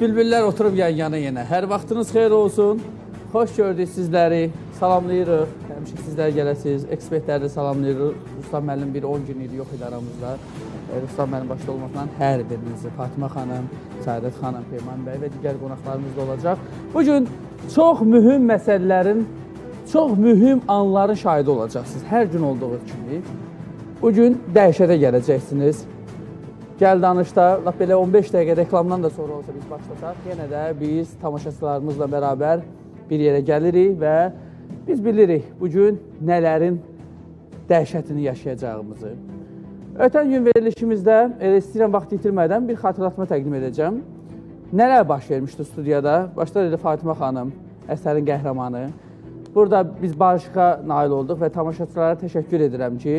Bülbüllər oturub yan-yana yenə. Hər vaxtınız xeyir olsun. Xoş gördük sizləri. Salamlayırıq. Həmişə sizlər gələsiniz. Ekspertləri də salamlayırıq. Ruslan müəllim bir 10 gün idi, yox idi aramızda. Ruslan müəllim başda olmaqla hər birinizi, Fatimə xanım, Səadət xanım, Peyman bəy və digər qonaqlarımız da olacaq. Bugün çox mühüm məsələlərin, çox mühüm anların şahidi olacaqsınız. Hər gün olduğu kimi. Bugün dəhşətə gələcəksiniz. Gəl Danışda, lap belə 15 dəqiqə reklamdan da sonra olsa biz başlasaq, yenə də biz tamaşaçılarımızla bərabər bir yerə gəlirik və biz bilirik bugün nələrin dəhşətini yaşayacağımızı. Ötən gün verilişimizdə, elə istəyirəm vaxt itirmədən bir xatırlatma təqdim edəcəm. Nələr baş vermişdi studiyada? Başda dedi Fatimə xanım, əsərin qəhrəmanı. Burada biz barışıqa nail olduq və tamaşaçılara təşəkkür edirəm ki,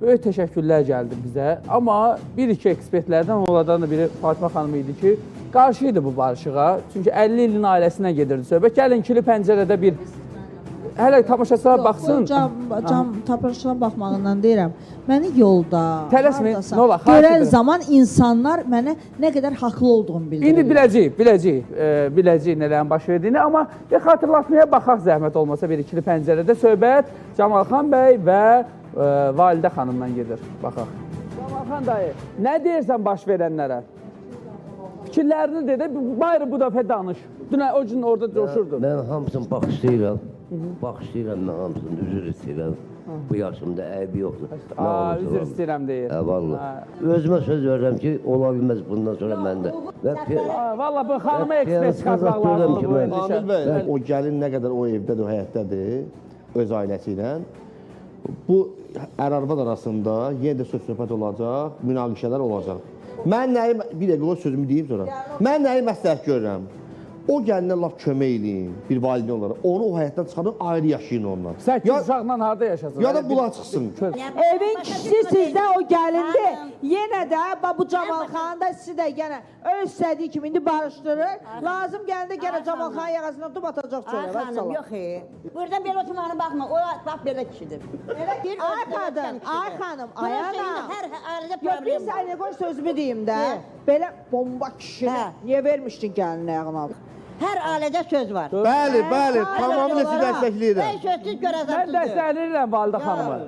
böyük təşəkkürlər gəldi bizə. Amma bir-iki ekspertlərdən, onlardan da biri Fatimə xanım idi ki, qarşı idi bu barışığa. Çünki 50 ilin ailəsinə gedirdi söhbət. Gəlin ikili pəncərədə bir... Hələ tamaşaçılara baxsın. Cam tamaşaçılara baxmağından deyirəm. Məni yolda, tələsməyin, görən zaman insanlar mənə nə qədər haqlı olduğumu bildirirlər. İndi biləcəyik, biləcəyik nələrin baş verdiyini. Amma bir xatırlatmaya baxaq zəhmət olmasa bir ikili pəncərədə söhbət Camalxan bəy və Validə xanımdan gedir. Baxaq. Camalxan dayı, nə deyirsən baş verənlərə? Fikirlərini de, bayır bu dəfə danış. Dünən o gün orada coşurdun. Mən hamısını bağışlayıram. Bağışlayıram mən hamısını, üzr istəyirəm. Bu yaşımda əybi yoxdur. Üzr istəyirəm deyir. Valla. Özümə söz verirəm ki, ola bilməz bundan sonra məndə. Valla bu xanıma ekspert çıxartmaq lazımdır bu endişə. Amil bəy, o gəlin nə qədər o evdədir, o həyətdədir, öz ailəsi ilə. Bu ər-arvad arasında yenə də söz-söhbət olacaq, münaqişələr olacaq. Mən nəyi, bir dəqiqə o sözümü deyim sonra. Mən nəyi məsləhət görürəm? O gəlinə lap kömək eləyin, bir valideyn olaraq. Onu o həyatdan çıxarın, ayrı yaşayın ondan. 8 uşaqla harada yaşasın? Ya da bula çıxsın. Evin kişisi sizdə o gəlindir. Yenə də bu Camalxanı da sizi də yenə öz istədiyi kimi indi barışdırır. Lazım gələndə yenə Camalxanı yağasından tutub atacaq çölə. Ay xanım, yox e. Buradan belə oturmağına baxma, o lap belə kişidir. Ay qadın, ay xanım, ay ana. Hər ailədə problem var. Yox, bir saniyə qoy sözümü deyim də. Belə bomba kişini niyə vermişdin gəlinin ayağına alıb? Hər ailədə söz var. Bəli, bəli, tamamilə sizi dəstəkləyirəm. Mən sözsüz gör əzabsızdır. Mən dəstəkləyirəm Validə xanımı.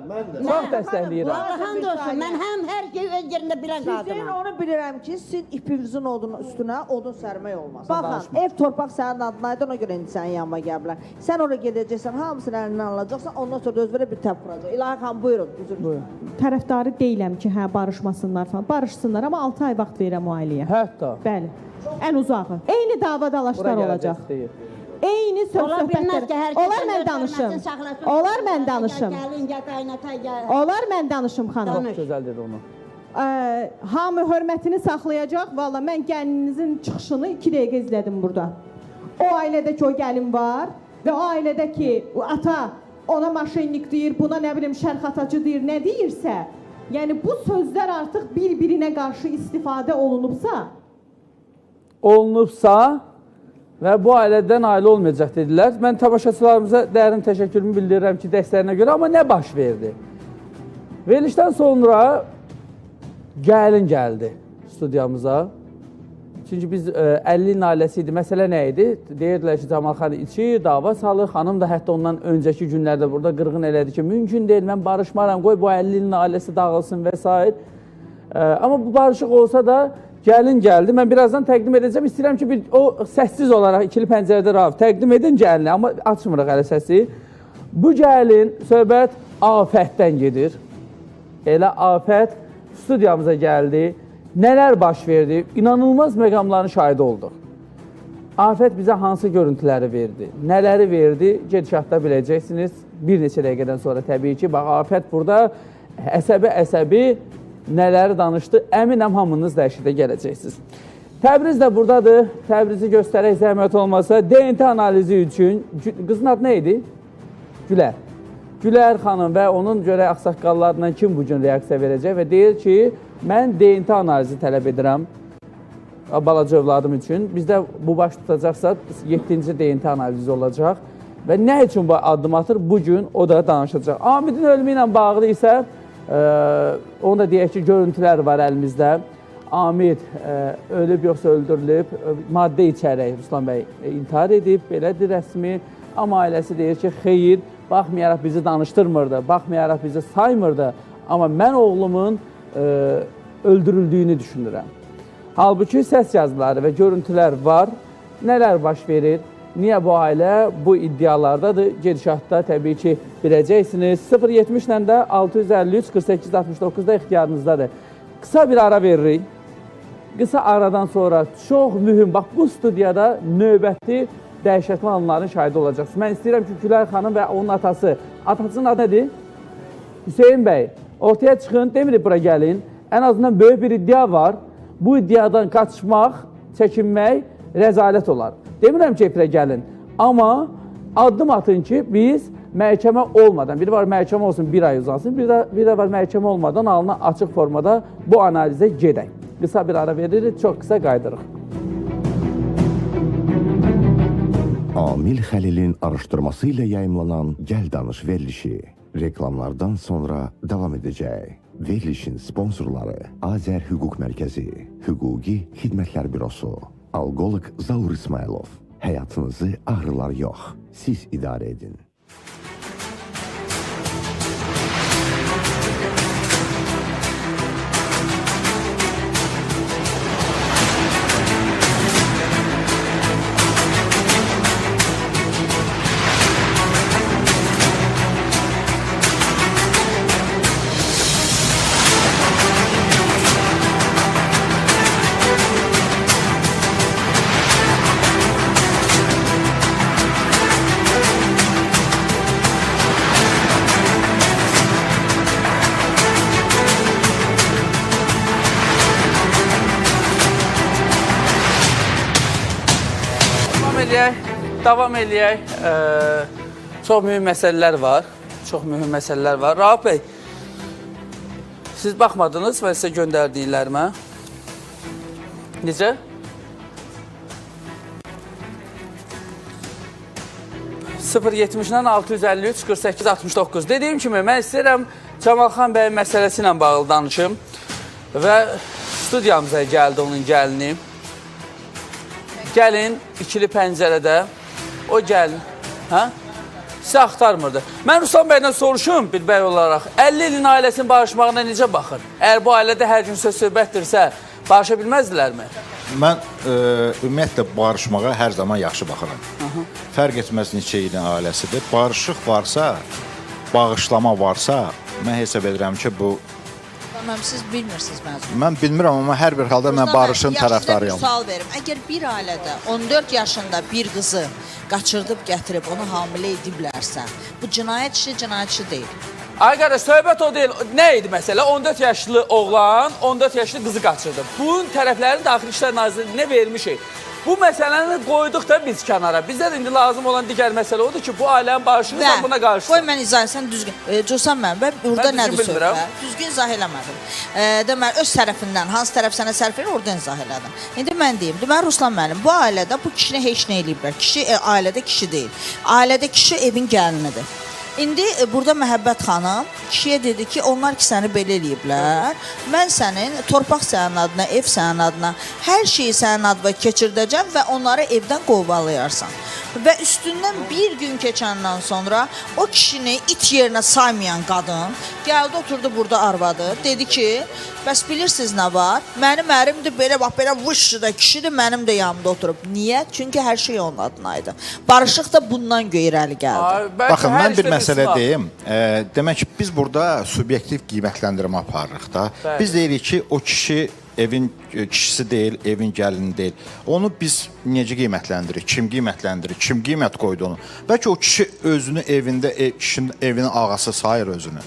Çox dəstəkləyirəm. Allah'ın olsun, mən həm hər şeyi öz yerində bilən qadınam. Sizin onu bilirəm ki, sizin ipinizin odun üstünə odun sərmək olmaz. Baxın, ev torpaq sənin adınaydı, ona görə indi sənin yanıma gəliblər. Sən oraya gedəcəksən, hamısını əlindən alacaqsan, ondan sonra da öz verə bir təp vuracaq. İlahi xanım, buyurun. Tərəfdarı deyiləm ki, hə, barışmasınlar falan. Barışsınlar, amma 6 ay vaxt verirəm o ailəyə. Hətta. Bəli. Ən uzağı. Eyni dava dalaşlar olacaq. Eyni söz söhbətlər. Olar mən danışım. Olar mən danışım. Olar mən danışım xanım. Çox gözəl dedi onu. Hamı hörmətini saxlayacaq. Valla mən gəlininizin çıxışını 2 dəqiqə izlədim burada. O ailədə ki o gəlin var və o ailədə ki ata ona maşinlik deyir, buna nə bilim şərxatacı deyir, nə deyirsə, yəni bu sözlər artıq bir-birinə qarşı istifadə olunubsa, və bu ailədən ailə olmayacaq dedilər. Mən tamaşaçılarımıza dərin təşəkkürümü bildirirəm ki, dəstəyinə görə, amma nə baş verdi? Verilişdən sonra gəlin gəldi studiyamıza. Çünki biz 50 ilin ailəsi idi. Məsələ nə idi? Deyirdilər ki, Camalxan içir, dava salır. Xanım da hətta ondan öncəki günlərdə burada qırğın elədi ki, mümkün deyil, mən barışmaram, qoy bu 50 ilin ailəsi dağılsın və s. Amma bu barışıq olsa da gəlin gəldi. Mən birazdan təqdim edəcəm. İstəyirəm ki, o səssiz olaraq ikili pəncərədə Rauf təqdim edin gəlini, amma açmırıq hələ səsi. Bu gəlin söhbət Afətdən gedir. Elə Afət studiyamıza gəldi. Nələr baş verdi? İnanılmaz məqamların şahidi olduq. Afət bizə hansı görüntüləri verdi? Nələri verdi? Gedişatda biləcəksiniz. Bir neçə dəqiqədən sonra təbii ki, bax Afət burada əsəbi-əsəbi nələri danışdı, əminəm hamınız dəhşətə gələcəksiniz. Təbriz də buradadır. Təbrizi göstərək zəhmət olmasa. DNT analizi üçün, qızın adı nə idi? Gülər. Gülər xanım və onun görə ağsaqqallarla kim bugün reaksiya verəcək və deyir ki, mən DNT analizi tələb edirəm balaca övladım üçün. Bizdə bu baş tutacaqsa 7-ci DNT analizi olacaq və nə üçün bu addım atır, bugün o da danışacaq. Amidin ölümü ilə bağlı isə onu da deyək ki, görüntülər var əlimizdə. Amir ölüb yoxsa öldürülüb, maddə içərək Ruslan bəy intihar edib, belədir rəsmi. Amma ailəsi deyir ki, xeyir, baxmayaraq bizi danışdırmırdı, baxmayaraq bizi saymırdı. Amma mən oğlumun öldürüldüyünü düşünürəm. Halbuki səs yazıları və görüntülər var. Nələr baş verir? Niyə bu ailə bu iddialardadır? Gedişatda təbii ki, biləcəksiniz. 070 ilə də 653 48 69-da ixtiyarınızdadır. Qısa bir ara veririk. Qısa aradan sonra çox mühüm, bax bu studiyada növbəti dəhşətli anların şahidi olacaqsınız. Mən istəyirəm ki, Gülər xanım və onun atası, atasının adı nədir? Hüseyn bəy, ortaya çıxın, demirik bura gəlin. Ən azından böyük bir iddia var. Bu iddiadan qaçmaq, çəkinmək rəzalət olar. Demirəm ki, efirə gəlin, amma addım atın ki, biz məhkəmə olmadan, biri var məhkəmə olsun, bir ay uzansın, bir də var məhkəmə olmadan alına açıq formada bu analizə gedək. Qısa bir ara veririk, çox qısa qayıdırıq. Amil Xəlilin araşdırması ilə yayımlanan Gəl Danış verilişi reklamlardan sonra davam edəcək. Verilişin sponsorları Azər Hüquq Mərkəzi, Hüquqi Xidmətlər Bürosu, Alqolog Zaur İsmailov. Həyatınızı ağrılar yox, siz idarə edin. Davam eləyək. Çox mühüm məsələlər var. Çox mühüm məsələlər var. Rauf bəy, siz baxmadınız və sizə göndərdiklərimə. Necə? 070-dən 653 48 69. Dediyim kimi, mən istəyirəm Cəmalxan bəyin məsələsi ilə bağlı danışım. Və studiyamıza gəldi onun gəlini. Gəlin ikili pəncərədə. O gəlin, hə? Sizə axtarmırdı. Mən Ruslan bəydən soruşum bir bəy olaraq, 50 ilin ailəsinin barışmağına necə baxır? Əgər bu ailədə hər gün söz söhbətdirsə, barışa bilməzdilərmi? Mən ümumiyyətlə barışmağa hər zaman yaxşı baxıram. Fərq etməz neçə ilin ailəsidir. Barışıq varsa, bağışlama varsa, mən hesab edirəm ki, bu... Tamam, siz bilmirsiniz məzunu. Mən bilmirəm, amma hər bir halda mən barışın tərəfdarıyam. Yaxşı sual verim. Əgər bir ailədə 14 yaşında bir qızı qaçırdıb gətirib onu hamilə ediblərsə, bu cinayət işi, cinayət işi deyil. Ay qardaş, söhbət o deyil. Nə idi məsələ? 14 yaşlı oğlan 14 yaşlı qızı qaçırdı. Bunun tərəflərini Daxili İşlər Nazirliyinə vermişik. Bu məsələni qoyduq da biz kənara. Bizə də indi lazım olan digər məsələ odur ki, bu ailənin barışını sən buna qarşısan. Qoy mən izah etsən düzgün. Cosan mən, mən burada nədir söhbət? Düzgün izah eləmədim. Deməli, öz tərəfindən, hansı tərəf sənə sərf edir, oradan izah elədim. İndi mən deyim, deməli, Ruslan müəllim, bu ailədə bu kişini heç nə eləyiblər. Kişi ailədə kişi deyil. Ailədə kişi evin gəlinidir. İndi burada Məhəbbət xanım kişiyə dedi ki, onlar ki səni belə eləyiblər, mən sənin, torpaq sənin adına, ev sənin adına, hər şeyi sənin adına keçirdəcəm və onları evdən qovalayarsan. Və üstündən bir gün keçəndən sonra o kişini it yerinə saymayan qadın gəldi, oturdu burada arvadı, dedi ki, bəs bilirsiniz nə var? Mənim ərimdir, belə bax, belə vışşıda kişidir, mənim də yanımda oturub. Niyə? Çünki hər şey onun adına idi. Barışıq da bundan irəli gəldi. Baxın, mən bir məsələ deyim. Demək ki, biz burada subyektiv qiymətləndirmə aparırıq da. Biz deyirik ki, o kişi evin kişisi deyil, evin gəlini deyil. Onu biz necə qiymətləndiririk, kim qiymətləndirir, kim qiymət qoydu onu. Bəlkə o kişi özünü evində, kişinin evinin ağası sayır özünü.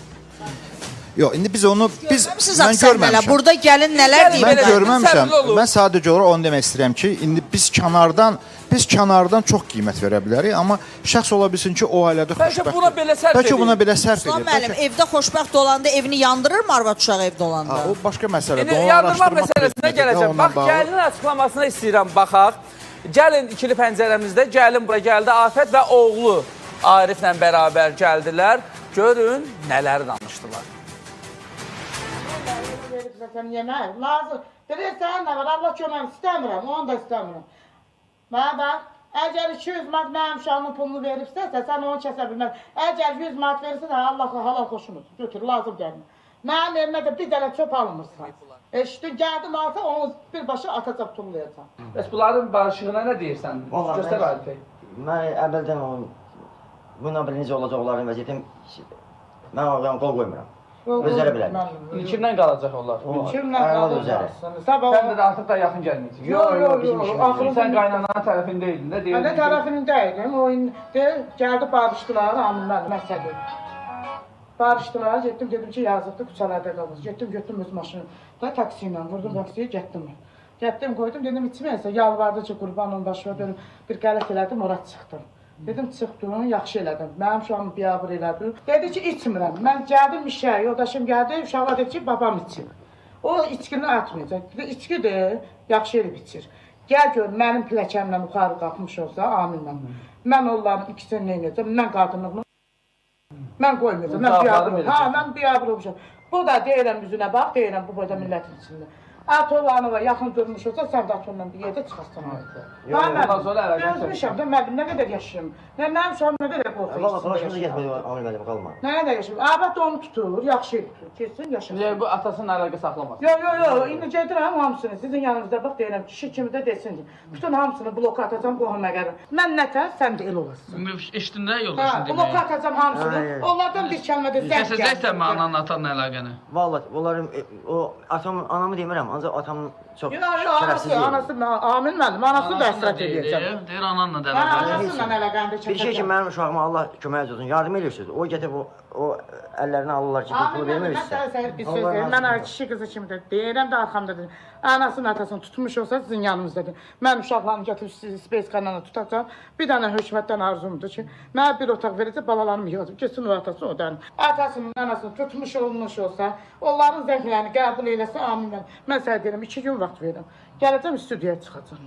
Yox, indi biz onu, biz, mən görməmişəm. Burada gəlin nələr deyib? Mən görməmişəm. Mən sadəcə olaraq onu demək istəyirəm ki, indi biz kənardan çox qiymət verə bilərik, amma şəxs ola bilsin ki, o ailədə xoşbəxtdir. Bəlkə buna belə sərf edir. Ruslan müəllim, evdə xoşbəxt olanda evini yandırır mı arvad uşağı evdə olanda? O başqa məsələdir. Yandırma məsələsinə gələcəm. Bax, gəlinin açıqlamasına istəyirəm, baxaq. Gəlin ikili pəncərəmizdə, gəlin bura gəldi Afət və oğlu Ariflə bərabər gəldilər. Görün, nələr danışdılar. Veribsə sən yemək, lazım. Deyir, sənin nə var, Allah köməyim, istəmirəm, onu da istəmirəm. Mənə bax, əgər 200 manat mənim uşağımın pulunu veribsə, sən onu kəsə bilməz. Əgər 100 manat verirsə, Allah halal xoşun olsun, götür, lazım gəlmir. Mənim evimə də bir dənə çöp almırsan. Eşitdin, gəldim alsa, onu birbaşa atacaq, tullayacaq. Bəs bunların barışığına nə deyirsən? Göstər Arif bəy. Mən əvvəldən bununla belə necə olacaq onların vəziyyətim, mən onlara qol qoymuram. Özləri bilərlər. Kimdən qalacaq onlar? Kimdən qalacaq? Sən də artıq da yaxın gəlməyəcək. Yox, yox, yox. Sən qaynananın tərəfində idin də. Mən də tərəfində idim. O gəldi, barışdılar, amin məsələ. Barışdılar, getdim, dedim ki, yazıqdır, küçələrdə qalır. Getdim, götürdüm öz maşını. Da taksi ilə vurdum, taksiyə getdim. Getdim, qoydum, dedim, içməyəsə, yalvardı ki, qurban olun başıma dönüm. Bir qələt elədim, ora çıxdım. Dedim, çıxdın, yaxşı elədim. Mənim uşağımı biabır elədim. Dedi ki, içmirəm. Mən gəldim işə, yoldaşım gəldi, uşaqlar dedi ki, babam içir. O içkini atmayacaq. Dedi, içkidir, yaxşı elib içir. Gəl gör, mənim pilləkəmlə yuxarı qalxmış olsa, amin mən. Mən onların ikisini nə edəcəm, mən qadınlığını mən qoymayacam. Mən biabır, hə, mən biabır olmuşam. Bu da deyirəm üzünə bax, deyirəm bu boyda millətin içində. At olanına yaxın durmuş olsa, sən də at onunla bir yerdə çıxarsan. Dözmüşəm də, mən nə qədər yaşayım. Mənim uşağım nə qədər qorxu içində. Valla, başımıza getmədi, Amil müəllim, qalma. Nə qədər yaşayım? Əbət onu tutur, yaxşı tutur, getsin, yaşasın. Yəni, bu atasının əlaqə saxlamasın. Yox, yox, yox, indi gedirəm hamısını, sizin yanınızda bax, deyirəm, kişi kimi də desin ki, bütün hamısını bloka atacam, qohum əqərim. Mən nətər, sən də el olasın. Eşitdin də yoldaşın deməyi. Bloka atacam hamısını, onlardan bir kəlmə də zəng gəlsin. Kəsəcəksən mi ananın, atanın əlaqəni? Valla, onların, o atam, anamı demirəm, ancaq atamın çox şərəfsiz deyil. Anası, amin müəllim, anasını da həsrət eləyəcəm. Deyir, ananla da əlaqəni. Anasıyla əlaqəni də çəkəcəm. Bir şey ki, mənim uşağıma Allah kömək olsun, yardım edirsiniz. O gətirib o əllərini alırlar ki, pulu vermirsinizsə. Amin müəllim, mən bir söz deyim. Mən kişi qızı kimi də deyirəm də arxamda deyirəm. Anasının atasını tutmuş olsa sizin yanınızdadır. Mən uşaqlarımı gətirib sizi Space kanalına tutacam. Bir dənə hökumətdən arzumdur ki, mənə bir otaq verəcək, balalarımı yığacaq. Getsin o atası, o da. Atasının, anasını tutmuş olmuş olsa, onların zənglərini qəbul eləsə, amin müəllim. Mən sənə deyirəm, 2 gün vaxt verirəm. Gələcəm, studiyaya çıxacam.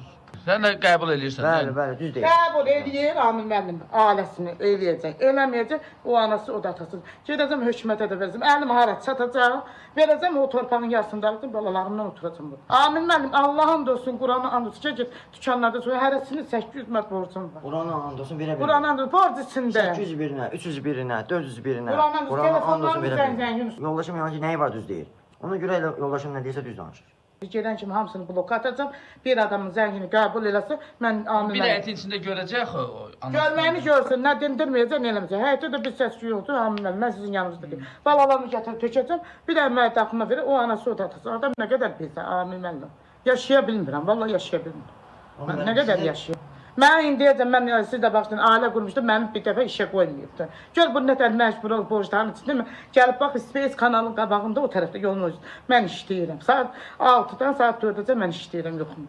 Sən də qəbul eləyirsən. Bəli, bəli, düz deyir. Qəbul eləyir, amin müəllim, ailəsini eləyəcək, eləməyəcək, o anası, o da atası. Gedəcəm, hökumətə də verəcəm, əlim hara çatacaq, verəcəm o torpağın yarısını da alacam, balalarımdan oturacam burada. Amin müəllim, Allah and olsun, Qurana and olsun, get dükanlarda sonra hərəsinin 800 manat borcum var. Qurana and olsun, verə bilmirəm. Qurana and olsun, borc içində. 801-nə, 301-nə, 401-nə, Qurana and olsun, verə bilmirəm. Yoldaşım yəni ki, nəyi var düz deyir. Ona görə elə yoldaşım nə deyirsə düz danışır. Gedən kimi hamısını bloka atacam. Bir adamın zəngini qəbul eləsə, mən amin. Bir həyətin içində görəcək o anasını. Görməyini görsün, nə dindirməyəcək, nə eləməyəcək. Həyətdə də bir səs yoxdur, amin müəllim, mən sizin yanınızda deyim. Balalarımı gətirib tökəcəm, bir də mənə daxma verir, o anası, o da atası. Adam nə qədər bilsə, amin müəllim. Yaşaya bilmirəm, vallahi yaşaya bilmirəm. Mən nə qədər yaşayam. Mən indiyəcəm, mən siz də baxdın, ailə qurmuşdum, məni bir dəfə işə qoymayıbdı. Gör, bu nə tər məcbur olub borcların içində, gəlib bax, Space kanalın qabağında o tərəfdə yolun özü. Mən işləyirəm. Saat 6-dan saat 4-əcə mən işləyirəm, yoxum.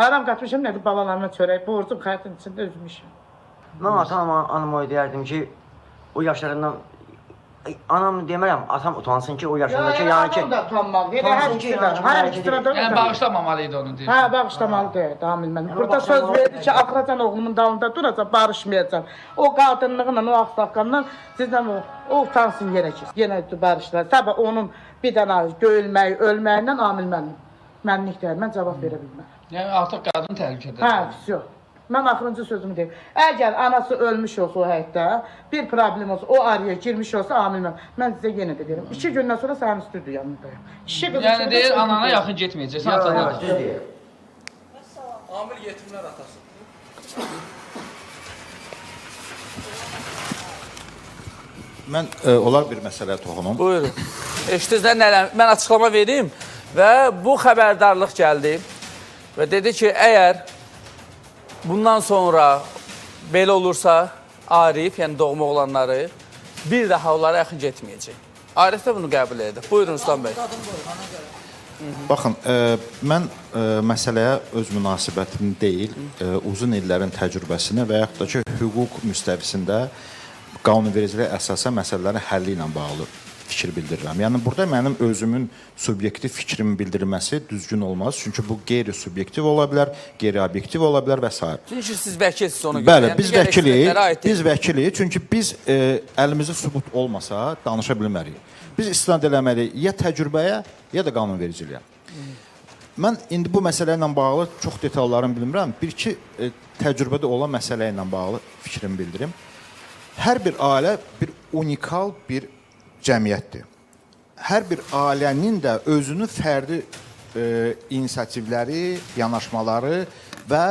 Haram qatmışam, nədir balalarıma çörək, borcum xəritin içində üzmüşüm. Mən atam, anama deyərdim ki, o yaşlarından, anam demərəm, atam utansın ki, o yaşındakı, yəni ki... Anam da utanmalı, elə hər ikisi də, hər ikisi də Yəni, bağışlamamalı idi onu deyir. Hə, bağışlamalı deyildi, amin mənim. Burada söz verdi ki, axıracan oğlumun dalında duracaq, barışmayacaq. O qadınlığıyla, o axsaqqanla sizdən o utansın yenə ki, yenə barışdılar. Sabah onun bir dənə göyülməyi, ölməyindən amin mənim. Mənlik deyil, mən cavab verə bilmərəm. Yəni, artıq qadın təhlükədədir. Hə, yox. Mən axırıncı sözümü deyim. Əgər anası ölmüş olsa o həyətdə, bir problem olsa, o araya girmiş olsa, amin mən. Mən sizə yenə də deyirəm. 2 gündən sonra sənin studiyanındayım. Kişi qızı Yəni deyir, anana yaxın getməyəcəksən, atana. Yox, düz deyir. Amil yetimlər atası. Mən olar bir məsələyə toxunum. Buyurun. Eşitdiniz də, mən açıqlama vereyim və bu xəbərdarlıq gəldi və dedi ki, əgər bundan sonra belə olursa Arif, yəni doğma oğlanları bir daha onlara yaxın getməyəcək. Arif də bunu qəbul edir. Buyurun Ruslan bəy. Baxın, mən məsələyə öz münasibətini deyil, uzun illərin təcrübəsini və yaxud da ki, hüquq müstəvisində qanunvericiliyə əsasən məsələlərin həlli ilə bağlı fikir bildirirəm. Yəni, burada mənim özümün subyektiv fikrimin bildirilməsi düzgün olmaz. Çünki bu qeyri-subyektiv ola bilər, qeyri-obyektiv ola bilər və s. Çünki siz vəkilsiniz ona görə. Bəli, biz vəkilik, biz vəkilik. Çünki biz əlimizdə sübut olmasa danışa bilmərik. Biz istinad eləməliyik ya təcrübəyə, ya da qanunvericiliyə. Mən indi bu məsələ ilə bağlı çox detallarını bilmirəm. Bir-iki təcrübədə olan məsələ ilə bağlı fikrimi bildirim. Hər bir ailə bir unikal bir cəmiyyətdir. Hər bir ailənin də özünün fərdi inisiativləri, yanaşmaları və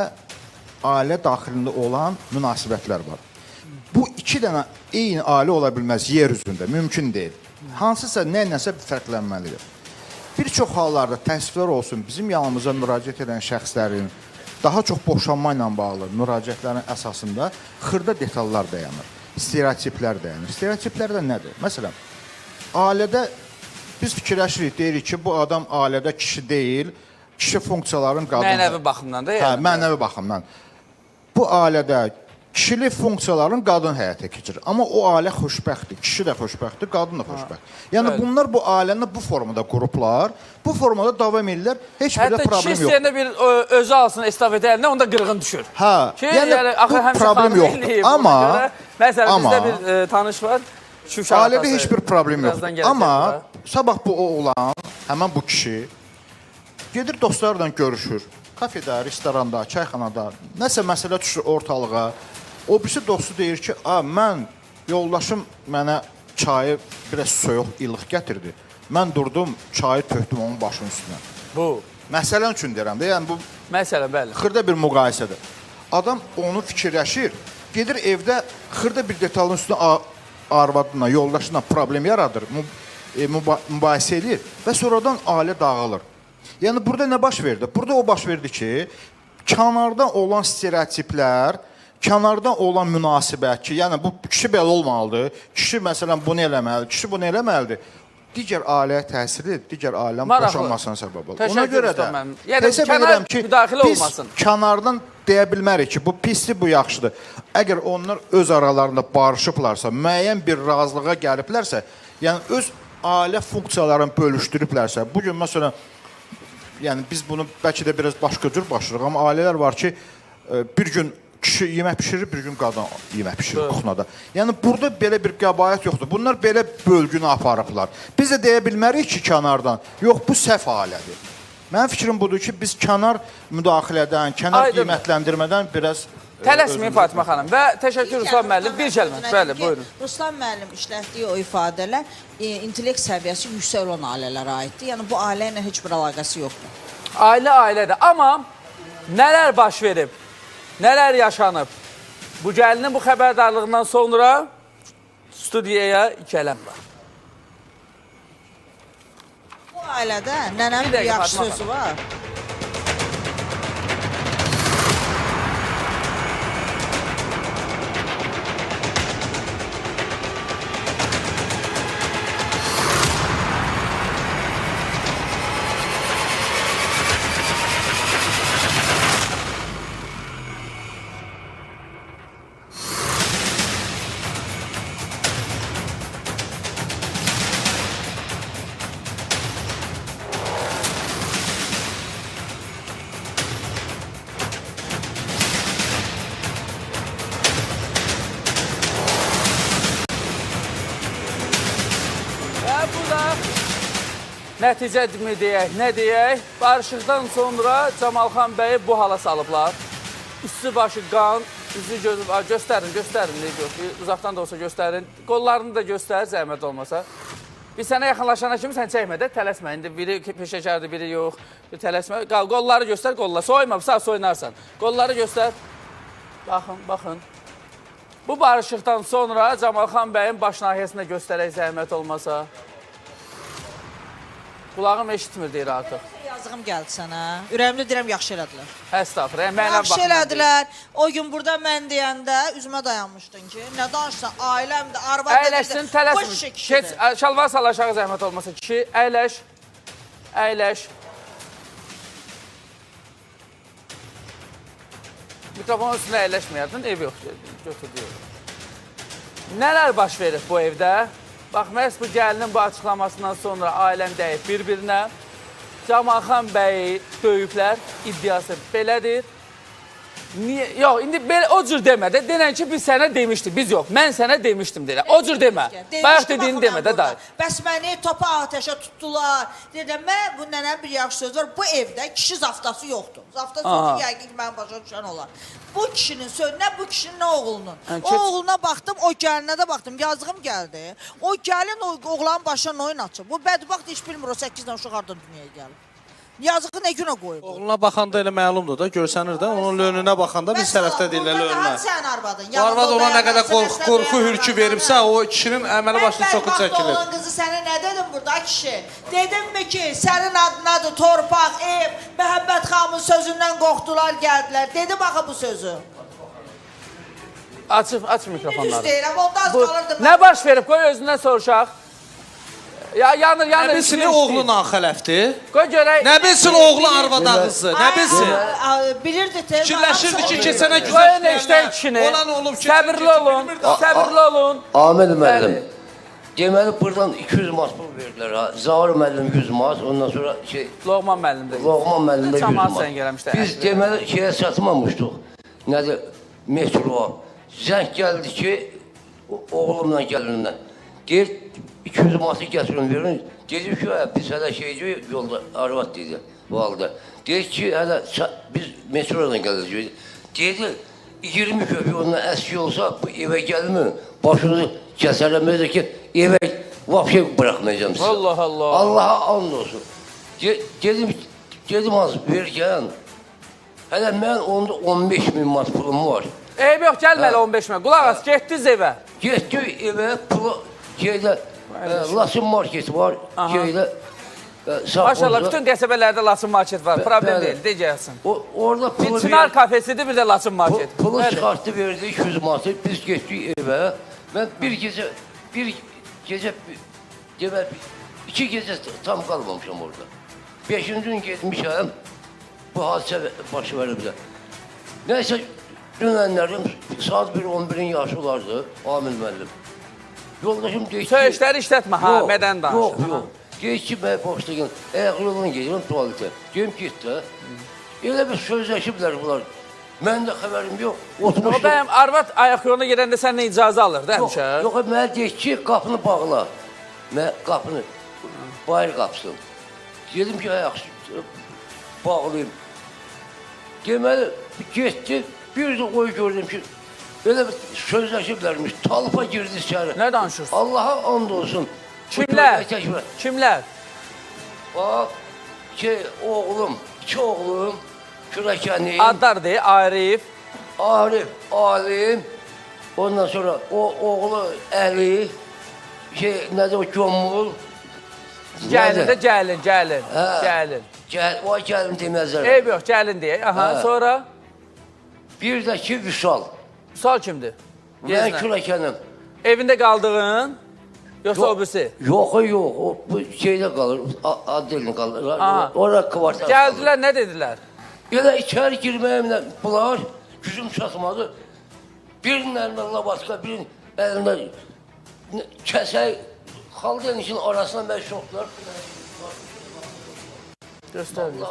ailə daxilində olan münasibətlər var. Bu iki dənə eyni ailə ola bilməz yer üzündə, mümkün deyil. Hansısa nə iləsə fərqlənməlidir. Bir çox hallarda təəssüflər olsun, bizim yanımıza müraciət edən şəxslərin daha çox boşanma ilə bağlı müraciətlərin əsasında xırda detallar dayanır, stereotiplər dayanır. Stereotiplər də nədir? Məsələn, ailədə biz fikirləşirik, deyirik ki, bu adam ailədə kişi deyil, kişi funksiyaların qadın... Mənəvi baxımdan da, yəni? Hə, mənəvi baxımdan. Bu ailədə kişilik funksiyaların qadın həyata keçirir. Amma o ailə xoşbəxtdir, kişi də xoşbəxtdir, qadın da xoşbəxtdir. Yəni bunlar bu ailəni bu formada qurublar, bu formada davam edirlər, heç bir də problem yoxdur. Hətta kişi istəyəndə bir özü alsın estafeti əlinə, onda qırğın düşür. Hə, yəni bu problem yoxdur. Amma, məsələn, bizdə bir tanış var, ailədə heç bir problem yoxdur. Amma sabah bu oğlan, həmən bu kişi gedir dostlarla görüşür. Kafedə, restoranda, çayxanada, nəsə məsələ düşür ortalığa. O birisi dostu deyir ki, mən, yoldaşım mənə çayı biraz soyuq, ilıq gətirdi. Mən durdum, çayı tökdüm onun başının üstünə. Bu? Məsələn üçün deyirəm də, yəni bu məsələ, bəli. Xırda bir müqayisədir. Adam onu fikirləşir, gedir evdə xırda bir detalın üstünə arvadına, yoldaşına problem yaradır, mübahisə edir və sonradan ailə dağılır. Yəni burada nə baş verdi? Burada o baş verdi ki, kənardan olan stereotiplər, kənardan olan münasibət ki, yəni bu kişi belə olmalıdır, kişi məsələn bunu eləməlidir, kişi bunu eləməlidir. Digər ailəyə təsir edir, digər ailənin boşanmasına səbəb olur. Ona görə də hesab edirəm ki, biz kənardan deyə bilmərik ki, bu pisdir, bu yaxşıdır. Əgər onlar öz aralarında barışıblarsa, müəyyən bir razılığa gəliblərsə, yəni öz ailə funksiyalarını bölüşdürüblərsə, bugün məsələn, yəni biz bunu bəlkə də biraz başqa cür başlayırıq, amma ailələr var ki, bir gün kişi yemək pişirir, bir gün qadın yemək pişirir kuxnada. Yəni burada belə bir qəbaət yoxdur. Bunlar belə bölgünü aparıblar. Biz də deyə bilmərik ki, kənardan, yox, bu səhv ailədir. Mənim fikrim budur ki, biz kənar müdaxilədən, kənar qiymətləndirmədən biraz... Tələsməyin Fatimə xanım və təşəkkür Ruslan müəllim. Bir kəlmə, bəli, buyurun. Ruslan müəllim işlətdiyi o ifadələr intellekt səviyyəsi yüksək olan ailələrə aiddir. Yəni bu ailə ilə heç bir əlaqəsi yoxdur. Ailə ailədir, amma nələr baş verib, nələr yaşanıb? Bu gəlinin bu xəbərdarlığından sonra studiyaya gələn var. Bu ailədə nənəmin bir yaxşı sözü var. Nəticəmi deyək, nə deyək? Barışıqdan sonra Camalxan bəyi bu hala salıblar. Üstü başı qan, üzü gözü... Göstərin, göstərin. Uzaqdan da olsa göstərin. Qollarını da göstər, zəhmət olmasa. Bir sənə yaxınlaşana kimi sən çəkmə də, tələsmə. İndi biri peşəkardır, biri yox. Tələsmə. Qolları göstər, qollar. Soyma, sağ soyunarsan. Qolları göstər. Baxın, baxın. Bu barışıqdan sonra Camalxan bəyin baş nahiyəsində göstərək, zəhmət olmasa. Qulağım eşitmir deyir artıq. Yazığım gəldi sənə. Ürəyimdə deyirəm, yaxşı elədilər. Əstağfurullah. Yaxşı elədilər. O gün burada mən deyəndə üzümə dayanmışdın ki, nə danışsan, ailəmdir, arvad Əyləşsin, tələsmir. Keç, şalvar sal aşağı zəhmət olmasa. Kişi, əyləş. Əyləş. Mikrofonun üstünə əyləşməyərdin, ev yox, götür deyir. Nələr baş verib bu evdə? Bax, məhz bu gəlinin bu açıqlamasından sonra ailəm dəyib bir-birinə. Camalxan bəyi döyüblər, iddiası belədir. Niyə? Yox, indi belə o cür demə də. Denən ki, biz sənə demişdik, biz yox. Mən sənə demişdim deyirəm. O cür demə. Bayaq dediyini demə də dayı. Bəs məni topa atəşə tutdular. Deyirəm, mən bu nənənin bir yaxşı sözü var. Bu evdə kişi zaftası yoxdur. Zaftası yoxdur, yəqin ki, mənim başa düşən olar. Bu kişinin sözü, nə bu kişinin, nə oğlunun. O oğluna baxdım, o gəlinə də baxdım. Yazığım gəldi. O gəlin o oğlanın başına oyun açıb. Bu bədbəxt heç bilmir, o 8 dənə uşaq hardan dünyaya gəlib. Yazığı nə günə qoyub? Oğluna baxanda elə məlumdur da, görsənir də. Onun lönünə baxanda biz tərəfdə deyirlər lönünə. Arvad ona nə qədər qorxu hürkü veribsə, o kişinin əməli başlı çoxu çəkilir. Mən bədbəxt oğlan qızı sənə nə dedim burada kişi? Dedimmi ki, sənin adınadır torpaq, ev, Məhəmməd xanımın sözündən qorxdular, gəldilər. Dedim axı bu sözü. Aç mikrofonları. Düz deyirəm, onda az qalırdım. Nə baş verib? Qoy özündən soruşaq. Ya yanır, yanır. Nə bilsin oğlu naxələfdir? Qoy görək. Nə bilsin oğlu arvad ağızı? Nə bilsin? Bilirdi. Fikirləşirdi ki, keçənə Qoyun eşdən kişini. Olan olub, Səbirli olun, səbirli olun. Amil müəllim, deməli buradan 200 manat pul verdilər. Zaur müəllim 100 manat, ondan sonra şey... Loğman müəllim də. Loğman müəllim də 100 manat. Biz deməli şeyə çatmamışdıq. Nədir? Metro. Zəng gəldi ki, oğlumla gəlinimlə. Deyir, 200 manatı gətirin, verin. Dedim ki, biz hələ şeyci yolda, arvad dedi, valida. Deyir ki, hələ biz metrodan gələcəyik. Dedi, 20 köpük ondan əski olsa, bu evə gəlmir, başınızı kəsərəm, özü ki, evə vapşe bıraxmayacağım sizə. Allah Allah. Allaha and olsun. Dedim az vergən, hələ mən onda 15 min manat pulum var. Eyb yox, gəlməli 15 min. Qulaq as, getdiniz evə. Getdik evə, pulu şeydə, Laçın market var, şeydə, Maşallah, bütün qəsəbələrdə Laçın market var, problem deyil, de gəlsin. Orada pulu... Bir Çınar kafesidir, bir də Laçın market. Pulu çıxartdı, verdi 200 manatı, biz getdik evə. Mən bir gecə, demək, iki gecə tam qalmamışam orada. 5-ci gün getmişəm, bu hadisə başı verib də. Nəysə, dünənlərim saat 1-11-in yaşı olardı, Amil müəllim. Yoldaşım deyir ki... Söyüşləri işlətmə, ha, mədən danışır. Yox, yox. Deyir ki, mən başlayın, ayaq yoluna gedirəm tualetə. Deyim, get də. Elə bir sözləşiblər bunlar. Mənim də xəbərim yox. O bəyəm, arvad ayaq yoluna gedəndə səndən icazə alır da həmişə? Yox, mənə deyir ki, qapını bağla. Mən qapını, bayır qapısını. Dedim ki, yaxşı, bağlayayım. Deməli, getdi, bir də qoy gördüm ki, belə bir sözləşiblərmiş, talpa girdi içəri. Nə danışırsın? Allaha and olsun. Kimlər? Kimlər? Bax, ki, oğlum, iki oğlum, kürəkənim. Adlar deyir, Arif. Arif, Alim. Ondan sonra o oğlu Əli, şey, nədir o, Gömül. Gəlin də, gəlin, gəlin, gəlin. O gəlin deməzlər. Eyb yox, gəlin deyək. Aha, sonra? Bir də ki, Vüsal. Vüsal kimdir? Mən kürəkənim. Evində qaldığın, yoxsa o birisi? Yox, yox, o bu şeydə qalır, addelin qalır. Ora kvartal qalır. Gəldilər, nə dedilər? Elə içəri girməyimlə bunlar, gücüm çatmadı. Birinin əlində lavatka, birinin əlində kəsək, xalq işin arasına mən soxdular. Göstərin.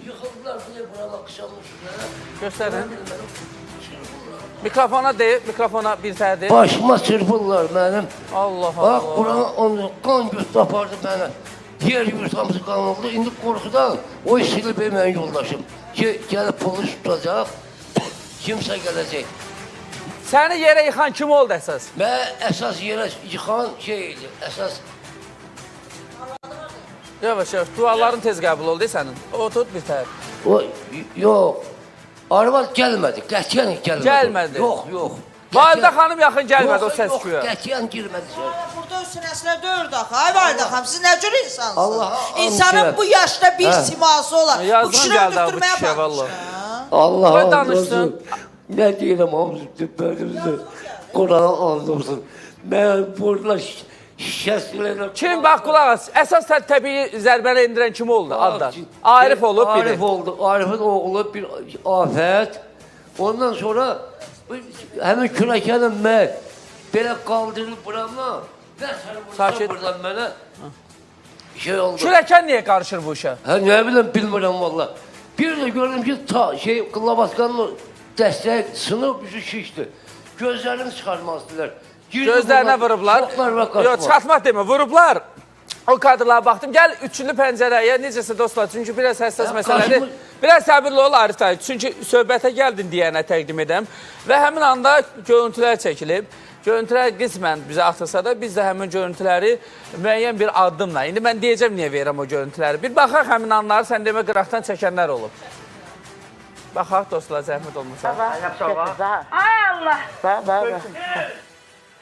Yıxıldılar, bir də burama qısalmış. Göstərin. Mikrofona deyil, mikrofona bir tər deyil. Başıma çırpırlar mənim. Allah Allah. Bax, buranı qan götü apardı mənə. Yer yurt hamısı qan oldu. İndi qorxudan o silib mənim yoldaşım. Ki, gəlib polis tutacaq, kimsə gələcək. Səni yerə yıxan kim oldu əsas? Mən əsas yerə yıxan şey idi, əsas... Yavaş, yavaş, duaların tez qəbul oldu sənin. Otur bir tər. Yox. Arvad gəlmədi, qətiyyən gəlmədi. Gəlmədi. Yox, yox. Validə xanım yaxın gəlmədi o səs küyə. Yox, qətiyyən girmədi. Burada öz sinəsinə döyürdü axı. Ay Validə xanım, siz nə cür insansınız? İnsanın bu yaşda bir siması olar. Bu kişini öldürtməyə baxmışdı. Allah'a and olsun. Nə deyirəm, hamısı bərimizdir. Qurana and olsun. Mən burada şəslərlə... Kim, bax, qulaq as. Əsas təbii zərbəni endirən kim oldu adlar? Arif olub biri. Arif oldu. Arifin oğlu bir afət. Ondan sonra həmin kürəkənim mən belə qaldırıb buramdan. Nə buradan mənə şey oldu. Kürəkən niyə qarışır bu işə? Hə, nə biləm, bilmirəm valla. Bir də gördüm ki, Lavaskanın dəstəyi sınıb, üzü şişdi. Gözlərini çıxarmaq istəyirlər. Gözlərinə vurublar. Yox, çıxartmaq demə, vurublar. O kadrlara baxdım. Gəl üçlü pəncərəyə, necəsə dostlar, çünki biraz həssas məsələdir. Biraz səbirli ol Arif dayı, çünki söhbətə gəldin deyənə təqdim edəm. Və həmin anda görüntülər çəkilib. Görüntülər qismən bizə atılsa da, biz də həmin görüntüləri müəyyən bir addımla. İndi mən deyəcəm niyə verirəm o görüntüləri. Bir baxaq həmin anları, sən demə qıraqdan çəkənlər olub. Baxaq dostlar, zəhmət olmasa. Ay Allah! Bax, bax, bax.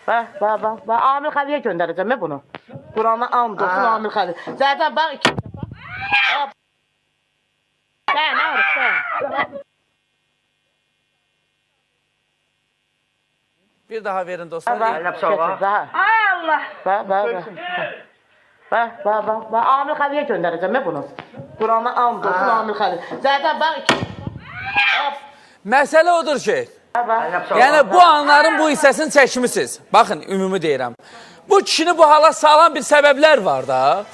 Bax, bax, bax, bax. Amil Xəliyə göndərəcəm mən bunu. Qurana and olsun Amil Xəli. Zaten bax, iki dəfə. Sən, Arif, sən. Bir daha verin dostlar. Ay Allah! Bax, bax, bax. Bax, bax, bax, bax. Amil Xəliyə göndərəcəm mən bunu. Qurana and olsun Amil Xəli. Zaten bax, iki. Məsələ odur ki, yəni bu anların bu hissəsini çəkmişsiniz. Baxın, ümumi deyirəm. Bu kişini bu hala salan bir səbəblər var da.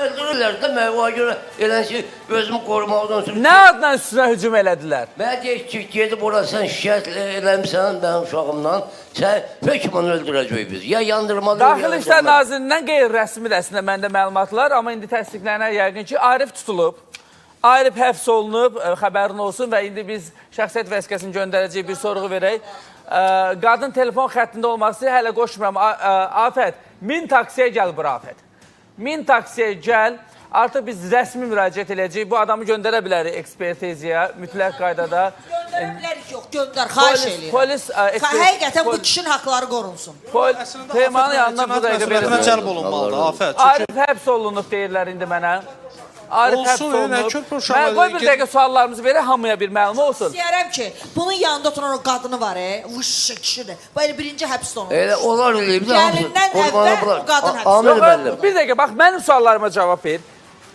Öldürürlər də, mən ona görə elə ki, özümü qorumaqdan sonra... Nə adla üstünə hücum elədilər? Mənə deyir ki, gedib ora sən şikayət eləmişsən mənim uşağımdan, sən hökmən öldürəcək biz. Ya yandırmalı... Daxili İşlər Nazirliyindən qeyri-rəsmi də əslində məndə məlumatlar, amma indi təsdiqlənər yəqin ki, Arif tutulub. Arif həbs olunub, xəbərin olsun və indi biz şəxsiyyət vəsiqəsini göndərəcəyik, bir sorğu verək. Qadın telefon xəttində olması hələ qoşmuram. Afət, 1000 taksiyə gəl bura Afət. 1000 taksiyə gəl, artıq biz rəsmi müraciət eləyəcəyik. Bu adamı göndərə bilərik ekspertiziya, mütləq qaydada. Göndərə bilərik, yox, göndər, xahiş eləyirəm. Həqiqətən bu kişinin haqları qorunsun. Peymanın yanına bu dəqiqə verir. Cəlb olunmalıdır, Afət. Arif həbs olunub deyirlər indi mənə. Arif həbs olunub. Mən qoy bir dəqiqə suallarımızı verək, hamıya bir məlum olsun. İstəyərəm ki, bunun yanında oturan o qadını var, vışşı kişidir. Bu elə birinci həbsdə olunmuş. Elə onlar eləyib də Gəlindən əvvəl o qadın həbsdə olunmuş. Bir dəqiqə, bax, mənim suallarıma cavab ver.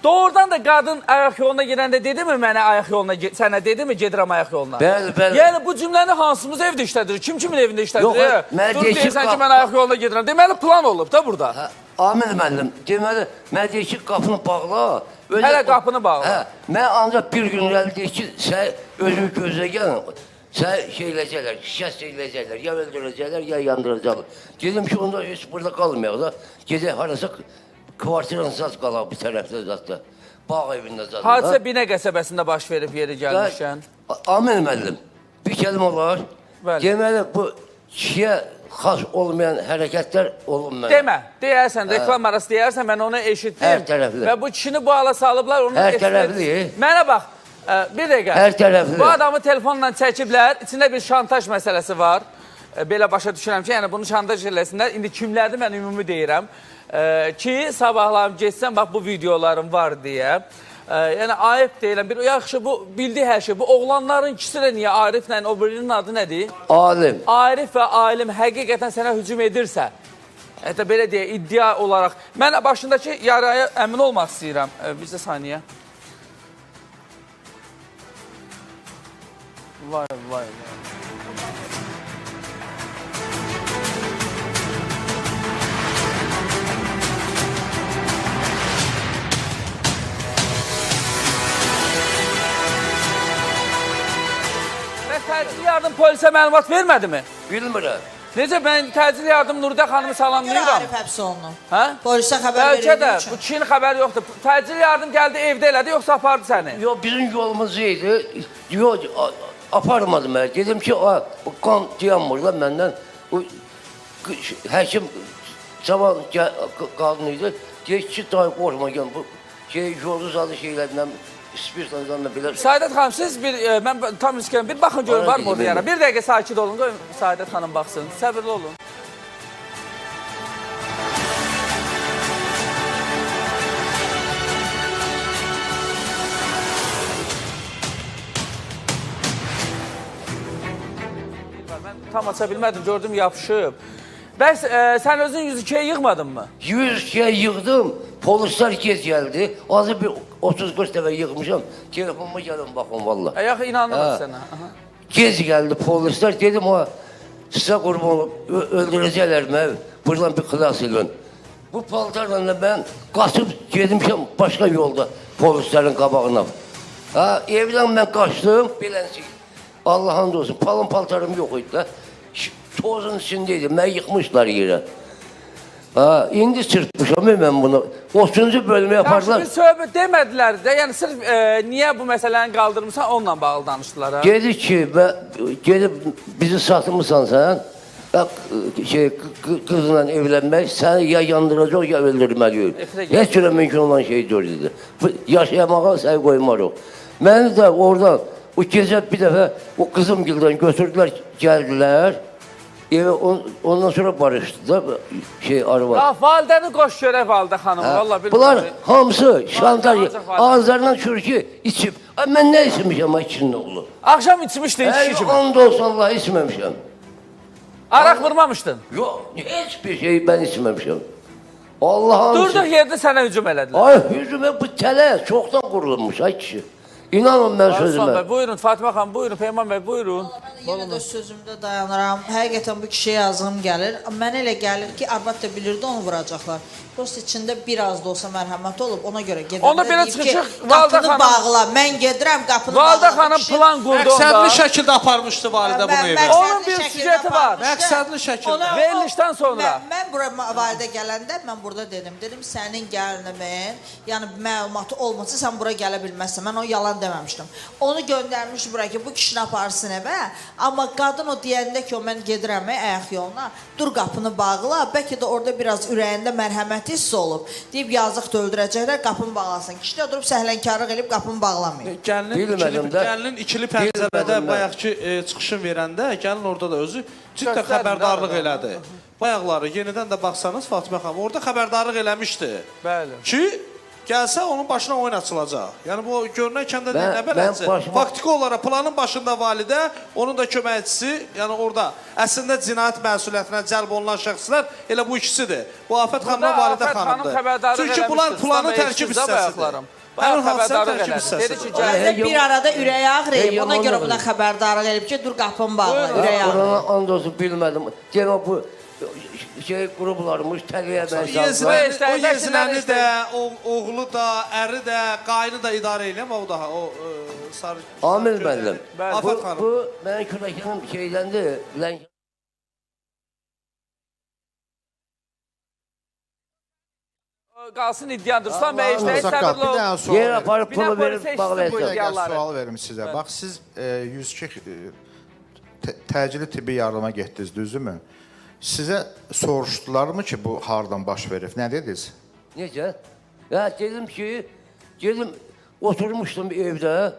Doğrudan da qadın ayaq yoluna girəndə dedi mi mənə ayaq yoluna, sənə dedi mi gedirəm ayaq yoluna? Bəli, bəli. Yəni bu cümləni hansımız evdə işlədir? Kim kimin evində işlədir? Yox, mənə Dur deyirsən ki, mən ayaq yoluna gedirəm. Deməli plan olub da burada. Amil müəllim, deməli, mənə deyir ki, qapını bağla. Hələ qapını bağla. Hə, mən ancaq bir gün irəli deyir ki, sən özünü gözlə gəlin, sən şey eləyəcəklər, şikəst eləyəcəklər, ya öldürəcəklər, ya yandıracaqlar. Dedim ki, onda heç burada qalmayaq da, gedək harasa kvartiranı zat qalaq bir tərəfdə zatda, bağ evində zatda. Hadisə Binə qəsəbəsində baş verib yeri gəlmişkən. Amil müəllim, bir kəlmə olar. Deməli, bu kişiyə xas olmayan hərəkətlər olun mənə. Demə, deyərsən, reklam arası deyərsən, mən onu eşitdim. Hər tərəfli. Və bu kişini bu hala salıblar. Hər tərəfli. Mənə bax, bir dəqiqə. Hər tərəfli. Bu adamı telefonla çəkiblər, içində bir şantaj məsələsi var. Belə başa düşürəm ki, yəni bunu şantaj eləsinlər. İndi kimlərdir, mən ümumi deyirəm. Ki, sabahlarım geçsəm, bax bu videolarım var deyə. Yəni, ayıb deyiləm. Bir, yaxşı, bu bildiyi hər şey. Bu oğlanların ikisi də niyə Ariflə, o birinin adı nədir? Alim. Arif və Alim həqiqətən sənə hücum edirsə, hətta belə deyə, iddia olaraq. Mən başındakı yaraya əmin olmaq istəyirəm. Bizə saniyə. Vay, vay, vay. Təcili yardım polisə məlumat vermədi mi? Bilmirəm. Necə, mən təcili yardım Nuridə xanımı salamlayıram. Arif həbs olunub. Hə? Polisə xəbər Bəlkə də, verildiyi üçün. bu kişinin xəbəri yoxdur. Təcili yardım gəldi, evdə elədi, yoxsa apardı səni? Yox, bizim yolumuz idi. Yox, aparmadı mənə. Dedim ki, qan dayanmır da məndən. Həkim cavan qadın idi. Deyir ki, dayı qorxma, gəl. Bu yolu zadı şeylərdən, spirtlə belə. Saadət xanım, siz bir, mən tam riskəm, bir baxın görün, var mı orada yara? Bir dəqiqə sakit olun, qoyun Saadət xanım baxsın. Səbirli olun. Mən tam aça bilmədim, gördüm yapışıb. Bəs sən özün 102-yə yığmadın mı? 102-yə yığdım, polislər gec gəldi. Azı bir 30-40 dəfə yığmışam. Telefonuma gəlin, baxın valla. Yox, inanırım sənə. Gec gəldi polislər, dedim o, sizə qurban olub, öldürəcəklər məni, buradan bir xilas edin. Bu paltarla da mən qaçıb gedmişəm başqa yolda polislərin qabağına. Ha, evdən mən qaçdım, beləncə. Allah'ın olsun, palım paltarım yox idi da. Tozun içindeydi, məni yıxmışlar yerə. Ha, indi çırpmışam mən bunu. 30-cu bölməyə apardılar. Yaxşı, bir söhbət demədilər də, yəni sırf niyə bu məsələni qaldırmısan, onunla bağlı danışdılar. Ha? Dedi ki, gedib bizi satmısan sən, qızla evlənmək səni ya yandıracaq, ya öldürməliyik. Heç cürə mümkün olan şey deyil dedi. Yaşayamağa səni qoymarıq. Məni də oradan, o gecə bir dəfə o qızım gildən götürdülər, gəldilər. Evə ondan sonra barışdı da arvad. Ya, validəni qoş görək validə xanım, valla bilmirəm. Bunlar hamısı şantaj, ağızlarından düşür ki, içib. Mən nə içmişəm, ay kişinin oğlu? Axşam içmişdin, kişi kimi. And olsun Allah, içməmişəm. Araq vurmamışdın? Yox, heç bir şey mən içməmişəm. Allah'ın... Durduq yerdə sənə hücum elədilər. Ay, hücum, bu tələ çoxdan qurulmuş, ay kişi. İnanın mən sözümə. Bəy, buyurun Fatimə xanım, buyurun Peyman bəy, buyurun. Mən yenə də sözümdə dayanıram. Həqiqətən bu kişiyə yazığım gəlir. Mənə elə gəlir ki, arvad da bilirdi onu vuracaqlar. Prosta içində biraz da olsa mərhəmət olub, ona görə gedəndə Onda belə çıxışıq, Valida xanım... bağla, mən gedirəm, qapını bağla. Valida xanım plan qurdu onda. Məqsədli şəkildə aparmışdı validə bunu evə. Onun bir süjeti var. Məqsədli şəkildə. Verilişdən sonra. Mən bura validə gələndə, mən burada dedim. Dedim, sənin gəlinimin, yəni məlumatı olmasa sən bura gələ bilməzsən. Mən o yalan deməmişdim. Onu göndərmiş bura ki, bu kişini aparsın evə. Amma qadın o deyəndə ki, o mən gedirəm ayaq yoluna, dur qapını bağla. Bəlkə də orada biraz ürəyində mərhəmət hiss olub. Deyib, yazıq da öldürəcəklər, qapını bağlasın. Kişi də durub səhlənkarlıq elib qapını bağlamayıb. Gəlinin ikili pəncərədə bayaqki çıxışın verəndə, gəlin orada da özü cidden xəbərdarlıq elədi. Bayaqları yenidən də baxsanız Fatimə xanım, orada xəbərdarlıq eləmişdi. Bəli. Ki, gəlsə onun başına oyun açılacaq. Yəni bu görünən kəndə nə beləncə. Faktiki olaraq planın başında validə, onun da köməkçisi, yəni orada əslində cinayət məsuliyyətinə cəlb olunan şəxslər elə bu ikisidir. Bu Afət xanımla Validə xanımdır. Çünki bunlar planın tərkib hissəsidir. Həmin hadisənin tərkib hissəsidir. Bir arada ürəyi ağrıyıb, ona görə buna xəbərdarlıq elib ki, dur qapını bağla, ürəyi ağrıyıb. Oranı and olsun bilmədim. Demək bu şey qruplarmış, təliyə mən O yezinəni də, oğlu da, əri də, qayını da idarə eləyəm, o daha, o sarı... Amil müəllim, bu mənim kürəkənim şeydəndir, Qalsın iddiadır. Ruslan bəy, işləyin, səbirli ol. Yer aparıb pulu verib bağlayacaq. Bir dəqiqə sual verim sizə. Bax, siz 102 təcili tibbi yardıma getdiniz, düzdürmü? Sizə soruşdularmı ki, bu hardan baş verib? Nə dediniz? Necə? Ya, dedim ki, dedim, oturmuşdum evdə,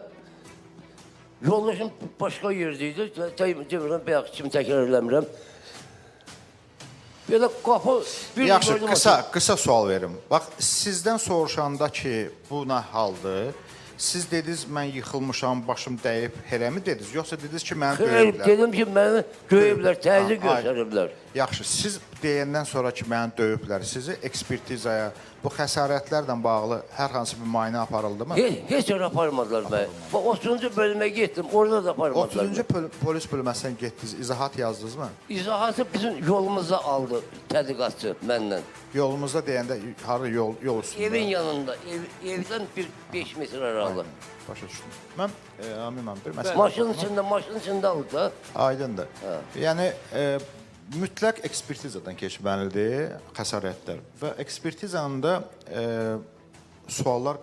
yoldaşım başqa yerdə idi, demirəm, bayaq kimi təkrar eləmirəm. Belə qapı... Yaxşı, qısa sual verim. Bax, sizdən soruşanda ki, bu nə haldır? Siz dediniz, mən yıxılmışam, başım dəyib, eləmi dediniz? Yoxsa dediniz ki, məni döyüblər? Dedim ki, məni döyüblər, təzyiq göstəriblər. Yaxşı, siz deyəndən sonra ki, məni döyüblər, sizi ekspertizaya, bu xəsarətlərlə bağlı hər hansı bir müayinə aparıldı mı? Heç yerə aparmadılar məni. 30-cu bölməyə getdim, orada da aparmadılar. 30-cu polis bölməsinə getdiniz, izahat yazdınız mı? İzahatı bizim yolumuzda aldı tədqiqatçı məndən. Yolumuzda deyəndə harada yol üstündə? Evin yanında, evdən bir 5 metr aralı. Başa düşdüm. Mən, Amin müəllim, bir məsələ... Maşının içində aldı da. Aydındır. Yəni, mütləq ekspertizadan keçməlidir xəsarətlər və ekspertizanın da suallar,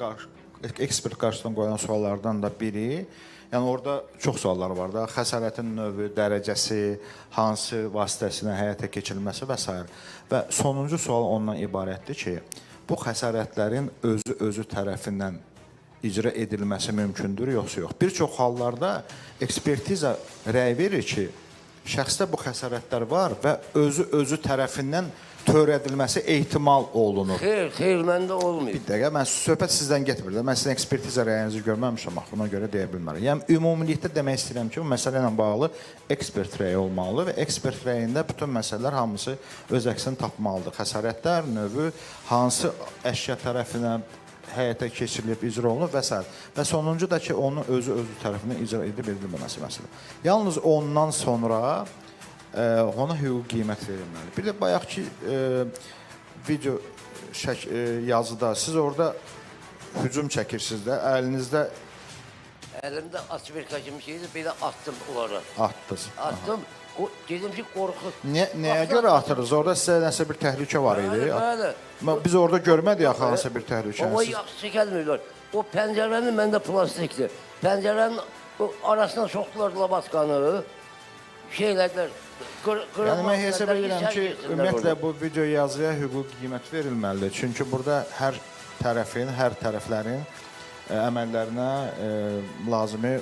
ekspert qarşısından qoyulan suallardan da biri, yəni orada çox suallar var da, xəsarətin növü, dərəcəsi, hansı vasitəsinə həyata keçirilməsi və s. Və sonuncu sual ondan ibarətdir ki, bu xəsarətlərin özü-özü tərəfindən icra edilməsi mümkündür, yoxsa yox. Bir çox hallarda ekspertiza rəy verir ki, şəxsdə bu xəsarətlər var və özü-özü tərəfindən törədilməsi ehtimal olunur. Xeyr, xeyr, məndə olmayıb. Bir dəqiqə, mən söhbət sizdən getmir də. Mən sizin ekspertiza rəyinizi görməmişəm, axı, buna görə deyə bilmərəm. Yəni, ümumilikdə demək istəyirəm ki, bu məsələ ilə bağlı ekspert rəyi olmalıdır və ekspert rəyində bütün məsələlər hamısı öz əksini tapmalıdır. Xəsarətlər, növü, hansı əşya tərəfindən həyata keçirilib, icra olunur və s. Və sonuncu da ki, onun özü-özü tərəfindən icra edib edilməməsi məsələ. Yalnız ondan sonra ona hüquqi qiymət verilməli. Bir də bayaq ki, video yazıda siz orada hücum çəkirsiniz də, əlinizdə Əlimdə açverka kimi şeydi, belə atdım onlara. Atdınız. Atdım. Dedim ki, qorxu. Nəyə görə atırız? Orada sizə nəsə bir təhlükə var idi. Bəli, bəli. Biz orada görmədik axı hansısa bir təhlükə. O yaxşı çəkəlmirlər. O pəncərənin məndə plastikdir. Pəncərənin arasına soxdular labatkanı, şeylədilər. Yəni mən hesab edirəm ki, ümumiyyətlə bu video yazıya hüquqi qiymət verilməlidir. Çünki burada hər tərəfin, hər tərəflərin əməllərinə lazımi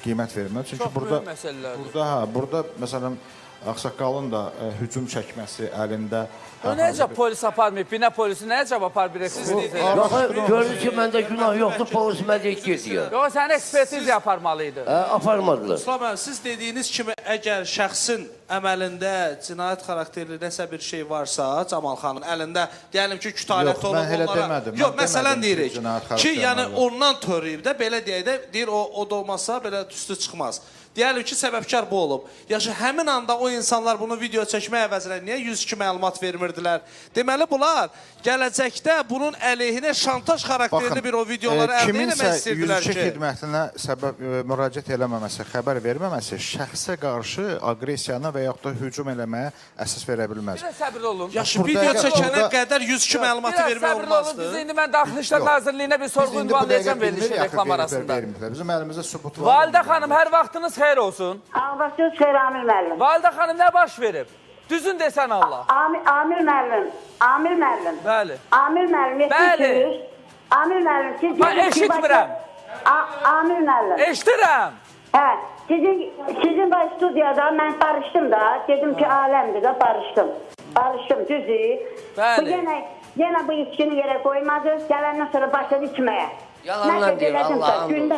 qiymət verilməlidir. Çünki burada, burada məsələn, ağsaqqalın da hücum çəkməsi əlində. O necə polis aparmayıb? Binə polisi nə cavab apar bir ekspertiz? Yox, gördü ki, məndə günah yoxdur, polis mənə deyib ged ya. Yox, səni ekspertiz aparmalıydı. Aparmadılar. Ruslan müəllim, siz dediyiniz kimi əgər şəxsin əməlində cinayət xarakterli nəsə bir şey varsa, Camal xanın əlində, deyəlim ki, kütalət olub onlara... Yox, mən elə demədim. Yox, məsələn deyirik ki, yəni ondan törəyib də, belə deyək də, deyir, o da olmazsa, belə tüstü çıxmaz. Deyəlim ki, səbəbkar bu olub. Yaxşı, həmin anda o insanlar bunu video çəkmək əvəzinə niyə 102 məlumat vermirdilər? Deməli, bunlar gələcəkdə bunun əleyhinə şantaj xarakterli bir o videoları əldə eləmək istəyirdilər ki... Kiminsə 102 xidmətinə səbəb, müraciət eləməməsi, xəbər verməməsi şəxsə qarşı aqressiyanı və yaxud da hücum eləməyə əsas verə bilməz. Biraz səbirli olun. Yaxşı, video çəkənə qədər 102 məlumatı vermək olmazdı. Biz indi mən Daxili İşlər Nazirliyinə bir sorğu ünvanlayacağam verilişin reklam arasında. Bizim əlimizdə sübut var. Validə xanım, hər vaxtınız xeyir olsun. Vaxtınız xeyir, Amil müəllim. Validə xanım, nə baş verib? Düzün desən Allah. Amil müəllim, Amil müəllim. Bəli. Amil müəllim, bəli. Amil müəllim, siz... Mən eşitmirəm. Amil müəllim. Eşitirəm. Hə, sizin baş studiyada mən barışdım da, dedim ki, aləmdir də, barışdım. Barışdım, düzdür. Bəli. Bu yenə bu içkini yerə qoymadı, gələndən sonra başladı içməyə. Yalanlar deyir, Allah'ım.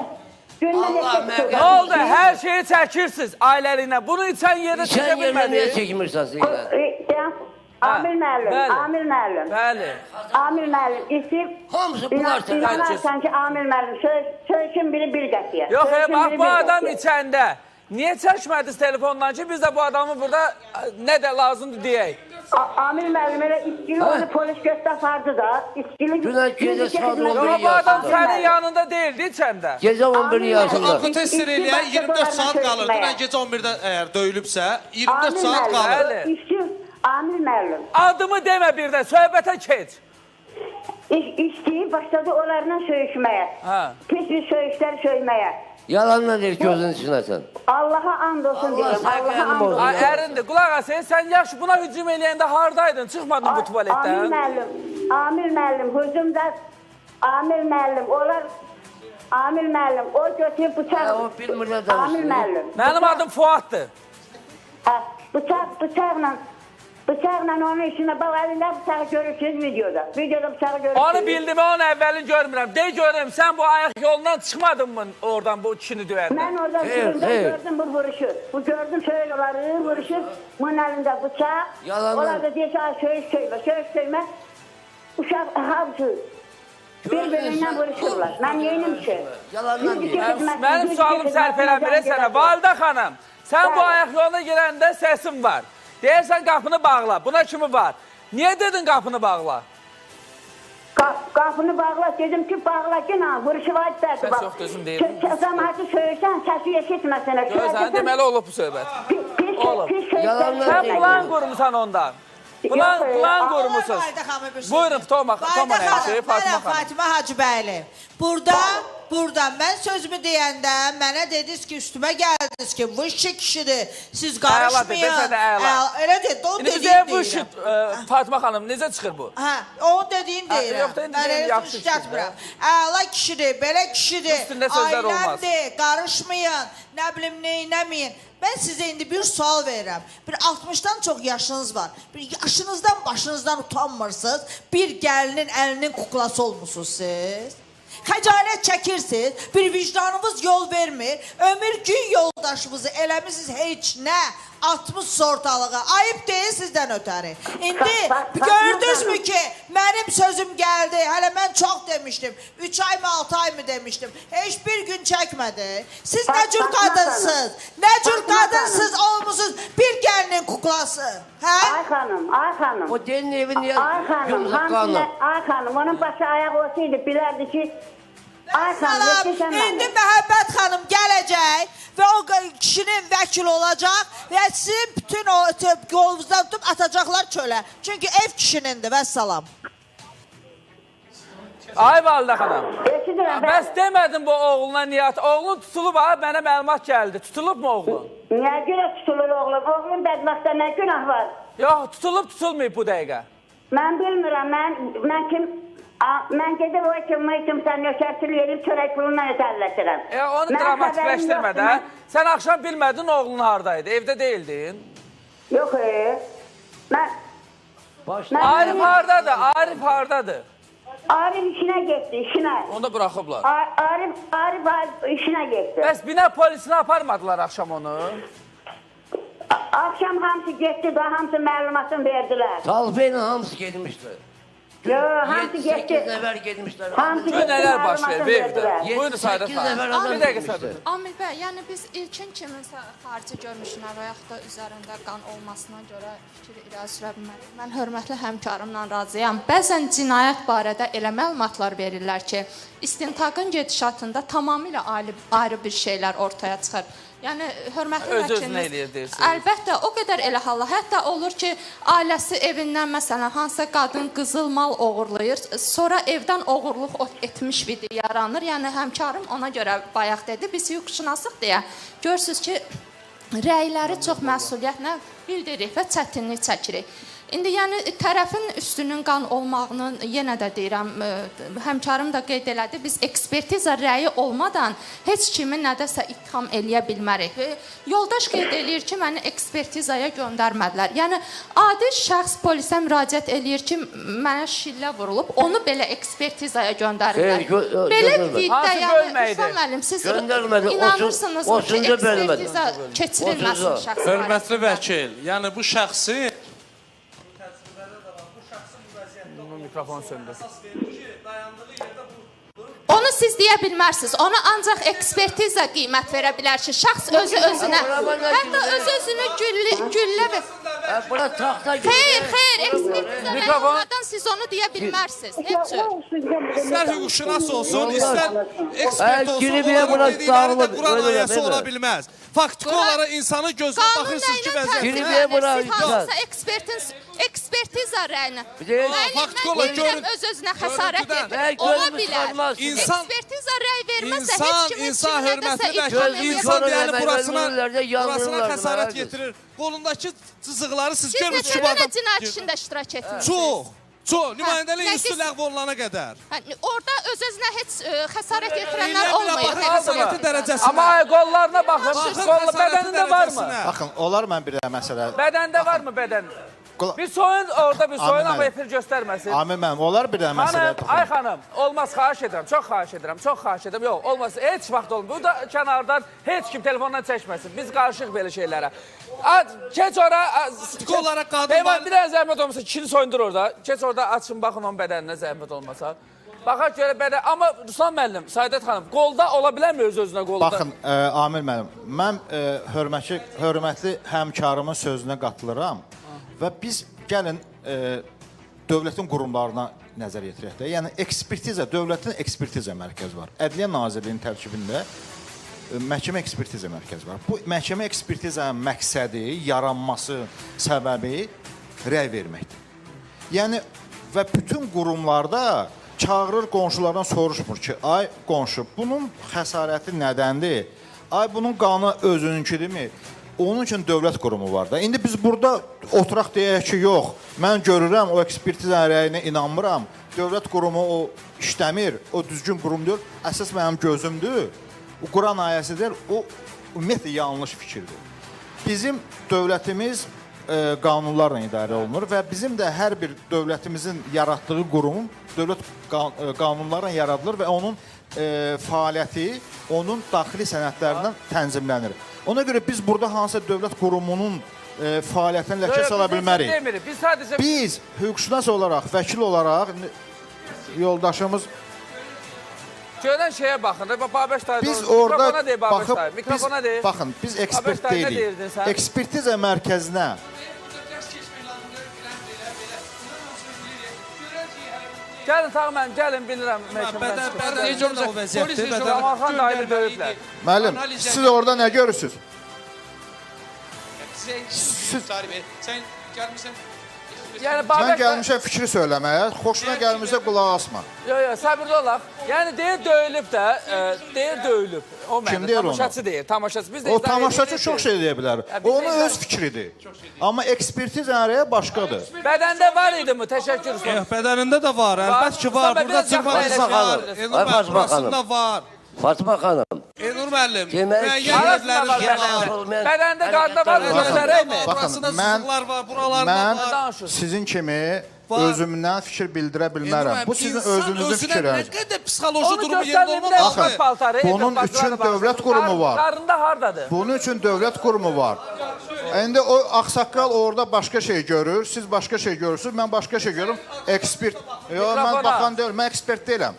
Nə oldu? Hər şeyi çəkirsiniz ailəliklə. Bunu içən yerdə çəkə bilmədiniz. İçən yerdə niyə çəkmirsən sizlə? Amil müəllim, Amil müəllim. Bəli. Amil müəllim, içib... Hamısı bunlar çəkir. İnanarsan ki, Amil müəllim, söyüşün biri bir qətiyə. Yox, bax, bu adam içəndə niyə çəkmədiniz telefondan ki, biz də bu adamı burada nə də lazımdır deyək? Amil müəllim elə içkili onu polis göstə apardı da. İçkili... Dünən gecə saat 11-in Yox, bu adam sənin yanında deyildi içəndə. Gecə 11-in yarısında. Alkotester eləyən 24 saat qalır. Dünən gecə 11-də əgər döyülübsə, 24 saat qalır. Amil müəllim. Adımı demə bir də, söhbətə keç. İçdiyi başladı onlarla söyüşməyə. Pis bir söyüşlər söyməyə. Yalanla deyir gözünün içinə sən. Allaha and olsun deyirəm. Allaha and olsun. Ay, ərindir. Qulaq as, sən yaxşı buna hücum eləyəndə hardaydın? Çıxmadın bu tualetdən? Amil müəllim, Amil müəllim, hücumda Amil müəllim, onlar Amil müəllim, o götürüb bıçaq. O bilmir nə danışır. Amil müəllim. Mənim adım Fuaddır. Bıçaqla Bıçaqla onun üstünə, bax, əlində bıçağı görürsünüz videoda. Videoda bıçağı görürsünüz. Onu bildim, onun əvvəlini görmürəm. De görüm, sən bu ayaq yolundan çıxmadın mı oradan bu kişini döyəndə? Mən oradan çıxdım, gördüm bu vuruşur. Bu gördüm söyür onları, vuruşur. Bunun əlində bıçaq. Yalandan. Onlar da deyir ki, ay söyüş söymə, söyüş söymə. Uşaq hamısı bir-birindən vuruşurlar. Mən neynim ki? Yalandan deyir. Mənim sualım sərf eləmir sənə. Validə xanım, sən bu ayaq yoluna girəndə səsim var. Deyərsən qapını bağla, buna kimi var. Niyə dedin qapını bağla? Qapını bağla, dedim ki bağla ki, vuruşu var dərdi. Səs yoxdur, özüm deyirdim. Cəmaatı söyürsən, səsi eşitməsənə. Görürsən, deməli olub bu söhbət. Olub. Yalanlar Sən plan qurmusan ondan. Plan qurmusunuz. Buyurun, Toma Nəmşi, Fatimə xanım. Fatimə Hacıbəyli. Burada mən sözümü deyəndə mənə dediniz ki, üstümə gəldiniz ki, vışçı kişidir, siz qarışmayın. Əladır, desə də əla. Elə dedi, onu dediyim deyirəm. Fatimə xanım, necə çıxır bu? Hə, onu dediyim deyirəm. Mən elə işlətmirəm. Əla kişidir, belə kişidir, ailəmdir, qarışmayın, nə bilim, neynəməyin. Mən sizə indi bir sual verirəm. Bir 60-dan çox yaşınız var. Bir yaşınızdan, başınızdan utanmırsınız. Bir gəlinin əlinin kuklası olmuşsunuz siz. Xəcalət çəkirsiniz, bir vicdanınız yol vermir. Ömür gün yoldaşımızı eləmişsiniz heç nə, atmışsınız ortalığa. Ayıb deyil sizdən ötəri. İndi gördünüzmü ki, mənim sözüm gəldi. Hələ mən çox demişdim. 3 ay mı, 6 ay mı demişdim. Heç bir gün çəkmədi. Siz nə cür qadınsınız? Nə cür qadınsınız olmuşsunuz bir gəlinin kuklası? Hə? Ay xanım, ay xanım. O gelin evi niyə yumuşaq qanı? Ay xanım, onun başı ayaq olsaydı bilərdi ki, Ay xanım, yetişən mənim. İndi Məhəbbət xanım gələcək və o kişinin vəkili olacaq və sizin bütün o qolunuzdan tutub atacaqlar çölə. Çünki ev kişinindir, vəssalam. Ay Validə xanım, bəs demədin bu oğluna niyyət. Oğlun tutulub, ha, mənə məlumat gəldi. Tutulub mu oğlun? Niyə görə tutulur oğlum? Oğlum bədbəxtdə nə günah var? Yox, tutulub tutulmayıb bu dəqiqə. Mən bilmirəm, mən kim... Mən gedib o kimsən nökərçilik eləyib çörək pulundan ötərləşirəm. Onu dramatikləşdirmə də. Sən axşam bilmədin oğlun haradaydı, evdə deyildin. Yox, mən... Arif haradadır, Arif haradadır? Arif işinə getdi, işinə. Onu da buraxıblar. Arif işinə getdi. Bəs bina polisinə aparmadılar axşam onu? Axşam hamısı getdi, da hamısı məlumatını verdilər. Talfə ilə hamısı getmişdi. Yox, hamısı getdi. 8 nəfər getmişlər. Hamısı getdi, nələr baş verib evdə? Buyurun Saadət xanım. Bir dəqiqə Saadət. Amil bəy, yəni biz ilkin kiminsə xarici görünüşünə və yaxud da üzərində qan olmasına görə fikir irəli sürə bilmərik. Mən hörmətli həmkarımla razıyam. Bəzən cinayət barədə elə məlumatlar verirlər ki, istintaqın gedişatında tamamilə ayrı bir şeylər ortaya çıxır. Yəni, hörmətli vəkilimiz, əlbəttə, o qədər elə hallar. Hətta olur ki, ailəsi evindən, məsələn, hansısa qadın qızıl mal oğurlayır, sonra evdən oğurluq etmiş vidi yaranır. Yəni, həmkarım ona görə bayaq dedi, biz hüquqşünasıq deyə. Görürsünüz ki, rəyləri çox məsuliyyətlə bildiririk və çətinlik çəkirik. İndi yəni tərəfin üstünün qan olmağının yenə də deyirəm, həmkarım da qeyd elədi, biz ekspertiza rəyi olmadan heç kimi nədəsə ittiham eləyə bilmərik. Yoldaş qeyd eləyir ki, məni ekspertizaya göndərmədilər. Yəni adi şəxs polisə müraciət eləyir ki, mənə şillə vurulub, onu belə ekspertizaya göndərirlər. Belə viddə, yəni Rüstan müəllim, siz inanırsınız ki, ekspertiza keçirilməsin şəxs. Hörmətli vəkil, yəni bu şəxsi mikrofon söndür. Onu siz deyə bilmərsiniz. Ona ancaq ekspertiza qiymət verə bilər ki, şəxs özü özünə, hətta özü özünü güllə və... Xeyr, xeyr, ekspertiza rəyi olmadan siz onu deyə bilmərsiniz. Heç cür. İstər hüquqşünas olsun, istər ekspert olsun, onların dedikləri də Quran ayəsi ola bilməz. Faktiki olaraq insanın gözünə baxırsınız ki, vəziyyət... Hansısa ekspertiza rəyinə. Mən deyirəm, öz-özünə xəsarət yetirib. Ola bilər. Ekspertiza rəy verməsə, heç kim heç kimi nədəsə ittiham edə bilməz. İnsan deyəni burasına xəsarət yetirir. Qolundakı cızıqları siz görmürsünüz ki, bu adam... Siz neçə dənə cinayət işində iştirak etmişsiniz? Çox. Çox. Nümayəndəlik üstü ləğv olunana qədər. Orada öz-özünə heç xəsarət yetirənlər olmayıb. Amma qollarına baxın. Bədənində varmı? Baxın, onlar mən bir məsələ... Bədəndə varmı bədəndə? Bir soyun orada, bir soyun, amma efir göstərməsin. Amin mənim, onlar bir dənə məsələ. Xanım, ay xanım, olmaz, xahiş edirəm, çox xahiş edirəm, çox xahiş edirəm. Yox, olmaz, heç vaxt olmaz. Bu da kənardan heç kim telefondan çəkməsin. Biz qarışıq belə şeylərə. Keç ora... Peyman, bir dənə zəhmət olmasa, kişini soyundur orada. Keç orada, açın, baxın onun bədəninə zəhmət olmasa. Baxaq görə bədən, amma Ruslan müəllim, Saadət xanım, qolda ola bilərmi öz-özünə qolda? Baxın, Amil müəllim, mən hörmətli həmkarımın sözünə qatılıram. Və biz gəlin dövlətin qurumlarına nəzər yetirək də. Yəni ekspertiza, dövlətin ekspertiza mərkəzi var. Ədliyyə Nazirliyinin tərkibində məhkəmə ekspertiza mərkəzi var. Bu məhkəmə ekspertizanın məqsədi, yaranması səbəbi rəy verməkdir. Yəni və bütün qurumlarda çağırır qonşulardan soruşmur ki, ay qonşu, bunun xəsarəti nədəndir? Ay bunun qanı özününkidirmi? Onun üçün dövlət qurumu var da. İndi biz burada oturaq deyək ki, yox, mən görürəm, o ekspertiza rəyinə inanmıram, dövlət qurumu o işləmir, o düzgün qurum deyil, əsas mənim gözümdür, o Quran ayəsidir, o ümumiyyətlə yanlış fikirdir. Bizim dövlətimiz qanunlarla idarə olunur və bizim də hər bir dövlətimizin yaratdığı qurum dövlət qanunlarla yaradılır və onun fəaliyyəti onun daxili sənədlərindən tənzimlənir. Ona görə biz burada hansısa dövlət qurumunun fəaliyyətini ləkə sala bilmərik. Biz hüquqşünas olaraq, vəkil olaraq yoldaşımız Görən şeyə baxın. Babəş dayı biz orada baxıb, baxın, biz ekspert deyilik. Ekspertiza mərkəzinə Gəlin Tağı müəllim, gəlin bilirəm. Necə olacaq? Camalxan dayını döyüblər. Müəllim, siz orada nə görürsünüz? Sən gəlmirsən. Yəni, mən gəlmişəm fikri söyləməyə, xoşuna gəlmirsə qulaq asma. Yox, yox, səbirli olaq. Yəni, deyir döyülüb də, deyir döyülüb. O Kim deyir onu? Tamaşaçı deyir, tamaşaçı. Biz də O tamaşaçı çox şey deyə bilər. Onun öz fikridir. Amma ekspertiz rəyi başqadır. Bədəndə var idi mi? Təşəkkür olsun. Bədənində də var, əlbət ki var. Burada cırmaq var, burasında var. Fatma xanım. Elnur müəllim, müəyyən yerləri var. Bədəndə qadında var, göstərəkmi? Baxın, mən sizin kimi özümdən fikir bildirə bilmərəm. Bu sizin özünüzün fikirləriniz. Nə qədər psixoloji durumu yerində olmalıdır. Baxın, bunun üçün dövlət qurumu var. Qarında hardadır? Bunun üçün dövlət qurumu var. İndi o ağsaqqal orada başqa şey görür, siz başqa şey görürsünüz, mən başqa şey görürüm. Ekspert. Yox, mən baxan deyiləm, mən ekspert deyiləm.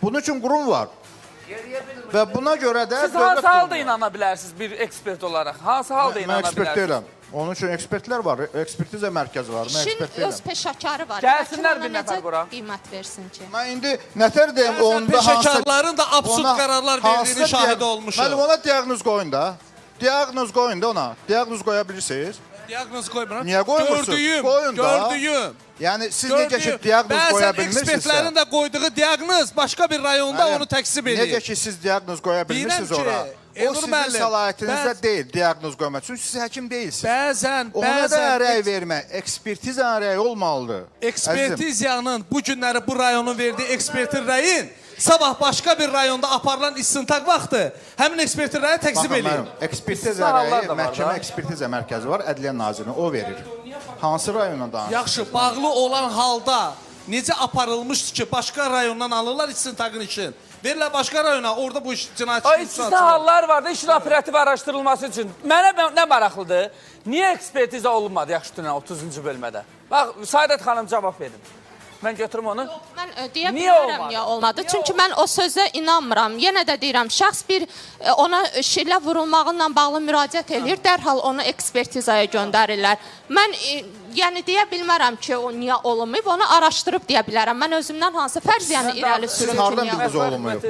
Bunun üçün qurum var. Və buna görə də... Siz hansı halda inana bilərsiniz bir ekspert olaraq? Hansı halda inana bilərsiniz? Mən ekspert deyiləm. Onun üçün ekspertlər var, ekspertiza mərkəzi var. Mən ekspert deyiləm. İşin öz peşəkarı var. Gəlsinlər bir nəfər bura. Qiymət versin ki. Mən indi nətər deyim, onda hansı... Peşəkarların da absurd qərarlar verdiyini şahid olmuşuq. Müəllim, ona diaqnoz qoyun da. Diaqnoz qoyun da ona. Diaqnoz qoya bilirsiniz. Diaqnoz qoymuram. Niyə qoymursunuz? Gördüyüm, gördüyüm. Yəni siz necə ki diaqnoz qoya bilmirsinizsə... Bəzən ekspertlərin də qoyduğu diaqnoz başqa bir rayonda onu təksib edir. Necə ki siz diaqnoz qoya bilmirsiniz ora, o sizin səlahiyyətinizdə deyil diaqnoz qoymaq. Çünki siz həkim deyilsiniz. Bəzən, bəzən... Ona da rəy vermək, ekspertizanın rəyi olmalıdır. Ekspertiziyanın bu günləri bu rayonun verdiyi ekspertin rəyin sabah başqa bir rayonda aparılan istintaq vaxtı həmin ekspertin rəyi təksib eləyir. Ekspertiza rəyi, məhkəmə ekspertiza mərkəzi var, Ədliyyə Nazirliyi o verir. Hansı rayondan danışırsınız? Yaxşı, bağlı olan halda necə aparılmışdı ki, başqa rayondan alırlar istintaqın işin. Verirlər başqa rayona, orada bu iş cinayət işi. İstisna hallar vardı, işin operativ araşdırılması üçün. Mənə nə maraqlıdır? Niyə ekspertiza olunmadı yaxşı dünən 30-cu bölmədə? Bax, Saadət xanım cavab verin. Mən götürüm onu. Yox, mən deyə bilmərəm niyə olmadı. Çünki mən o sözə inanmıram. Yenə də deyirəm, şəxs bir ona şillə vurulmağınla bağlı müraciət eləyir, dərhal onu ekspertizaya göndərirlər. Mən yəni deyə bilmərəm ki, o niyə olunmayıb, onu araşdırıb deyə bilərəm. Mən özümdən hansı fərziyyəni irəli sürüm ki, Siz hardan niyə bildiniz olunmayıb?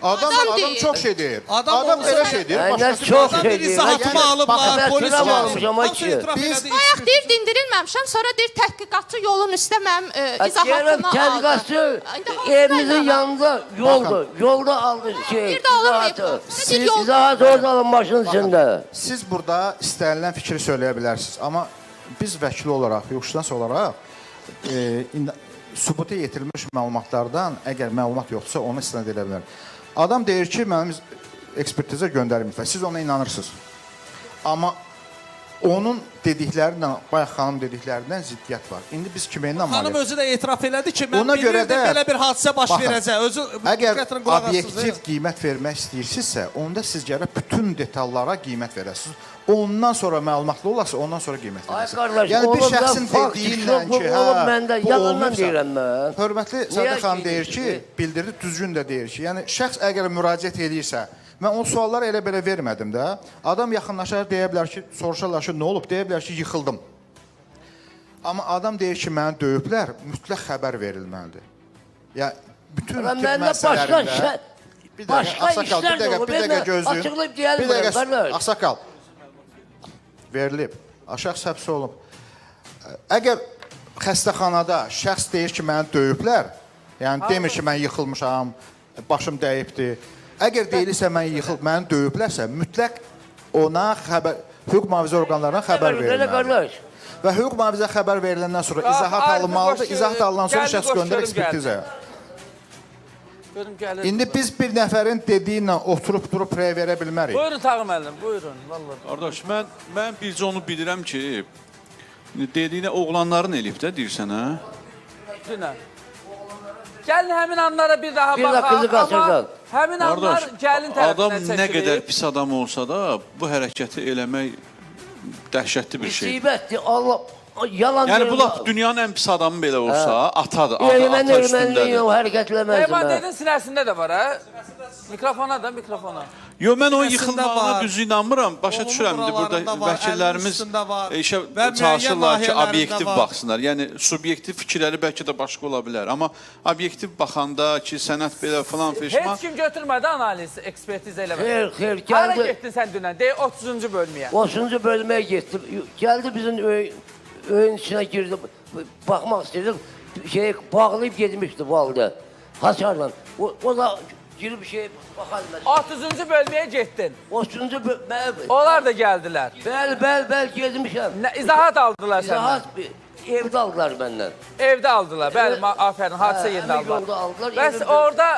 Adam çox şey deyir. Adam belə şey deyir. Başqası çox şey deyir. İzahatımı alıblar, polis gəldi. Bayaq deyir, dindirilməmişəm, sonra deyir, təhqiqatçı yolun üstə mənim izahatımı aldı. Təhqiqatçı evimizin yanında yoldur. Yolda aldı şey, izahatı. İzahat orada alın maşının içində. Siz burada istənilən fikri söyləyə bilərsiniz. Amma biz vəkil olaraq, hüquqşünas olaraq sübuta yetirilmiş məlumatlardan əgər məlumat yoxdursa, onu istinad edə bilər. Adam deyir ki, mənim ekspertizə göndərməyiblər. Siz ona inanırsınız. Amma onun dediklərindən, bayaq xanım dediklərindən ziddiyyət var. İndi biz kimə inanmalıyıq? Xanım özü də etiraf elədi ki, mən bilirdim belə bir hadisə baş verəcək. Özü əgər obyektiv qiymət vermək istəyirsinizsə, onda siz gərək bütün detallara qiymət verəsiniz. Ondan sonra məlumatlı olarsa, ondan sonra qiymət verəsiniz. Yəni bir şəxsin dediyi ki, hə, bu olmursa, hörmətli Sadə xanım deyir ki, bildirdi, düzgün də deyir ki, yəni şəxs əgər müraciət eləyirsə, mən o sualları elə belə vermədim də. Adam yaxınlaşar, deyə bilər ki, soruşarlar ki, nə olub? Deyə bilər ki, yıxıldım. Amma adam deyir ki, məni döyüblər, mütləq xəbər verilməlidir. Yəni, bütün tibb məsələlərində... Başqa işlər də olub, bir dəqiqə gözləyin. Açıqlayıb deyəlmirəm, qardaş. Ağsaqqal, verilib, şəxs həbs olunub. Əgər xəstəxanada şəxs deyir ki, məni döyüblər, yəni demir ki, mən yıxılmışam, başım dəyibdir. Əgər deyilirsə, məni döyüblərsə, mütləq ona xəbər, hüquq mühafizə orqanlarına xəbər verilməlidir. Və hüquq mühafizə xəbər veriləndən sonra izahat alınmalıdır. İzahat alınandan sonra şəxs göndər ekspertizaya. İndi biz bir nəfərin dediyi ilə oturub durub rəy verə bilmərik. Buyurun Tağı müəllim, buyurun. Qardaş, mən bircə onu bilirəm ki, dediyinə oğlanların eləyib də deyirsən, hə? Dünən. Gəlin həmin anlara bir daha baxaq, amma həmin anlar gəlin tərəfindən çəkilir. Adam nə qədər pis adam olsa da, bu hərəkəti eləmək dəhşətli bir şeydir. Müsibətdir, Allah Yalan. Yəni bu lap dünyanın ən pis adamı belə olsa, atadır, ata üstündədir. Yox, hərəkət eləməzdim. Leyman dedin sinəsində də var, hə? Mikrofona da, mikrofona. Yox, mən o yıxılmağına düz inanmıram. Başa düşürəm, indi burada vəkillərimiz işə çalışırlar ki, obyektiv baxsınlar. Yəni, subyektiv fikirləri bəlkə də başqa ola bilər. Amma obyektiv baxanda ki, sənət belə filan fişman... Heç kim götürmədi analiz, ekspertiz eləmədi. Xeyr, xeyr, gəldi... Hara getdin sən dünən? Deyir, 30-cu bölməyə. 30-cu bölməyə getdim. Gəldi bizim öyün içinə girdi, baxmaq istəyirdim. Bağlayıb getmişdi validə. Hasarla. O da... Girib şey, baxalım. 30-cu bölməyə getdin. 30-cu bölməyə... Onlar da gəldilər. Bəli, bəli, bəli, getmişəm. İzahat aldılar səndən. İzahat evdə aldılar məndən. Evdə aldılar, bəli, afərin, hadisə yerində aldılar. Bəs orada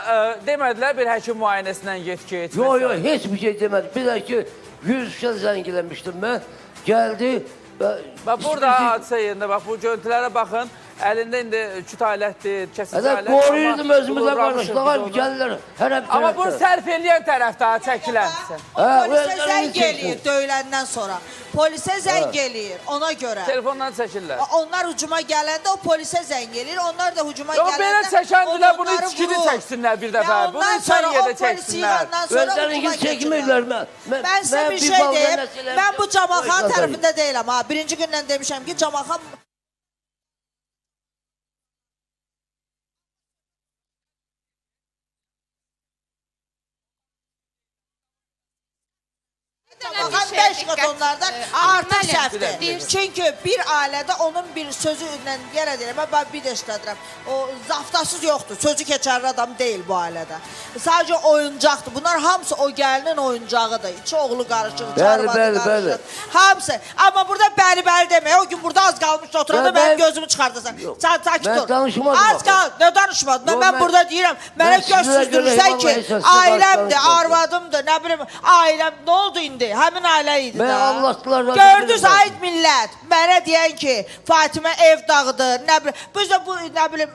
demədilər bir həkim müayinəsindən get ki, heç Yox, yox, heç bir şey demədi. Bir də ki, 100 kişi zəng eləmişdim mən. Gəldi. Bax, burada hadisə yerində, bax, bu görüntülərə baxın. Əlində indi küt alətdir, kəsici alətdir. Qoruyurdum özümü də qardaşlar, gəlirlər. Amma bunu sərf eləyən tərəf daha çəkilən. O polisə zəng eləyir döyüləndən sonra. Polisə zəng eləyir ona görə. Telefondan çəkirlər. Onlar hücuma gələndə o polisə zəng eləyir, onlar da hücuma gələndə... Yox, belə çəkəndilər, bunu içkini çəksinlər bir dəfə. Bunu içən yerdə çəksinlər. Özlərini çəkmirlər. Mən sizə bir şey deyim, mən bu Camalxan tərəfində deyiləm. Birinci gündən demişəm ki, Camalxan... Baxan 5 qat onlardan artıq səhvdir. Çünki bir ailədə onun bir sözü ilə yenə deyirəm, mən bir də işlədirəm. O zaftasız yoxdur, sözü keçərli adam deyil bu ailədə. Sadəcə oyuncaqdır. Bunlar hamısı o gəlinin oyuncağıdır. İki oğlu qarışıq, iki arvadı qarışıq. Hamısı. Amma burada bəli-bəli deməyə, o gün burada az qalmışdı oturanda mənim gözümü çıxardasan. Sakit dur. Az qal, nə danışmadın? Mən burada deyirəm, mənə göz süzdürürsən ki, ailəmdir, arvadımdır, nə bilim, ailəm, nə oldu indi? Həmin ailə idi da. Gördünüz, ay millət, mənə deyən ki, Fatimə ev dağıdır, nə bilim, biz də bu, nə bilim,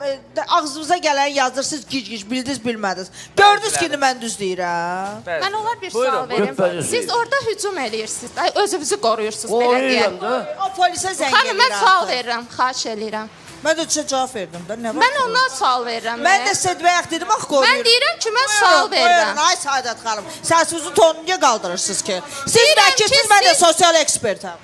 ağzımıza gələn yazır, siz gic-gic bildiniz, bilmədiniz. Gördünüz ki, mən düz deyirəm. Mən onlar bir sual verim. Siz orada hücum eləyirsiniz, özünüzü qoruyursunuz, belə deyək. O polisə zəng eləyir. Xanım, mən sual verirəm, xahiş eləyirəm. Mən də sizə cavab verdim də, nə var? Mən ondan sual verirəm. Mən də sizə bayaq dedim, ax qoruyuram. Mən deyirəm ki, mən sual verirəm. Buyurun, ay Səadət xanım, səsinizin tonunu niyə qaldırırsınız ki? Siz vəkilsiniz, mən də sosial ekspertəm.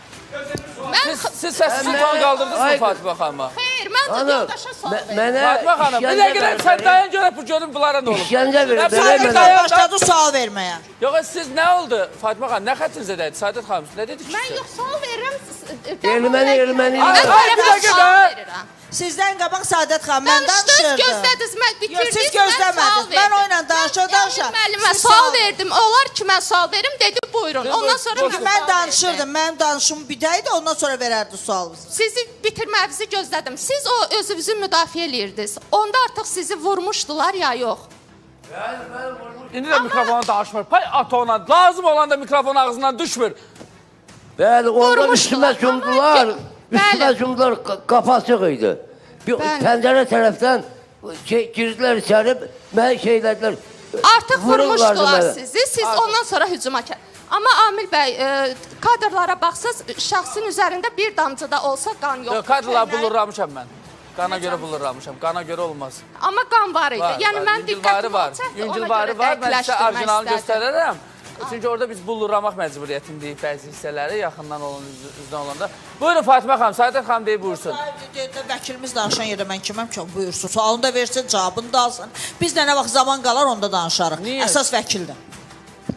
Siz səsinizin tonunu qaldırdınız mı Fatimə xanıma? Xeyr, mən də yoldaşa sual verirəm. Fatimə xanım, bir dəqiqə sən dayan görək, bu görün bunlara nə olub. İşgəncə verir. Səadət başladı sual verməyə. Yox, siz nə oldu Fatimə xanım, nə xətrinizə dəydi? Səadət xanım, nə dedi ki? Mən yox, sual verirəm. Erməni, erməni. Ay, bir dəqiqə. Sizdən qabaq Səadət xanım, mən danışırdım. Danışdınız, gözlədiniz, mən bitirdiniz, siz gözləmədiniz. Mən o ilə danışa-danışa. Müəllimə sual verdim, olar ki, mən sual verim, dedi, buyurun. Ondan sonra mən danışırdım, mənim danışım bitəydi, ondan sonra verərdi sualınızı. Sizi bitirməyinizi gözlədim. Siz o özünüzü müdafiə eləyirdiniz. Onda artıq sizi vurmuşdular ya yox? İndi də mikrofona danışmır. Pay at ona, lazım olan da mikrofon ağzından düşmür. Bəli, orada üstümə cumdular. Üstümə cumdular, qapı açıq idi. Pəncərə tərəfdən girdilər içəri, mənə şey elədilər. Artıq vurmuşdular sizi, siz ondan sonra hücuma gəldiniz. Amma Amil bəy, kadrlara baxsaz, şəxsin üzərində bir damcı da olsa qan yoxdur. Kadrlar bulurlamışam mən. Qana görə bulurlamışam, qana görə olmaz. Amma qan var idi. Yəni mən diqqətimi o çəkdi, ona görə var, mən sizə dəqiqləşdirmək orijinalını istədim. göstərərəm. Çünki orada biz bullurlamaq məcburiyyətindəyik bəzi hissələri, yaxından olan, üzdən olanda. Buyurun Fatimə xanım, Səadət xanım deyib buyursun. Vəkilimiz danışan yerdə mən kiməm ki, buyursun. Sualını da versin, cavabını da alsın. Biz də nə vaxt zaman qalar, onda danışarıq. Əsas vəkildir.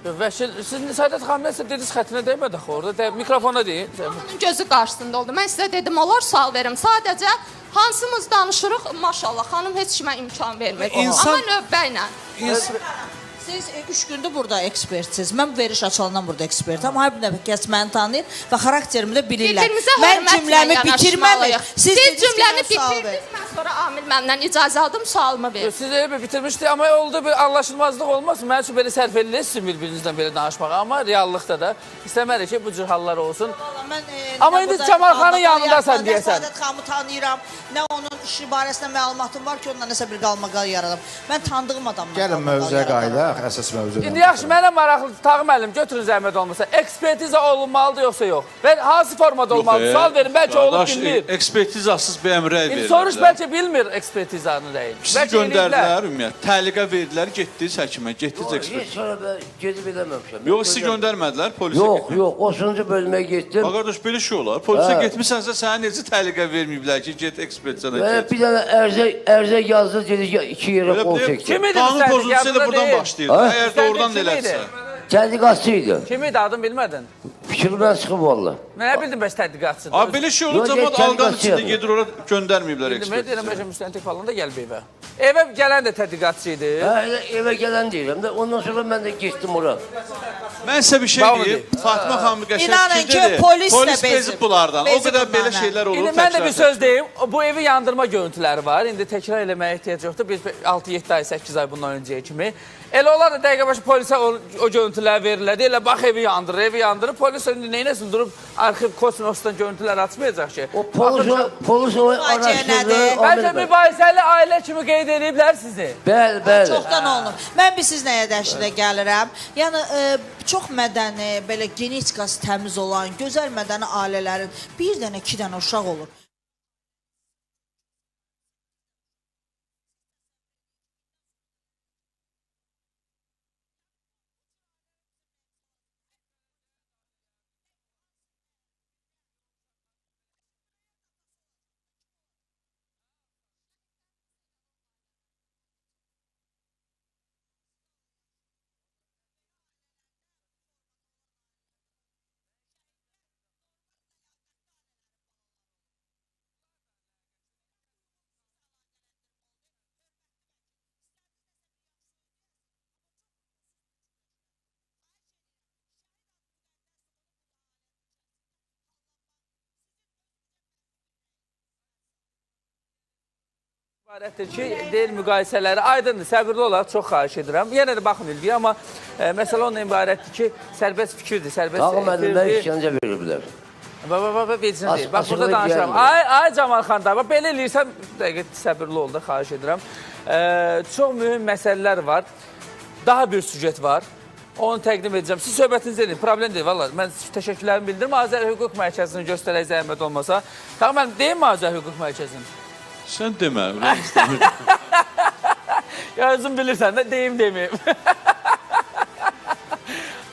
Vəkil, siz Səadət xanım nəsə dediniz, xətrinə dəymədi axı orada, mikrofona deyin. Onun gözü qarşısında oldu. Mən sizə dedim, olar sual verim. Sadəcə hansımız danışırıq, maşallah, xanım heç kimə imkan vermir. Amma növbə ilə. Siz 3 gündür burada ekspertsiz. Mən bu veriş açılandan burada ekspertəm. Hər bir dəfə kəs məni tanıyır və xarakterimi də bilirlər. Mən cümləmi bitirməmiş. Siz cümləni bitirdiniz, mən sonra Amil məndən icazə aldım, sualımı verdim. Siz elə bir bitirmişdi, amma oldu bir anlaşılmazlıq olmaz. Mən üçün belə sərf edirsiniz bir-birinizdən belə danışmağa, amma reallıqda da istəmərik ki, bu cür hallar olsun. Amma indi Cəmalxanın yanındasan deyəsən. Nə Səadət xanımı tanıyıram, nə onun işi barəsində məlumatım var ki, ondan nəsə bir qalmaqal yaradım. Mən tanıdığım adamdan Gəlin mövzuya qayıdaq, əsas mövzudan. İndi yaxşı, mənə maraqlı, Tağı müəllim, götürün zəhmət olmasa. Ekspertiza olunmalıdır yoxsa yox? Və hansı formada olmalıdır? Sual verin, bəlkə olub bilmir. Ekspertizasız bəyəm rəy verirlər. Soruş bəlkə bilmir ekspertizanın rəyini. Sizi göndərdilər ümumiyyət, təliqə verdilər, getdiniz həkimə, getdiniz ekspertizə. Heç hara gedib eləməmişəm. Yox, sizi göndərmədilər, polisə getdiniz. Yox, yox, 30-cu bölməyə getdim. Bax, qardaş, belə şey olar. Polisə getmisənsə, sənə necə təliqə verməyiblər ki, get ekspertizana get. Bir dənə ərizə yazdı, dedi ki, 2 yerə qol çəkdi. Kim idi Qanun pozuntusu elə buradan başlayır. Əgər doğrudan elədirsə. Tədqiqatçı idi. Kim idi, adını bilmədin? Fikrimdən çıxıb valla. Mən nə bildim bəs tədqiqatçıdır? Abi, belə şey olur, cəmaat alqanın içində gedir, ora göndərməyiblər ekspertizə. Deyirəm, bəlkə müstəntiq falan da gəlib evə. Evə gələn də tədqiqatçı idi. Hə, evə gələn deyirəm də, ondan sonra mən də getdim ora. Mən sizə bir şey deyim, Fatma xanım qəşəng fikir dedi. Polis bezib bunlardan, o qədər belə şeylər olur. İndi mən də bir söz deyim, bu evi yandırma görüntüləri var. İndi təkrar eləməyə ehtiyac yoxdur. Biz 6-7 ay, 8 ay bundan öncəyə kimi. Elə onlar da dəqiqə başı polisə o görüntüləri verirlər. Deyirlər, bax evi yandırır, evi yandırır. Polis indi neynəsin, durub arxiv kosmosdan görüntülər açmayacaq ki. O polis o araşdırdı. Bəlkə mübahisəli ailə kimi qeyd ediblər sizi. Bəli, bəli. Çoxdan olunur. Mən bir siz nəyə dəhşətə gəlirəm? Yəni, çox mədəni, belə genetikası təmiz olan, gözəl mədəni ailələrin bir dənə, iki dənə uşaq olur. İbarətdir ki, deyil müqayisələri aydındır, səbirli olaq, çox xahiş edirəm. Yenə də baxın İlviyə, amma məsələ onunla ibarətdir ki, sərbəst fikirdir, sərbəst fikirdir. Tağı müəllimlər işgəncə veriblər. Bax, bax, deyil. Bax, burada danışıram. Ay, Camal xan da, bax, belə eləyirsən, dəqiq səbirli ol da, xahiş edirəm. Çox mühüm məsələlər var. Daha bir süjet var. Onu təqdim edəcəm. Siz söhbətinizi edin, problem deyil. Vallahi, mən təşəkkürlərimi bildirim. Azər Hüquq Mərkəzini göstərək zəhmət olmasa. Tağı müəllim, deyim mi Azər Hüquq Mərkəzini? Sən demə, ürək istəmirdim. Ya özün bilirsən də, deyim deməyim.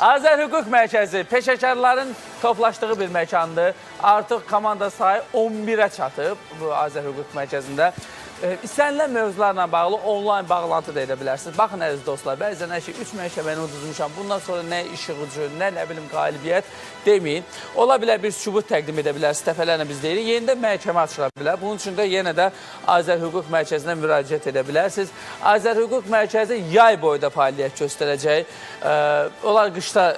Azər Hüquq Mərkəzi peşəkarların toplaşdığı bir məkandır. Artıq komanda sayı 11-ə çatıb bu Azər Hüquq Mərkəzində. İstənilən mövzularla bağlı onlayn bağlantı da edə bilərsiniz. Baxın, əziz dostlar, bəzən hər şey 3 məhkəməni uduzmuşam. Bundan sonra nə işıq ucu, nə bilim qalibiyyət deməyin. Ola bilər bir sübut təqdim edə bilərsiniz. Dəfələrlə biz deyirik. Yenidən məhkəmə açıla bilər. Bunun üçün də yenə də Azər Hüquq Mərkəzinə müraciət edə bilərsiniz. Azər Hüquq Mərkəzi yay boyu da fəaliyyət göstərəcək. Onlar qışda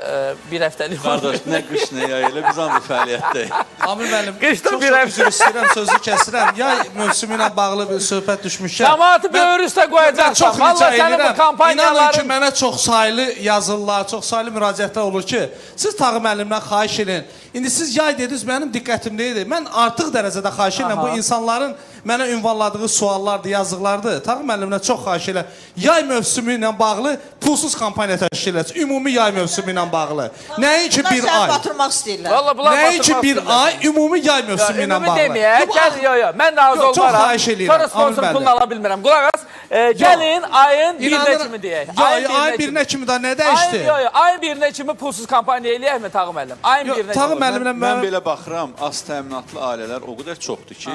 bir həftəlik. Qardaş, nə qış, nə yay elə biz ancaq fəaliyyətdəyik. Amil müəllim, çox üzr istəyirəm, sözü kəsirəm. Yay mövsümü ilə bağlı bir söhbət düşmüşkən. Cəmaatı böyür üstə qoyacaqsan. Valla sənin bu kampaniyaların... İnanın ki, mənə çox saylı yazırlar, çox saylı müraciətlər olur ki, siz Tağı müəllimdən xahiş edin. İndi siz yay dediniz, mənim diqqətimdə idi. Mən artıq dərəcədə xahiş edirəm. Bu insanların mənə ünvanladığı suallardır, yazıqlardır. Tağı müəllimdən çox xahiş edirəm. Yay mövsümü ilə bağlı pulsuz kampaniya təşkil edəcək. Ümumi yay mövsümü ilə bağlı. Nəinki bir ay. Nəinki bir ay, ümumi yay mövsümü ilə bağlı. Ümumi deməyək. Yox, yox, mən razı olmaram. Sonra sponsor pulunu ala bilmirəm. Qulaq as, gəlin ayın birinə kimi deyək. Ayın birinə kimi da nə dəyişdi? Yox, yox, ayın birinə kimi pulsuz kampaniya eləyəkmi Tağı müəllim? Ayın birinə kimi. Mən belə baxıram, az təminatlı ailələr o qədər çoxdur ki,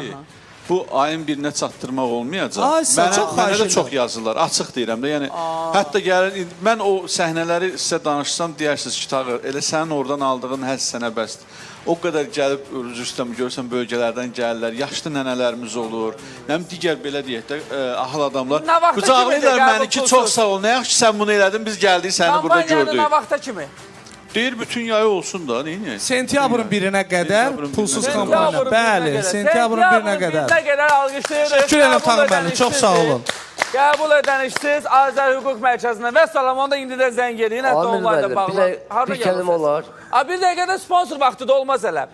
bu ayın birinə çatdırmaq olmayacaq. Mənə də çox yazırlar, açıq deyirəm də. Yəni, hətta gəlin, mən o səhnələri sizə danışsam, deyərsiniz ki, Tağı, elə sənin oradan aldığın həss sənə bəsdir. O qədər gəlib, üzr istəyirəm, görürsən, bölgələrdən gəlirlər, yaşlı nənələrimiz olur, nəm digər belə deyək də, ahıl adamlar. Qucaqlayırlar məni ki, çox sağ ol, nə yaxşı ki, sən bunu elədin, biz gəldik, səni burada gördük. Kampaniyanın nə vaxta kimi? Deyir, bütün yayı olsun da, neyniyək? Sentyabrın 1-nə qədər pulsuz kampaniya. Bəli, sentyabrın 1-nə qədər. 1-nə qədər alqışlayırıq. Təşəkkür edirəm Tağı müəllim, çox sağ olun. Qəbul ödənişsiz Azər Hüquq Mərkəzindən. Və salam, onda indidən zəng eləyin, hətta onlayda bağlı. Bir kəlmə olar. Bir dəqiqədə sponsor vaxtı da olmaz hələ.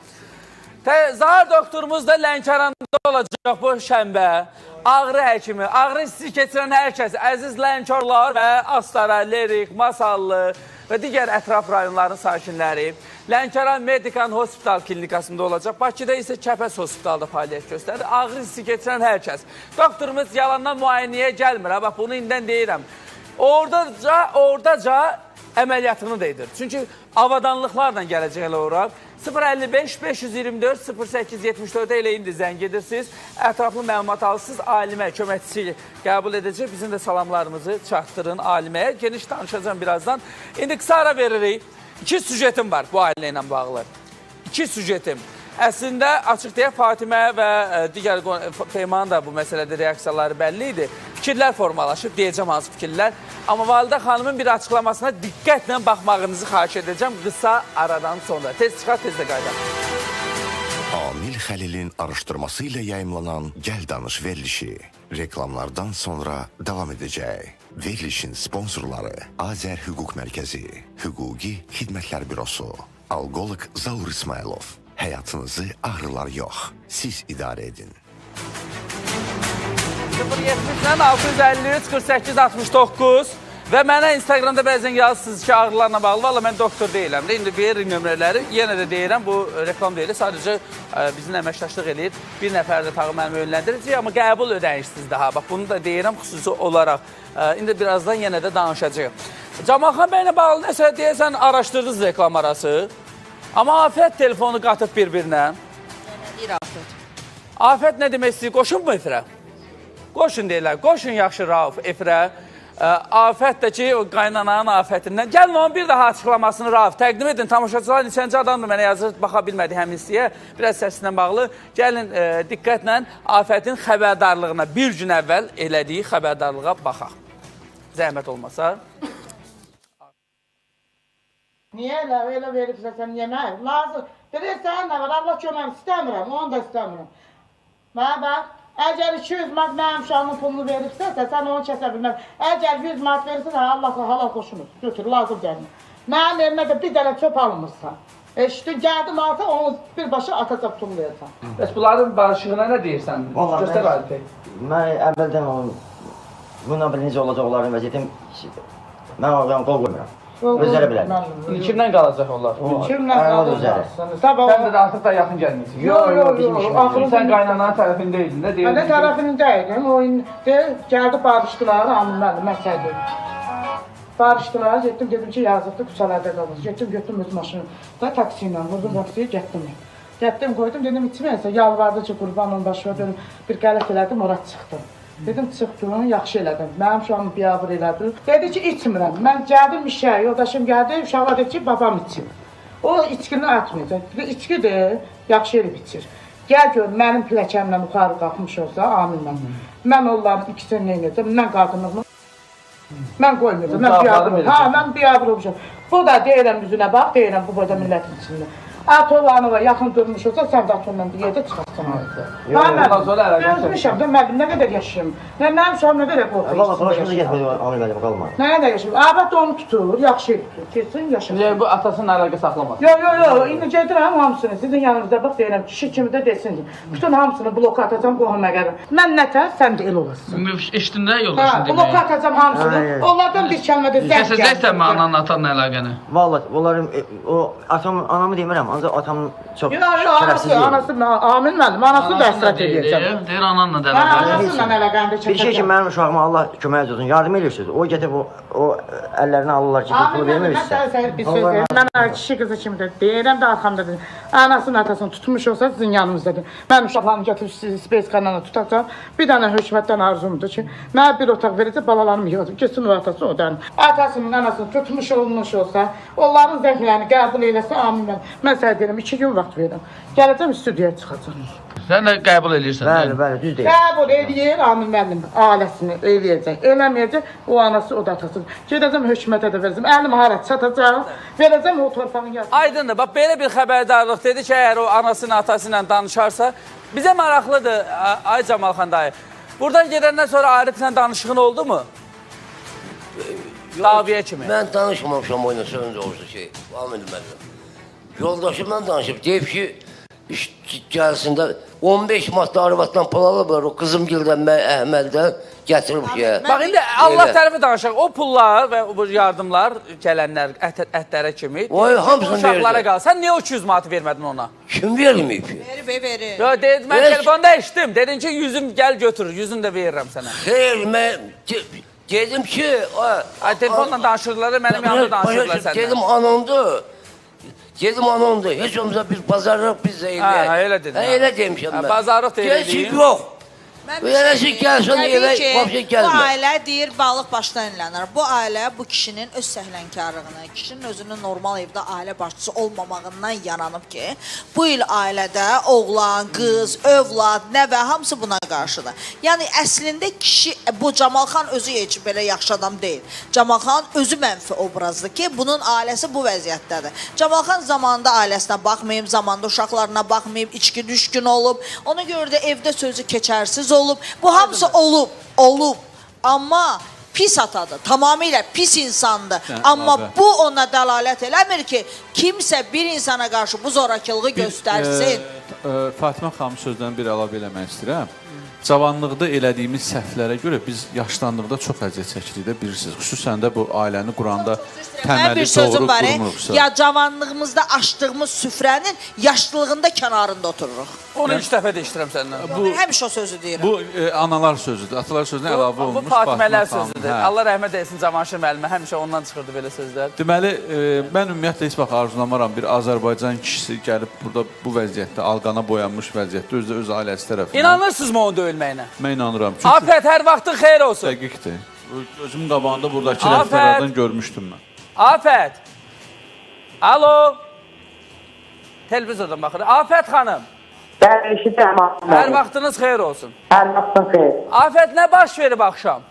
Zahar doktorumuz da Lənkəranda olacaq bu şənbə. Ağrı həkimi, ağrı hissi keçirən hər kəs, əziz Lənkərlar və Astara, Lerik, Masallı və digər ətraf rayonların sakinləri Lənkəran Medikan Hospital klinikasında olacaq. Bakıda isə Kəpəz Hospitalda fəaliyyət göstərir. Ağrı hissi keçirən hər kəs. Doktorumuz yalandan müayinəyə gəlmir. Ha, bax, bunu indidən deyirəm. Oradaca əməliyyatını da edir. Çünki avadanlıqlarla gələcək elə ora. 055 524 08 74-ə elə indi zəng edirsiniz. Ətraflı məlumat alırsınız. Alimə köməkçisi qəbul edəcək. Bizim də salamlarımızı çatdırın Aliməyə. Geniş danışacağım birazdan. İndi qısa ara veririk. İki süjetim var bu ailə ilə bağlı. İki süjetim. Əslində, açıq deyək, Fatimə və digər Peymanın da bu məsələdə reaksiyaları bəlli idi. Fikirlər formalaşıb, deyəcəm hansı fikirlər. Amma Validə xanımın bir açıqlamasına diqqətlə baxmağınızı xahiş edəcəm qısa aradan sonra. Tez çıxar, tez də qayıdaq. Amil Xəlilin araşdırması ilə yayımlanan Gəl Danış verilişi reklamlardan sonra davam edəcək. Verilişin sponsorları Azər Hüquq Mərkəzi, Hüquqi Xidmətlər Bürosu, Alqolog Zaur İsmailov. Həyatınızı ağrılar yox, siz idarə edin. 070-dən 653 48 69 və mənə Instagramda bəzən yazırsınız ki, ağrılarla bağlı. Valla mən doktor deyiləm. İndi verin nömrələri. Yenə də deyirəm, bu reklam deyil. Sadəcə bizimlə əməkdaşlıq eləyir. Bir nəfər də tağı mənim yönləndirəcək, amma qəbul ödənişsiz daha. Bax, bunu da deyirəm xüsusi olaraq. İndi birazdan yenə də danışacağım. Camalxan bəylə bağlı nəsə deyəsən araşdırdınız reklam arası. Amma Afət telefonu qatıb bir-birinə. Nə deyir Afət? Afət nə demək istəyir? Qoşun mu efirə? Qoşun deyirlər. Qoşun yaxşı Rauf efirə. Afət də ki, o qaynananın afətindən. Gəlin onun bir daha açıqlamasını Rauf təqdim edin. Tamaşaçılar neçənci adamdır mənə yazır, baxa bilmədi həmin hissəyə. Biraz səsindən bağlı. Gəlin diqqətlə Afətin xəbərdarlığına bir gün əvvəl elədiyi xəbərdarlığa baxaq. Zəhmət olmasa. Niyə elə veribsə sən yemək? Lazım. Bilirsən nə var, Allah köməyim, istəmirəm, onu da istəmirəm. Mənə bax, əgər 200 manat mənim uşağımın pulunu veribsə, sən onu kəsə bilməz. Əgər 100 manat verirsən, Allah halal xoşunuz, götür, lazım gəlmir. Mənim evimə də bir dənə çöp almırsan. Eşitdin, gəldim alsa, onu birbaşa atacaq tullayacaq. Bəs bunların barışığına nə deyirsən? Göstər Arif bəy. Mən əvvəldən bununla bir necə olacaq onların vəziyyətim, mən oradan qol qoymuram. Özləri bilərlər. Kimdən qalacaq onlar? Kimdən qalacaq? Sən də artıq da yaxın gəlməyəcək. Yox, yox, yox. Sən qaynananın tərəfində idin də. Mən də tərəfində idim. O gəldi, barışdılar, məsələ. Barışdılar, getdim, dedim ki, yazıqdır, küçələrdə qalır. Getdim, götürdüm öz maşını da taksi ilə, vurdum taksiyə, getdim. Getdim, qoydum, dedim, içməyəsə, yalvardı ki, qurban olun başıma dönüm. Bir qələt elədim, ora çıxdım. Dedim, çıxdın, yaxşı elədim. Mənim uşağımı biabır elədi. Dedi ki, içmirəm. Mən gəldim işə, yoldaşım gəldi, uşaqlar dedi ki, babam içir. O içkini atmayacaq. İçkidir, yaxşı elib içir. Gəl gör, mənim pilləkəmlə yuxarı qalxmış olsa, amin mən. Mən onların ikisini nə edəcəm, mən qadınlığımı mən qoymayacam, mən biabır olacam. Hə, mən biabır olacam. Bu da deyirəm üzünə bax, deyirəm bu boyda millətin içində. Atolanova yaxın durmuş olsa, sən də atonla bir yerdə çıxarsan. Dözmüşəm də, müəllim, nə qədər yaşayım? Mənim uşağım nə qədər qorxu Valla, başımıza getmədi, Amil müəllim, qalmadı. Nə qədər yaşayım? Əbət onu tutur, yaxşı tutur, getsin, yaşasın. Yəni, bu atasının əlaqə saxlamaz? Yox, yox, yox, indi gedirəm hamısını, sizin yanınızda bax, deyirəm, kişi kimi də desin ki, bütün hamısını bloka atacam, qohum əqərim. Mən nətər, sən də el olasın. Eşitdin də yoldaşın deməyi. Bloka atacam hamısını, onlardan bir kəlmə də zəng gəldi. Kəsəcəksən mi ananın, atanın əlaqəni? Valla, onların, o atam, anamı demirəm, ancaq atam çox şərəfsiz deyil. Anası, Amin müəllim, anasını da həsrət eləyəcəm. Deyir, ananla da əlaqəni. Anasıyla əlaqəni də çəkəcəm. Bir şey ki, mənim uşağıma Allah kömək olsun, yardım edirsiniz. O getib o əllərini alırlar ki, pulu vermirsinizsə. Amin müəllim, mən sənə bir söz deyim. Mən kişi qızı kimi də deyirəm də arxamda deyirəm. Anasının atasını tutmuş olsa sizin yanınızdadır. Mən uşaqlarımı gətirib Space kanalına tutacam. Bir dənə hökumətdən arzumdur ki, mənə bir otaq verəcək, balalarımı yığacaq. Getsin o atası o dənə. Atasının anasını tutmuş olmuş olsa, onların zənglərini qəbul eləsə, amin müəllim. Mən sənə deyirəm, 2 gün vaxt verirəm. Gələcəm, studiyaya çıxacam. Sən də qəbul eləyirsən, bəli, bəli, düz deyir. Qəbul eləyir, Amin müəllim, ailəsini eləyəcək, eləməyəcək, o anası, o da atası. Gedəcəm, hökumətə də verəcəm, əlim hara çatacaq, verəcəm o torpağın yarısını. Aydındır, bax, belə bir xəbərdarlıq dedi ki, əgər o anasını, atası ilə danışarsa, bizə maraqlıdır, ay Camalxan dayı. Buradan gedəndən sonra Ariflə danışığın oldu mu? Daviyə kimi. Mən danışmamışam o ilə sözün doğrusu ki, Amin müəllim. Yoldaşımla danışıb, deyib ki, Gəlsin də 15 manat arvaddan pul alıblar, o qızım gildən, Əhməddən gətirib ki. Bax, indi Allah tərəfi danışaq. O pullar və bu yardımlar gələnlər ətlərə kimi uşaqlara qal. Sən niyə o 200 manatı vermədin ona? Kim verməyib ki? Verir, verir. Mən telefonda eşitdim. Dedin ki, yüzüm gəl götür, yüzünü də verirəm sənə. Xeyr, mən dedim ki... Telefonla danışırlar, mənim yanımda danışırlar səndən. Dedim, anamdır. Dedim anamdır, heç olmasa biz bazarlıq biz də eləyək. Hə, elə dedim. Hə, elə demişəm mən. Bazarlıq da elə eləyim. Deyir yox. Eləsi gəlsin, elə vəbşə gəlmə. Bu ailə deyir, balıq başdan illənir. Bu ailə bu kişinin öz səhlənkarlığını, kişinin özünün normal evdə ailə başçısı olmamağından yaranıb ki, bu il ailədə oğlan, qız, övlad, nəvə hamısı buna qarşıdır. Yəni, əslində kişi, bu Camalxan özü heç belə yaxşı adam deyil. Camalxan özü mənfi obrazdır ki, bunun ailəsi bu vəziyyətdədir. Camalxan zamanında ailəsinə baxmayıb, zamanında uşaqlarına baxmayıb, içki düşkün olub. Ona görə də evdə sözü keçərsiz olub. Bu hamısı olub, olub. Amma pis atadır, tamamilə pis insandır. Amma bu ona dəlalət eləmir ki, kimsə bir insana qarşı bu zorakılığı göstərsin. Fatimə xanım sözdən bir əlavə eləmək istəyirəm. Cavanlıqda elədiyimiz səhvlərə görə biz yaşlandıqda çox əziyyət çəkirik də bilirsiniz. Xüsusən də bu ailəni quranda təməli doğru qurmuruqsa. Ya cavanlığımızda açdığımız süfrənin yaşlılığında kənarında otururuq. Onu 3 dəfə deyişdirəm səndən. Mən həmişə o sözü deyirəm. Bu analar sözüdür. Atalar sözünə əlavə olmuş. Bu Fatimələr sözüdür. Allah rəhmət etsin Cavanşir müəllimə. Həmişə ondan çıxırdı belə sözlər. Deməli, mən ümumiyyətlə heç vaxt arzulamaram bir Azərbaycan kişisi gəlib burada bu vəziyyətdə, alqana boyanmış vəziyyətdə özü öz ailəsi tərəfindən. İnanırsınızmı onu döyülməyinə? Mən inanıram. Afət, hər vaxtın xeyir olsun. Dəqiqdir. Gözümün qabağında buradakı rəftarlardan görmüşdüm mən. Afət. Alo. Televizordan baxır. Afət xanım. Bəli, eşidirəm. Hər vaxtınız xeyir olsun. Hər vaxtın xeyir. Afət, nə baş verib axşam?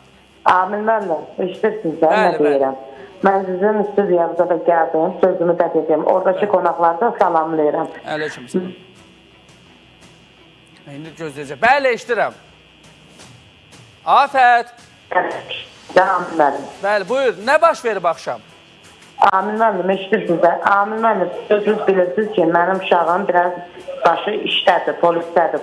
Amil müəllim, eşidirsiniz də, nə deyirəm. Mən sizin studiyamıza da gəldim, sözümü də dedim. Oradakı qonaqları da salamlayıram. Aleyküm salam. İndi gözləyəcək. Bəli, eşidirəm. Afət. Amil müəllim. Bəli, buyur. Nə baş verib axşam? Amil müəllim, eşidirsiniz də. Amil müəllim, özünüz bilirsiniz ki, mənim uşağım biraz başı işdədir, polisdədir.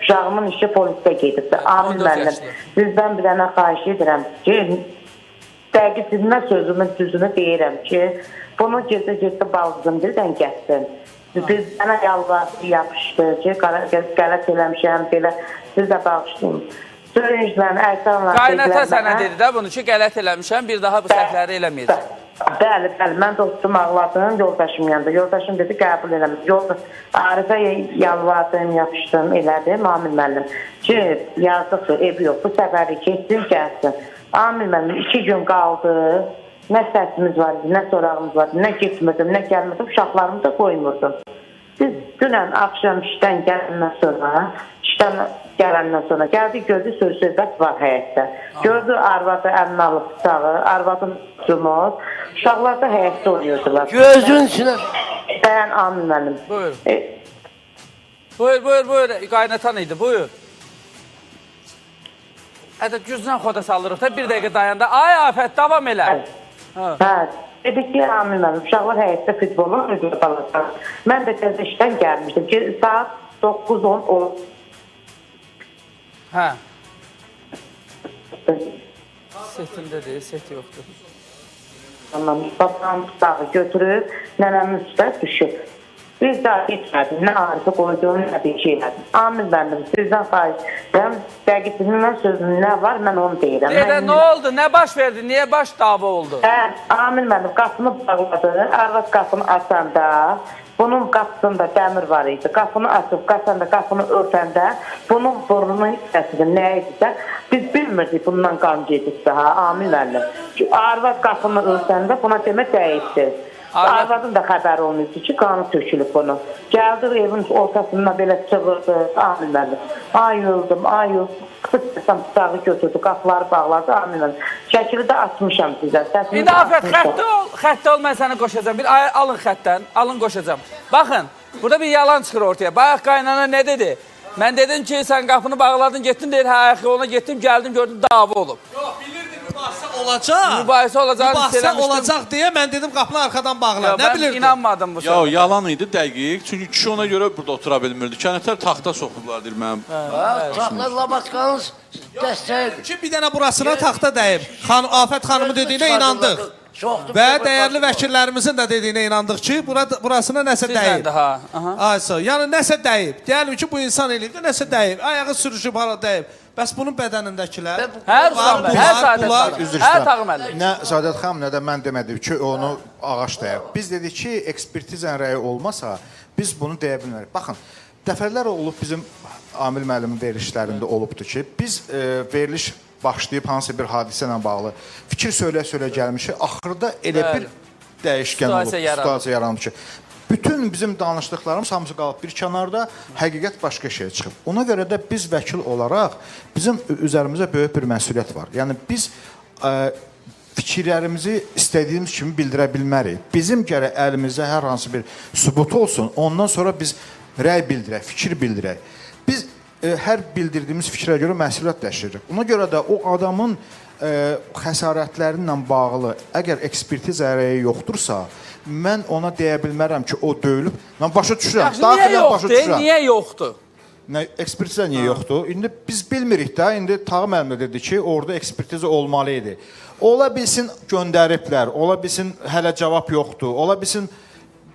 Uşağımın işi polisdə gedibdir. Amil müəllim, sizdən bir dənə xahiş edirəm ki, dəqiq sizinlə sözümün düzünü deyirəm ki, bunu gecə-gecə baldızım birdən gətsin. Biz mənə yalvardı, yapışdı ki, qələt eləmişəm, belə, siz də bağışlayın. Söyünclə, ərsanla... Qaynata sənə dedi də bunu ki, qələt eləmişəm, bir daha bu səhvləri eləməyəcəm. Bəli, bəli, mən dostum ağladım, yoldaşım yanında. Yoldaşım dedi, qəbul eləmir. Arifə yalvardım, yapışdım, elədim, Amil müəllim. Ki, yazıqdır, evi yox, bu səfəri keçsin, gəlsin. Amil müəllim, 2 gün qaldı, nə səsimiz var idi, nə sorağımız var idi, nə getmirdim, nə gəlmirdim, uşaqlarımı da qoymurdum. Biz dünən axşam işdən gələndən sonra, gəldi, gördü, söz-söhbət var həyətdə. Gördü, arvadı əlinə alıb bıçağı, arvadın cumur, uşaqlar da həyətdə oynayırdılar. Gözün içinə... Dayan, Amil müəllim. Buyur. Buyur, buyur, buyur, qaynatan idi, buyur. Hətta güclə xoda salırıq da, bir dəqiqə dayan da. Ay Afət, davam elə. Hə. Dedik ki, Amil müəllim, uşaqlar həyətdə futbolu oynayırdılar balaca. Mən də təzə işdən gəlmişdim ki, saat 9-10 oldu. Hə. Setindədir, set yoxdur. Babam bıçağı götürüb, nənəmin üstə düşüb. Bir daha getmədim, nə Arifə qoydum, nə bir şey elədim. Amil müəllim, sizdən xahiş edirəm, dəqiq sizinlə sözüm nə var, mən onu deyirəm. Dedə, nə oldu, nə baş verdi, niyə baş dava oldu? Hə, Amil müəllim, qapını bağladı, arvad qapını açanda, bunun qapısında dəmir var idi. Qapını açıb, qaçanda, qapını örtəndə, bunun burnunun hissəsidir, nə idisə, biz bilmirdik bundan qan gedibdi, ha, Amil müəllim. Arvad qapını örtəndə buna demək dəyibdir. Arvadın da xəbəri olmuşdu ki, qanı tökülüb bunu. Gəldi evin ortasından belə çığırdı, Amil müəllim. Ay öldüm, ay öldüm. Bıçağı götürdü, qapıları bağladı, Amil müəllim. Şəkili də atmışam sizə. İndi Afət, xəttə ol, xəttə ol, mən səni qoşacam. Bir alın xəttdən, alın qoşacam. Baxın, burada bir yalan çıxır ortaya. Bayaq qaynana nə dedi? Mən dedim ki, sən qapını bağladın, getdin, deyir, hə, ayaq yoluna getdim, gəldim, gördüm, dava olub. Yox, bilirdim, mübahisə Olacaq. Mübahisə olacağını hiss Mübahisə eləmişdim. olacaq deyə mən dedim qapını arxadan bağla. Nə Mən bilirdim? inanmadım bu Ya sözə. yalan idi dəqiq. Çünki kişi ona görə burada otura bilmirdi. Kənətlər taxta soxublar deyir mənim. Taxta Labatkanın dəstəyi. Ki bir dənə burasına taxta dəyib. Afət xanımın dediyinə inandıq. Və dəyərli vəkillərimizin də dediyinə inandıq ki, burasına nəsə dəyib. Sizlə də ha. Aha. Aysa, yəni nəsə dəyib. Deyəlim ki, bu insan eləyib də nəsə dəyib. Ayağı sürüşüb hara dəyib. Bəs bunun bədənindəkilər? Hər Ruslan bəy, hər Saadət xanım, Üzr hər istəyirəm. Tağı müəllim. Nə Saadət xanım, nə də mən demədim ki, onu ağac dəyib. Biz dedik ki, ekspertizanın rəyi olmasa, biz bunu deyə bilmərik. Baxın, dəfələr olub bizim Amil müəllimin verilişlərində olubdur ki, biz veriliş başlayıb hansısa bir hadisə ilə bağlı fikir söyləyə-söyləyə gəlmişik, axırda elə bir dəyişkən olub, situasiya yaranıb ki, bütün bizim danışdıqlarımız hamısı qalıb bir kənarda, həqiqət başqa şeyə çıxıb. Ona görə də biz vəkil olaraq bizim üzərimizə böyük bir məsuliyyət var. Yəni biz fikirlərimizi istədiyimiz kimi bildirə bilmərik. Bizim gərək əlimizdə hər hansı bir sübut olsun, ondan sonra biz rəy bildirək, fikir bildirək. Biz hər bildirdiyimiz fikrə görə məsuliyyət daşıyırıq. Ona görə də o adamın xəsarətləri ilə bağlı əgər ekspertiza rəyi yoxdursa, mən ona deyə bilmərəm ki, o döyülüb. Mən başa düşürəm, daxilən başa düşürəm. Niyə yoxdur? Nə, ekspertiza niyə yoxdur? İndi biz bilmirik də, indi Tağı müəllim də dedi ki, orada ekspertiza olmalı idi. Ola bilsin göndəriblər, ola bilsin hələ cavab yoxdur, ola bilsin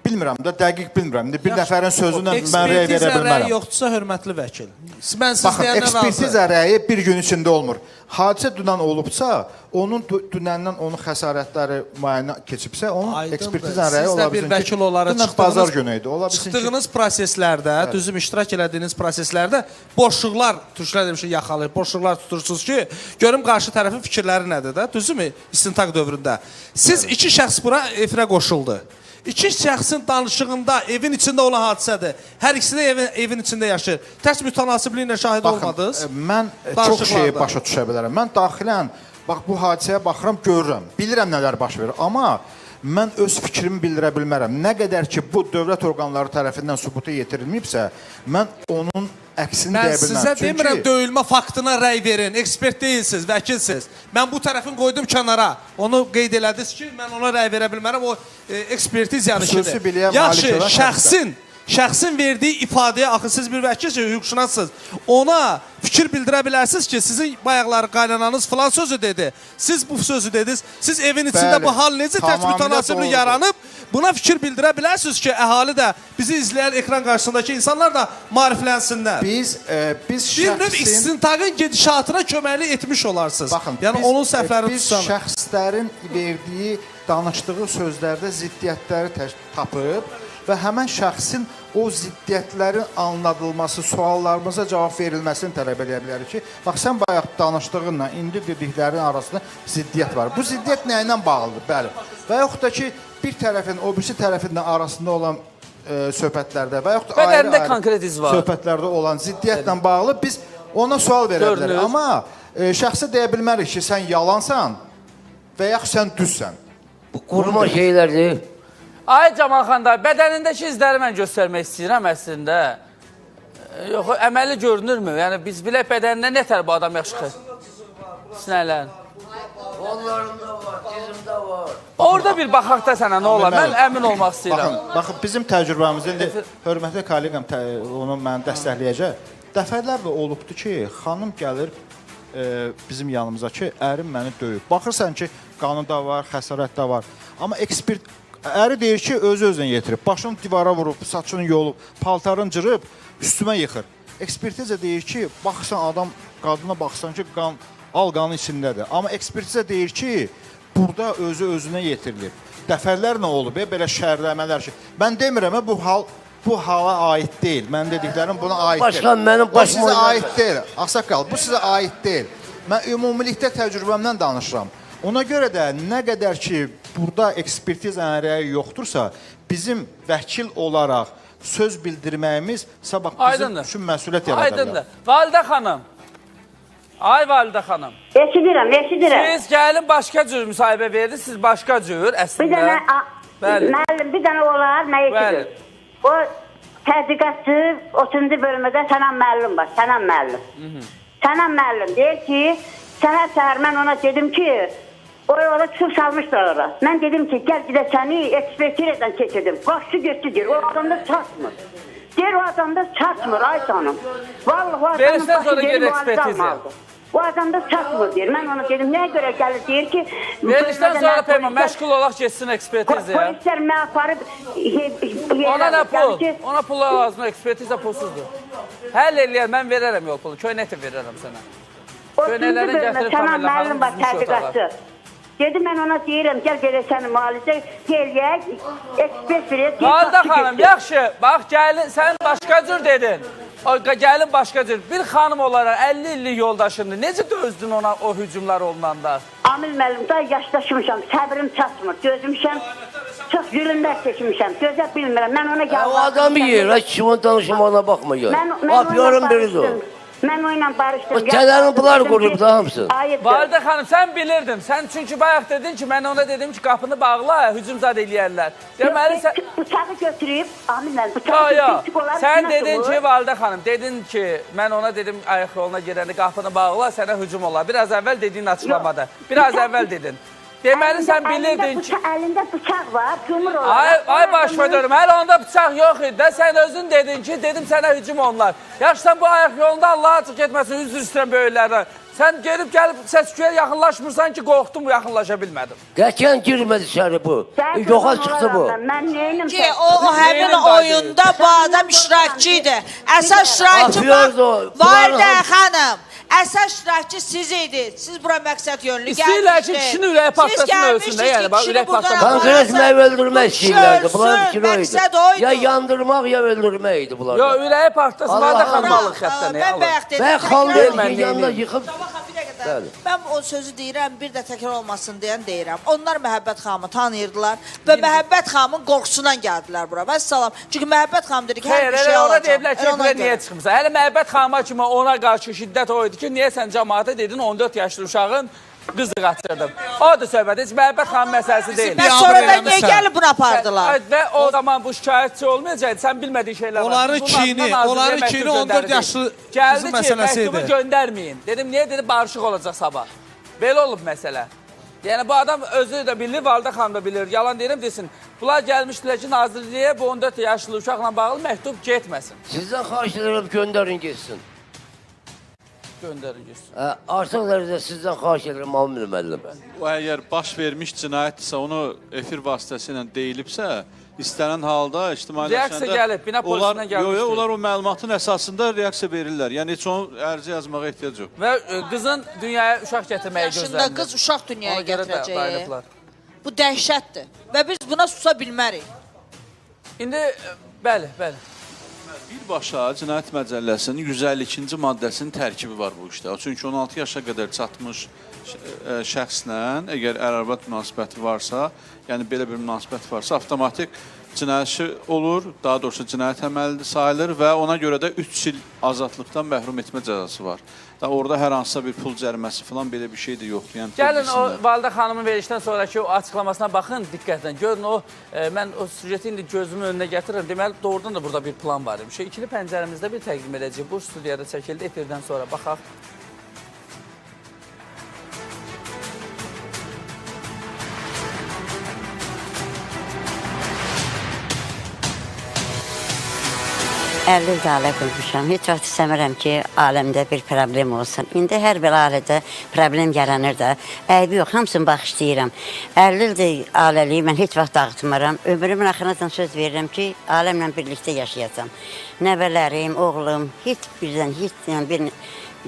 bilmirəm də, dəqiq bilmirəm. İndi bir nəfərin sözünə mən rəy verə Ekspertiza rəyi bilmərəm. yoxdursa, hörmətli vəkil. Mən siz Baxın, deyəndən razı. ekspertiza rəyi bir gün içində olmur. Hadisə dünən olubsa, onun dünəndən onun xəsarətləri müayinə keçibsə, onun ekspertiza rəyi Siz ola də bir bilsin ki, vəkil olaraq dünən bazar günü idi. Ola bilsin ki, çıxdığınız proseslərdə, düzüm iştirak elədiyiniz proseslərdə boşluqlar, türklər demişik, yaxalayıb, boşluqlar tutursunuz ki, görüm qarşı tərəfin fikirləri nədir də, düzümü istintaq dövründə. Siz iki şəxs bura efirə qoşuldu. İki şəxsin danışığında evin içində olan hadisədir. Hər ikisi də evin içində yaşayır. Tərs mütənasibliklə şahid olmadınız. Mən çox şeyi başa düşə bilərəm. Mən daxilən, bax bu hadisəyə baxıram, görürəm. Bilirəm nələr baş verir. Amma mən öz fikrimi bildirə bilmərəm. Nə qədər ki, bu dövlət orqanları tərəfindən sübuta yetirilməyibsə, mən onun əksini Mən deyə bilmərəm. sizə demirəm döyülmə faktına rəy verin. Ekspert deyilsiniz, vəkilsiniz. Mən bu tərəfini qoydum kənara. Onu qeyd elədiniz ki, mən ona rəy verə bilmərəm. O ekspertiziyanın Xüsusi işidir. biliyə malik Yaxşı, olan şəxsin verdiyi ifadəyə, axı siz bir vəkilsiniz, hüquqşünassınız. Ona fikir bildirə bilərsiniz ki, sizin bayaqları qaynananız filan sözü dedi. Siz bu sözü dediniz. Siz evin içində Bəli, bu hal necə tərs tamamilə mütənasiblik doğrudur. yaranıb? Buna fikir bildirə bilərsiniz ki, əhali də, bizi izləyən ekran qarşısındakı insanlar da maariflənsinlər. Biz bir növ istintaqın gedişatına köməklik etmiş olarsınız. Baxın, yəni onun səhvlərini biz tutsanız. şəxslərin verdiyi, danışdığı sözlərdə ziddiyyətləri tapıb və həmən şəxsin o ziddiyyətlərin anladılması, suallarımıza cavab verilməsini tələb edə bilərik ki, bax sən bayaq danışdığınla indi dediklərin arasında ziddiyyət var. Bu ziddiyyət nə ilə bağlıdır? Bəli. Və yaxud da ki, bir tərəfin, o birisi tərəfin arasında olan söhbətlərdə və yaxud da Bədənində ayrı-ayrı konkret iz var. söhbətlərdə olan ziddiyyətlə bağlı biz ona sual verə bilərik. Amma şəxsə deyə bilmərik ki, sən yalansan və yaxud sən düzsən. Bu qurma şeylərdir. Ay Camal xan dayı, bədənindəki izləri mən göstərmək istəyirəm əslində. Yox, əməli görünürmü? Yəni biz bilək bədənində nətər bu adam yaxşı sinələr. Qollarımda var, dizimdə var. Orada bir baxaq da sənə nə olar? Mən əmin olmaq istəyirəm. Baxın, bizim təcrübəmizdə indi hörmətli kolleqam onu məni dəstəkləyəcək. Dəfələrlə olubdur ki, xanım gəlir bizim yanımıza ki, ərim məni döyüb. Baxırsan ki, qanı da var, xəsarət də var. Amma ekspert əri deyir ki, özü-özünə yetirib. Başını divara vurub, saçını yolub, paltarını cırıb, üstümə yıxır. Ekspertiza deyir ki, baxırsan adam, qadına baxsan ki, qan, al qanın içindədir. Amma ekspertiza deyir ki, burada özü-özünə yetirilib. Dəfələrlə olub, belə şərləmələr ki. Mən demirəm, bu hal bu hala aid deyil. Mən dediklərim buna aid deyil. Başkan, mənim başım Bu sizə oynamır. aid deyil. Ağsaqqal, bu sizə aid deyil. Mən ümumilikdə təcrübəmdən danışıram. Ona görə də nə qədər ki, burada ekspertiza rəyi yoxdursa, bizim vəkil olaraq söz bildirməyimiz sabah bizim Aydındır. üçün məsuliyyət yarada bilər. Aydındır. Validə xanım. Ay Validə xanım. Eşidirəm, eşidirəm. Siz gəlin başqa cür müsahibə verdiniz, siz başqa cür əslində. Bir dənə, Bəli. müəllim, bir dənə olar, nə eşidir? O tədqiqatçı 30-cu bölmədə Sənan müəllim var, Sənan müəllim. Sənan müəllim deyir ki, səhər-səhər mən ona dedim ki, Ora çıxıb salmışlar ora. Mən dedim ki, gəl bir də səni ekspertizadan keçirdim. Başçı getdi, deyir, o adamda çatmır. Deyir, o adamda çatmır, ay canım. Vallahi o adamın başı deyir, müalicə almalıdır. O adamda çatmır, deyir. Mən ona dedim, nəyə görə gəlir, deyir ki... Verilişdən sonra Peyman, məşğul olaq getsin ekspertizaya. Polislər mənə aparıb... Ona nə pul? Ona pullar lazım, ekspertiza pulsuzdur. Həll eləyər, mən verərəm yol pulu, köynək də verərəm sənə. Köynəkləri gətirib Tamerlə xanım düzmüş otağa. Dedi, mən ona deyirəm, gəl belə səni müalicə eləyək, ekspert verək. Validə xanım, yaxşı, bax, gəlin, sən başqa cür dedin. Gəlin başqa cür. Bir xanım olaraq 50 illik yoldaşındır. Necə dözdün ona o hücumlar olunanda? Amil müəllim, daha yaşlaşmışam, səbrim çatmır, dözmüşəm, çox zülmlər çəkmişəm, dözə bilmirəm. Mən ona yalvardım. O adamı yer, kimin danışmağına baxma gəl. Apıyorum biridir o. Mən o ilə barışdım. O tələrin bunlar qurub da hamısı. Validə xanım, sən bilirdin. Sən çünki bayaq dedin ki, mən ona dedim ki, qapını bağla, hücum zad eləyərlər. Deməli, sən... Bıçağı götürüb, Amil müəllim, bıçağı götürüb. Sən dedin ki, Validə xanım, dedin ki, mən ona dedim, ayaq yoluna girəndə qapını bağla, sənə hücum olar. Biraz əvvəl dediyin açıqlamada. Biraz əvvəl dedin. Deməli, sən bilirdin ki... Əlində bıçaq var, cumur olaraq. Ay başıma dönüm, hələ onda bıçaq yox idi də. Sən özün dedin ki, dedim sənə hücum onlar. Yaxşı, sən bu ayaq yolunda Allaha açıq getməsin, üzr istəyirəm böyüklərdən. Sən gelib gəlib səs-küyə yaxınlaşmırsan ki, qorxdum, yaxınlaşa bilmədim. Qətiyyən girmədi içəri bu. Yoxa çıxdı bu. Mən neyinim? Ki, o həmin oyunda bu adam iştirakçı idi. Əsas iştirakçı bax, Validə xanım. Əsas iştirakçı siz idi. Siz bura məqsəd yönlü gəlmişdiniz. İstəyirlər ki, kişinin ürəyi partlasın ölsün də, yəni, bax, ürək partlasın. Konkret məni öldürmək istəyirlərdi. Bunların fikri o idi. Ya yandırmaq, ya öldürmək idi bunlar. Yox, ürəyi partlasın, Validə xanım alır xəttəni. Mən bayaq dedim. Mən xallı yanına yıxıb. Mən o sözü deyirəm, bir də təkrar olmasın deyən deyirəm. Onlar Məhəbbət xanımı tanıyırdılar və Məhəbbət xanımın qorxusundan gəldilər bura. Vəssalam. Çünki Məhəbbət xanım dedi ki, hər bir şey alacaq. Ona deyiblər ki, bura niyə çıxmısan? Hələ Məhəbbət xanıma kimi ona qarşı şiddət o idi ki, niyə sən cəmaata dedin 14 yaşlı uşağın qızı qaçırdım. Odur söhbət, heç Məhəbbət xanım məsələsi deyil. Və sonra da niyə gəlib bunu apardılar? Və o zaman bu şikayətçi olmayacaqdı, sən bilmədiyin şeylər var. Onların kini 14 yaşlı qızın məsələsi idi. Gəldi ki, məktubu göndərməyin. Dedim, niyə? Dedi, barışıq olacaq sabah. Belə olub məsələ. Yəni, bu adam özü də bilir, Validə xanım da bilir. Yalan deyirəm, desin. Bunlar gəlmişdilər ki, Nazirliyə bu 14 yaşlı uşaqla bağlı məktub getməsin. Sizdən xahiş edirəm, göndərin getsin. Göndərin getsin. Artıq dərəcədə sizdən xahiş edirəm, Amil müəllim. O əgər baş vermiş cinayətdirsə, onu efir vasitəsilə deyilibsə, istənilən halda ictimailəşəndə... Reaksiya gəlib, bina polisindən gəlmişdir. Yox, onlar o məlumatın əsasında reaksiya verirlər. Yəni, heç onu ərizə yazmağa ehtiyac yox. Və qızın dünyaya uşaq gətirməyi gözlənilir. Yaşında qız uşaq dünyaya gətirəcək. Bu dəhşətdir və biz buna susa bilmərik. İndi, bəli, bəli. Birbaşa Cinayət Məcəlləsinin 152-ci maddəsinin tərkibi var bu işdə. Çünki 16 yaşa qədər çatmış şəxslə əgər ər-arvad münasibəti varsa, yəni belə bir münasibət varsa, avtomatik cinayətçi olur, daha doğrusu cinayət əməli sayılır və ona görə də 3 il azadlıqdan məhrum etmə cəzası var. Da orada hər hansısa bir pul cəriməsi falan belə bir şey də yoxdur. Yəni, gəlin o Validə xanımın verilişdən sonraki o açıqlamasına baxın diqqətlə. Görün o, mən o süjeti indi gözümün önünə gətirirəm. Deməli, doğrudan da burada bir plan var imiş. İkili pəncərəmizdə bir təqdim edəcəyik. Bu studiyada çəkildi efirdən sonra. Baxaq. Əlli ildə ailə qurmuşam. Heç vaxt istəmirəm ki, aləmdə bir problem olsun. İndi hər bir ailədə problem yaranır da. Əybi yox, hamısını bağışlayıram. 50 ildir ailəliyi mən heç vaxt dağıtmıram. Ömrümün axırınacan söz verirəm ki, aləmlə birlikdə yaşayacam. Nəvələrim, oğlum, heç birdən, heç bir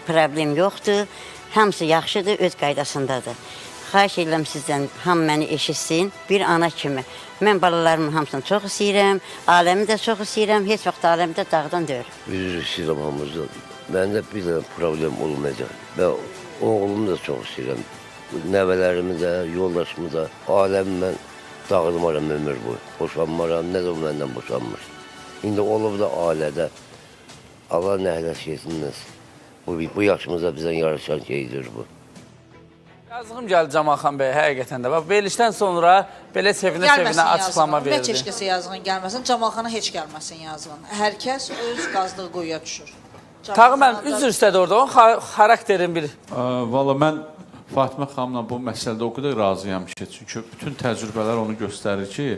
problem yoxdur. Hamısı yaxşıdır, öz qaydasındadır. Xahiş edirəm sizdən, hamı məni eşitsin, bir ana kimi. Mən balalarımın hamısını çox istəyirəm, aləmi də çox istəyirəm, heç vaxt aləmi də dağdan deyil. Üzr istəyirəm hamımızdan. Məndə bir dənə problem olmayacaq. Mən oğlumu da çox istəyirəm. Nəvələrimi də, yoldaşımı da, aləmi mən dağılmaram ömür boyu. Boşanmaram, nə də o məndən boşanmır. İndi olub da ailədə Allah nəhlət yetinməz. Bu yaşımıza bizdən yaraşan şeydir bu. Yazığım gəldi Camalxan bəy, həqiqətən də. Bax, verilişdən sonra belə sevinə-sevinə açıqlama verildi. Heç kəsə yazığın gəlməsin, Camalxana heç gəlməsin yazığın. Hər kəs öz qazdığı quyuya düşür. Tağı müəllim, üzr istədi orada, onun xarakterin bir... Valla mən Fatimə xanımla bu məsələdə o qədər razıyam ki, çünki bütün təcrübələr onu göstərir ki,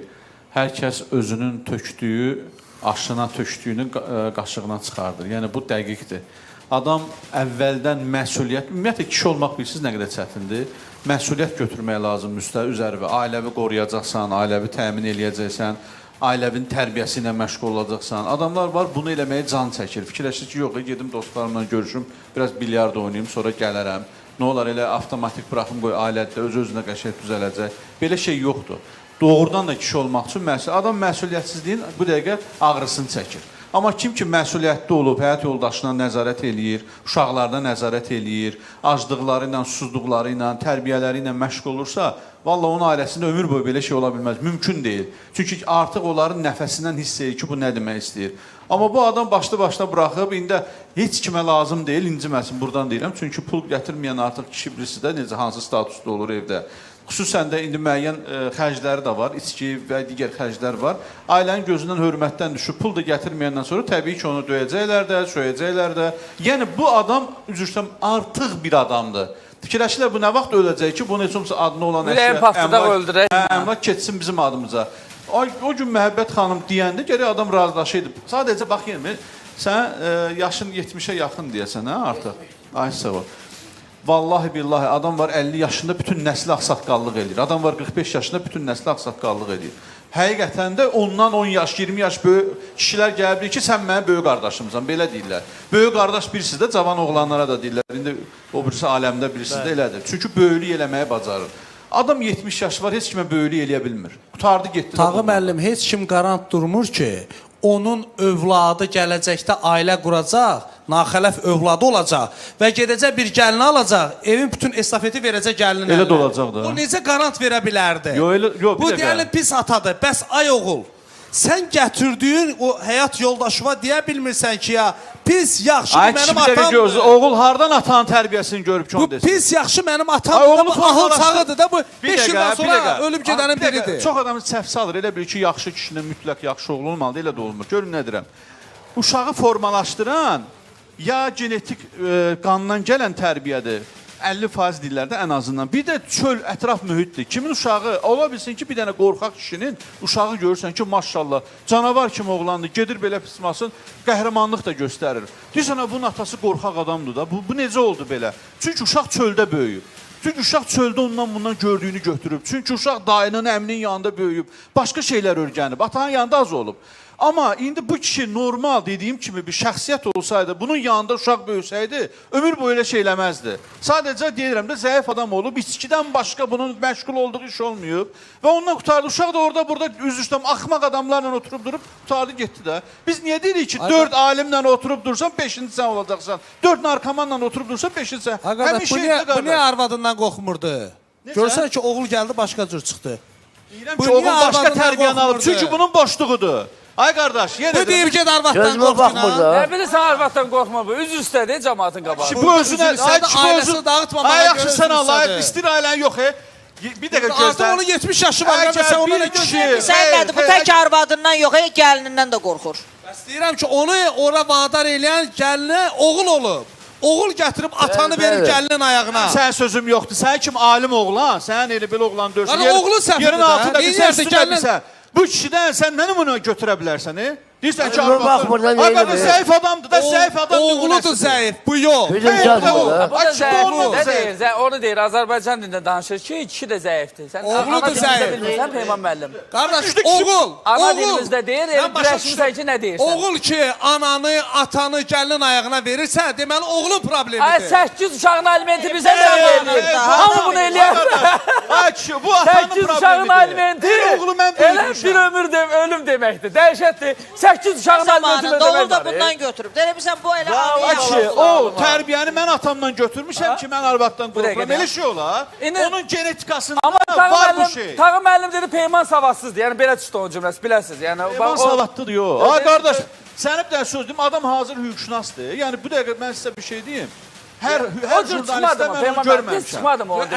hər kəs özünün tökdüyü, aşına tökdüyünü qaşığına çıxardır. Yəni bu dəqiqdir. Adam əvvəldən məsuliyyət, ümumiyyətlə kişi olmaq bilirsiniz nə qədər çətindir. Məsuliyyət götürmək lazım üzəri və ailəvi qoruyacaqsan, ailəvi təmin eləyəcəksən, ailəvin tərbiyəsi ilə məşğul olacaqsan. Adamlar var, bunu eləməyə can çəkir. Fikirləşir ki, yox, gedim dostlarımla görüşüm, biraz bilyard oynayım, sonra gələrəm. Nə olar, elə avtomatik buraxım qoy, ailədə öz-özünə qəşəng düzələcək. Belə şey yoxdur. Doğrudan da kişi olmaq üçün adam məsuliyyətsizliyin bu dəqiqə ağrısını çəkir. Amma kim ki məsuliyyətli olub, həyat yoldaşına nəzarət eləyir, uşaqlarına nəzarət eləyir, aclıqları ilə, susuzluqları ilə, tərbiyələri ilə məşğul olursa, vallah onun ailəsində ömür boyu belə şey ola bilməz. Mümkün deyil. Çünki artıq onların nəfəsindən hiss edir ki, bu nə demək istəyir. Amma bu adam başlı-başına buraxıb, indi heç kimə lazım deyil, inciməsin, buradan deyirəm. Çünki pul gətirməyən artıq kişi bilirsiniz də necə, hansı statusda olur evdə. Xüsusən də indi müəyyən xərcləri də var, içki və digər xərclər var. Ailənin gözündən hörmətdən düşüb, pul da gətirməyəndən sonra təbii ki, onu döyəcəklər də, söyəcəklər də. Yəni bu adam, üzr istəyirəm, artıq bir adamdır. Fikirləşirlər, bu nə vaxt öləcək ki, bunun heç olmasa adına olan əmlak keçsin bizim adımıza. O gün Məhəbbət xanım deyəndə gərək adam razılaşıydı. Sadəcə bax, yenə, sən yaşın 70-ə yaxın deyəsən, hə, artıq. Ay, sağ ol. Vallahi billahi, adam var 50 yaşında bütün nəsli ağsaqqallıq eləyir. Adam var 45 yaşında bütün nəsli ağsaqqallıq eləyir. Həqiqətən də ondan 10 yaş, 20 yaş böyük kişilər gəlib deyir ki, sən mənim böyük qardaşımsan, belə deyirlər. Böyük qardaş birisi də cavan oğlanlara da deyirlər. İndi o birisi aləmdə birisi də elədir. Çünki böyüklük eləməyi bacarır. Adam 70 yaşı var, heç kimə böyüklük eləyə bilmir. Qutardı, getdi. Tağı müəllim, heç kim qarant durmur ki, onun övladı gələcəkdə ailə quracaq, naxələf övladı olacaq və gedəcək bir gəlini alacaq, evin bütün estafeti verəcək gəlinin əlinə. Elə də olacaq da. O necə qarant verə bilərdi? Bu deyəli pis atadır. Bəs ay oğul, sən gətirdiyin o həyat yoldaşıva deyə bilmirsən ki, ya pis, yaxşı mənim atamdır. Oğul hardan atanın tərbiyəsini görüb ki, onu desin? Bu pis, yaxşı mənim atamdır, bu ahıl çağıdır da, bu 5 ildən sonra ölüb gedənin biridir. Çox adamı səhv salır, elə bilir ki, yaxşı kişinin mütləq yaxşı oğlu olmalıdır, elə də olmur. Görün nə deyirəm. Uşağı formalaşdıran ya genetik qandan gələn tərbiyədir, 50% dillərdə ən azından. Bir də çöl, ətraf mühitdir. Kimin uşağı, ola bilsin ki, bir dənə qorxaq kişinin uşağı görürsən ki, maşallah, canavar kimi oğlandır, gedir belə pismasın, qəhrəmanlıq da göstərir. Deyirsən, bunun atası qorxaq adamdır da, bu necə oldu belə? Çünki uşaq çöldə böyüyüb. Çünki uşaq çöldə ondan bundan gördüyünü götürüb. Çünki uşaq dayının, əminin yanında böyüyüb. Başqa şeylər öyrənib, atanın yanında az olub. Amma indi bu kişi normal dediyim kimi bir şəxsiyyət olsaydı, bunun yanında uşaq böyüsəydi, ömür boyu elə şey eləməzdi. Sadəcə deyirəm də, zəif adam olub, içkidən başqa bunun məşğul olduğu iş olmayıb və ondan qurtardı. Uşaq da orada burada üzr istəyirəm, axmaq adamlarla oturub durub, qurtardı getdi də. Biz niyə deyirik ki, 4 alimlə oturub dursan, 5-ci sən olacaqsan, 4 narkomanla oturub dursan, 5-ci sən. Həmin şey bu niyə arvadından qorxmurdu? Görsən ki, oğul gəldi, başqa cür çıxdı. Deyirəm ki, oğul başqa tərbiyəni alıb, çünki bunun boşluğudur. Ay qardaş, yenə də... Bu deyib ki, arvaddan qorxma. Nə bilirsən, arvaddan qorxma bu. Üzr istədi cəmaatın qabağı. Bu özünə... Ailəsini dağıtmamağa Ay, görə yaxşı, sən Allah, istir ailən yox, Bir dəqiqə gözlə. Artıq onun 70 yaşı var, sən ona nə kişi... Sən nədir, bu tək arvadından yox, gəlinindən də qorxur. Bəs deyirəm ki, onu ora vadar eləyən gəlinə oğul olub. Oğul gətirib atanı verib gəlinin ayağına. Sənin sözüm yoxdur. Sən kim alim oğlan, sən elə belə oğlan dörsün. Oğlun səhvidir Yerin altında bilsən, üstündə bilsən. Bu kişidən sən nə nümunə götürə bilərsən, Deyirsən ki, arvaddır. Ay qardaş, zəif adamdır da, zəif adamdır. Oğludur zəif, bu yox. Bu da zəifdir, onu deyir, Azərbaycan dilində danışır ki, kişi də zəifdir. Oğludur zəif. Bilmirsən, Peyman müəllim. Qardaş, oğul, ana dilimizdə deyir, elə güləşmirsən ki, nə deyirsən? Oğul ki, ananı, atanı gəlinin ayağına verirsə, deməli, oğlun problemidir. Ay, 8 uşağın alimenti bizə də eləyir. Hamı bunu eləyər. Ay, kişi, bu atanın 8 uşağın alimenti elə bir ömür ölüm deməkdir. Dəhşətdir. 8 uşağın alimenti ödəmək var. Oğul da bundan götürüb. Elə bilsən, bu elə Ay, o tərbiyəni mən atamdan götürmüşəm ki, mən arvaddan qorxuram. Elə şey olar. Onun genetikasında var bu şey. Tağı müəllim dedi, Peyman savadsızdır. Yəni, belə çıxdı onun cümləsi, biləsiniz. Peyman savadlıdır, yox. Ay, qardaş, sənə bir dənə söz deyim, adam hazır hüquqşünasdır. Yəni, bu dəqiqə mən sizə bir şey deyim. Hər jurnalistdə mən onu görməmişəm.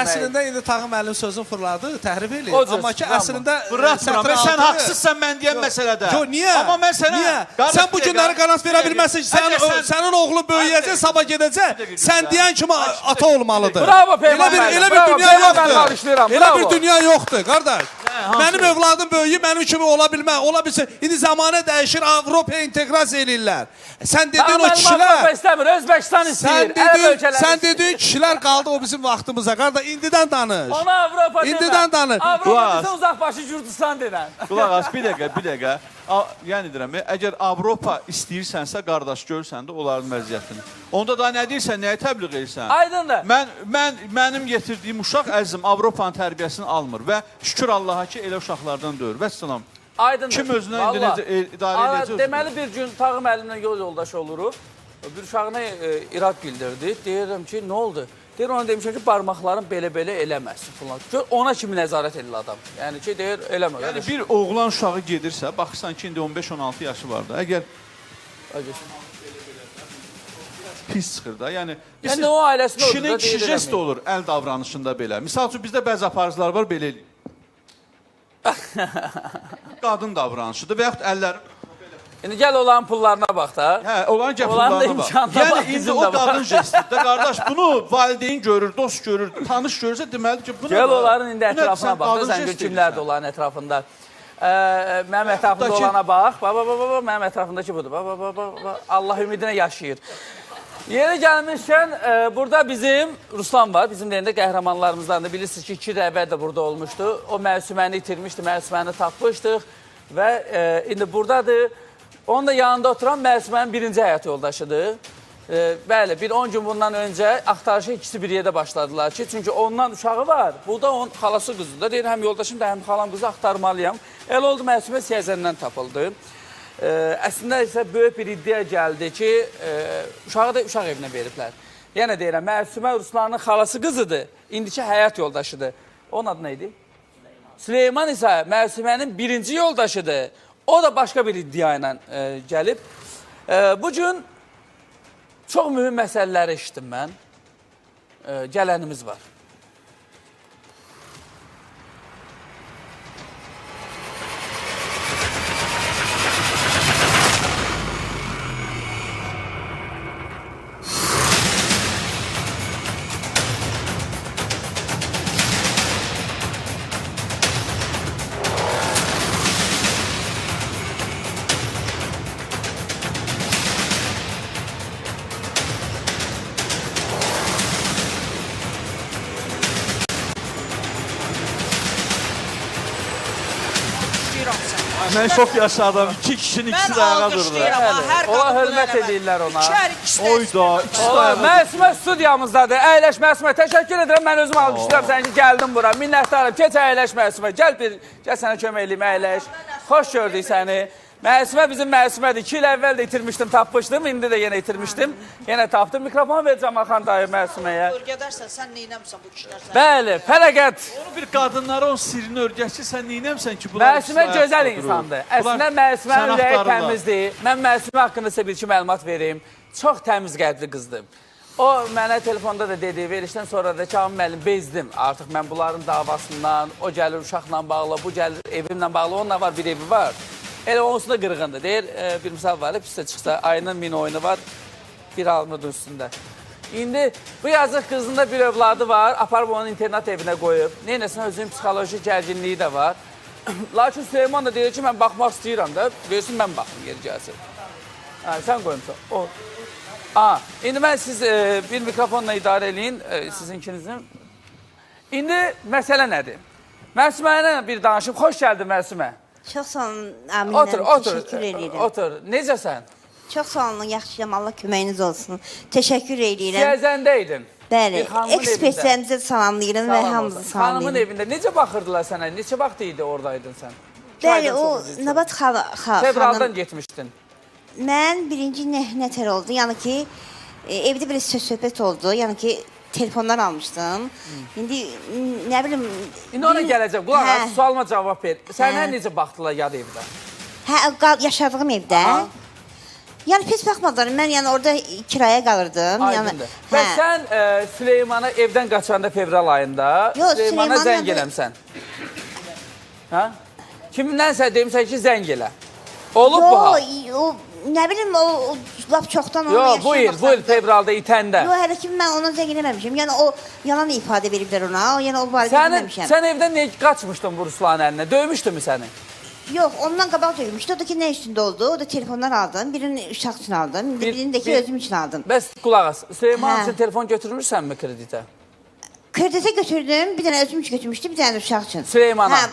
Əslində indi Tağı müəllim sözünü fırladı, təhrif eləyir. Amma ki əslində fırlatmıram. Sən haqsızsan mən deyən məsələdə. Yox, niyə? Amma mən sənə sən bu günləri qanat verə bilməzsən ki, sənin oğlun böyüyəcək, sabah gedəcək. Sən deyən kimi ata olmalıdır. Bravo Peyman müəllim. Elə bir dünya yoxdur. Elə bir dünya yoxdur, qardaş. Mənim övladım böyüyür, mənim kimi ola bilməz. Ola bilsin. İndi zamanə dəyişir, Avropaya inteqrasiya eləyirlər. Sən dediyin o kişilər Avropa istəmir, Özbəkistan istəyir. Sən dediyin kişilər qaldı o bizim vaxtımıza. Qardaş, indidən danış. Ona Avropa demə. İndidən danış. Avropa bizə uzaqbaşı Gürcüstan denən. Qulaq as, bir dəqiqə, bir dəqiqə. Yəni deyirəm, əgər Avropa istəyirsənsə, qardaş, görsən də onların vəziyyətini. Onda da nə deyirsən, nəyi təbliğ edirsən? Aydındır. Mənim yetirdiyim uşaq, əzizim, Avropanın tərbiyəsini almır və şükür Allaha ki, elə uşaqlardan deyir. Vəssalam. Aydındır. Kim özünə idarə edəcək? Deməli, bir gün Tağı müəllimlə yol yoldaşı oluruq. Bir uşağına irad bildirdi. Deyirəm ki, nə oldu? Deyir, ona demişəm ki, barmaqların belə-belə eləməsin filan. Gör, ona kimi nəzarət edir adam. Yəni ki, deyir, eləmə. Yəni, bir oğlan uşağı gedirsə, baxırsan ki, indi 15-16 yaşı var da. Əgər pis çıxır da. Yəni, o ailəsində olur. Kişinin kişi jest olur əl davranışında belə. Misal üçün, bizdə bəzi aparıcılar var, belə eləyir. Qadın davranışıdır və yaxud əlləri... İndi gəl onların pullarına bax da. Hə, onların gəl pullarına bax. Yəni, indi o qadın jestidir də, qardaş, bunu valideyn görür, dost görür, tanış görürsə deməlidir ki, bu nə var? Gəl onların indi ətrafına bax da, sən gör kimlərdir onların ətrafında. Mənim ətrafımda olana bax, bax, bax, bax, mənim ətrafımdakı budur, bax, bax, bax, bax, Allah ümidinə yaşayır. Yeri gəlmişkən, burada bizim Ruslan var, bizim deyəndə qəhrəmanlarımızdan da bilirsiniz ki, 2 il əvvəl də burada olmuşdu. O Məsuməni itirmişdi, Məsuməni tapmışdıq və indi buradadır. Onun da yanında oturan Məsumənin birinci həyat yoldaşıdır. Bəli, bir 10 gün bundan öncə axtarışa ikisi bir yerdə başladılar ki, çünki ondan uşağı var, bu da onun xalası qızıdır. Deyir, həm yoldaşım da, həm xalam qızı axtarmalıyam. Elə oldu, Məsumə Siyəzəndən tapıldı. Əslində isə böyük bir iddia gəldi ki, uşağı da uşaq evinə veriblər. Yenə deyirəm, Məsumə Ruslanın xalası qızıdır, indiki həyat yoldaşıdır. Onun adı nə idi? Süleyman isə Məsumənin birinci yoldaşıdır. O da başqa bir iddia ilə gəlib. Bugün çox mühüm məsələləri eşitdim mən. Gələnimiz var. Mən şok yaşadım. İki kişinin ikisi də ayağa durdu. Ola hörmət edirlər ona. Oyda, ikisi də ayağa durdu. Məsumə studiyamızdadır. Əyləş Məsumə. Təşəkkür edirəm. Mən özüm alqışlayıram səni ki, gəldim bura. Minnətdarım. Keç əyləş Məsumə. Gəl bir, gəl sənə kömək eləyim, əyləş. Xoş gördük səni. Məsumə bizim Məsumədir. 2 il əvvəl də itirmişdim, tapmışdım. İndi də yenə itirmişdim. Yenə tapdım. Mikrofon verəcəm Axan dayı Məsuməyə. Örgədərsən, sən neynəmsən bu kişilər? Bəli, fələqət. Onu bir qadınlara onun sirrini örgətçi, sən neynəmsən ki, Məsumə gözəl insandır. Əslində Məsumənin ürəyi təmizdir. Mən Məsumə haqqında sizə bir-iki məlumat verim. Çox təmiz qəlbli qızdır. O mənə telefonda da dedi, verilişdən sonra da ki, Amin müəllim, bezdim artıq mən bunların davasından, o gəlir uşaqla bağlı, bu gəlir evimlə bağlı, onunla var, bir evi var. Elə onsuz da qırğındır. Deyir, bir misal var, pisə çıxsa, ayının min oyunu var, bir almudun üstündə. İndi bu yazıq qızın da bir övladı var, aparıb onun internat evinə qoyub. Neynəsin, özünün psixoloji gərginliyi də var. Lakin Süleyman da deyir ki, mən baxmaq istəyirəm də, versin, mən baxım, yeri gəlsin. Hə, sən qoymuşsan. İndi mən siz bir mikrofonla idarə eləyin, sizinkinizin. İndi məsələ nədir? Məsumə ilə bir danışım. Xoş gəldin Məsumə. Çox sağ olun, Amin müəllim, təşəkkür edirəm. Otur, necəsən? Çox sağ olun, yaxşıyam, Allah köməyiniz olsun. Təşəkkür edirəm. Siyəzəndə idin. Bəli, ekspertlərimizə salamlayıram və hamımızı salamlayıram. Xanımın evində necə baxırdılar sənə? Neçə vaxt idi oradaydın sən? Bəli, o Nabat xanım... Fevraldan getmişdin. Mən birinci nətər oldu, yəni ki, evdə bir söz-söhbət oldu, yəni ki, telefonlar almışdım. İndi, nə bilim... İndi ona gələcəm, qulaq as, sualıma cavab ver. Sənə necə baxdılar yad evdə? Hə, yaşadığım evdə. Yəni pis baxmadılar. Mən yəni orada kirayə qalırdım. Aydındır. Və sən Süleymana evdən qaçanda fevral ayında Süleymana zəng eləmsən. Hə? Kimdənsə demişsən ki, zəng elə. Olub bu hal? Yox, nə bilim, o lap çoxdan onunla yaşayır. Yox, bu il fevralda itəndə. Yox, hələ ki mən ona zəng eləməmişim. Yəni o yalan ifadə veriblər ona, yəni o barədə bilməmişəm. Sən evdən niyə qaçmışdın bu Ruslanın əlinə? Döymüşdü mü səni? Yox, ondan qabaq döymüşdü. O da ki, nə üstündə oldu? O da telefonlar aldım. Birini uşaq üçün aldım, birini də ki, özüm üçün aldım. Bəs qulaq as, Süleyman üçün telefon götürmürsənmi kreditə? Kreditə götürdüm, bir dənə özüm üçün götürmüşdüm, bir dənə uşaq üçün. Süleymana?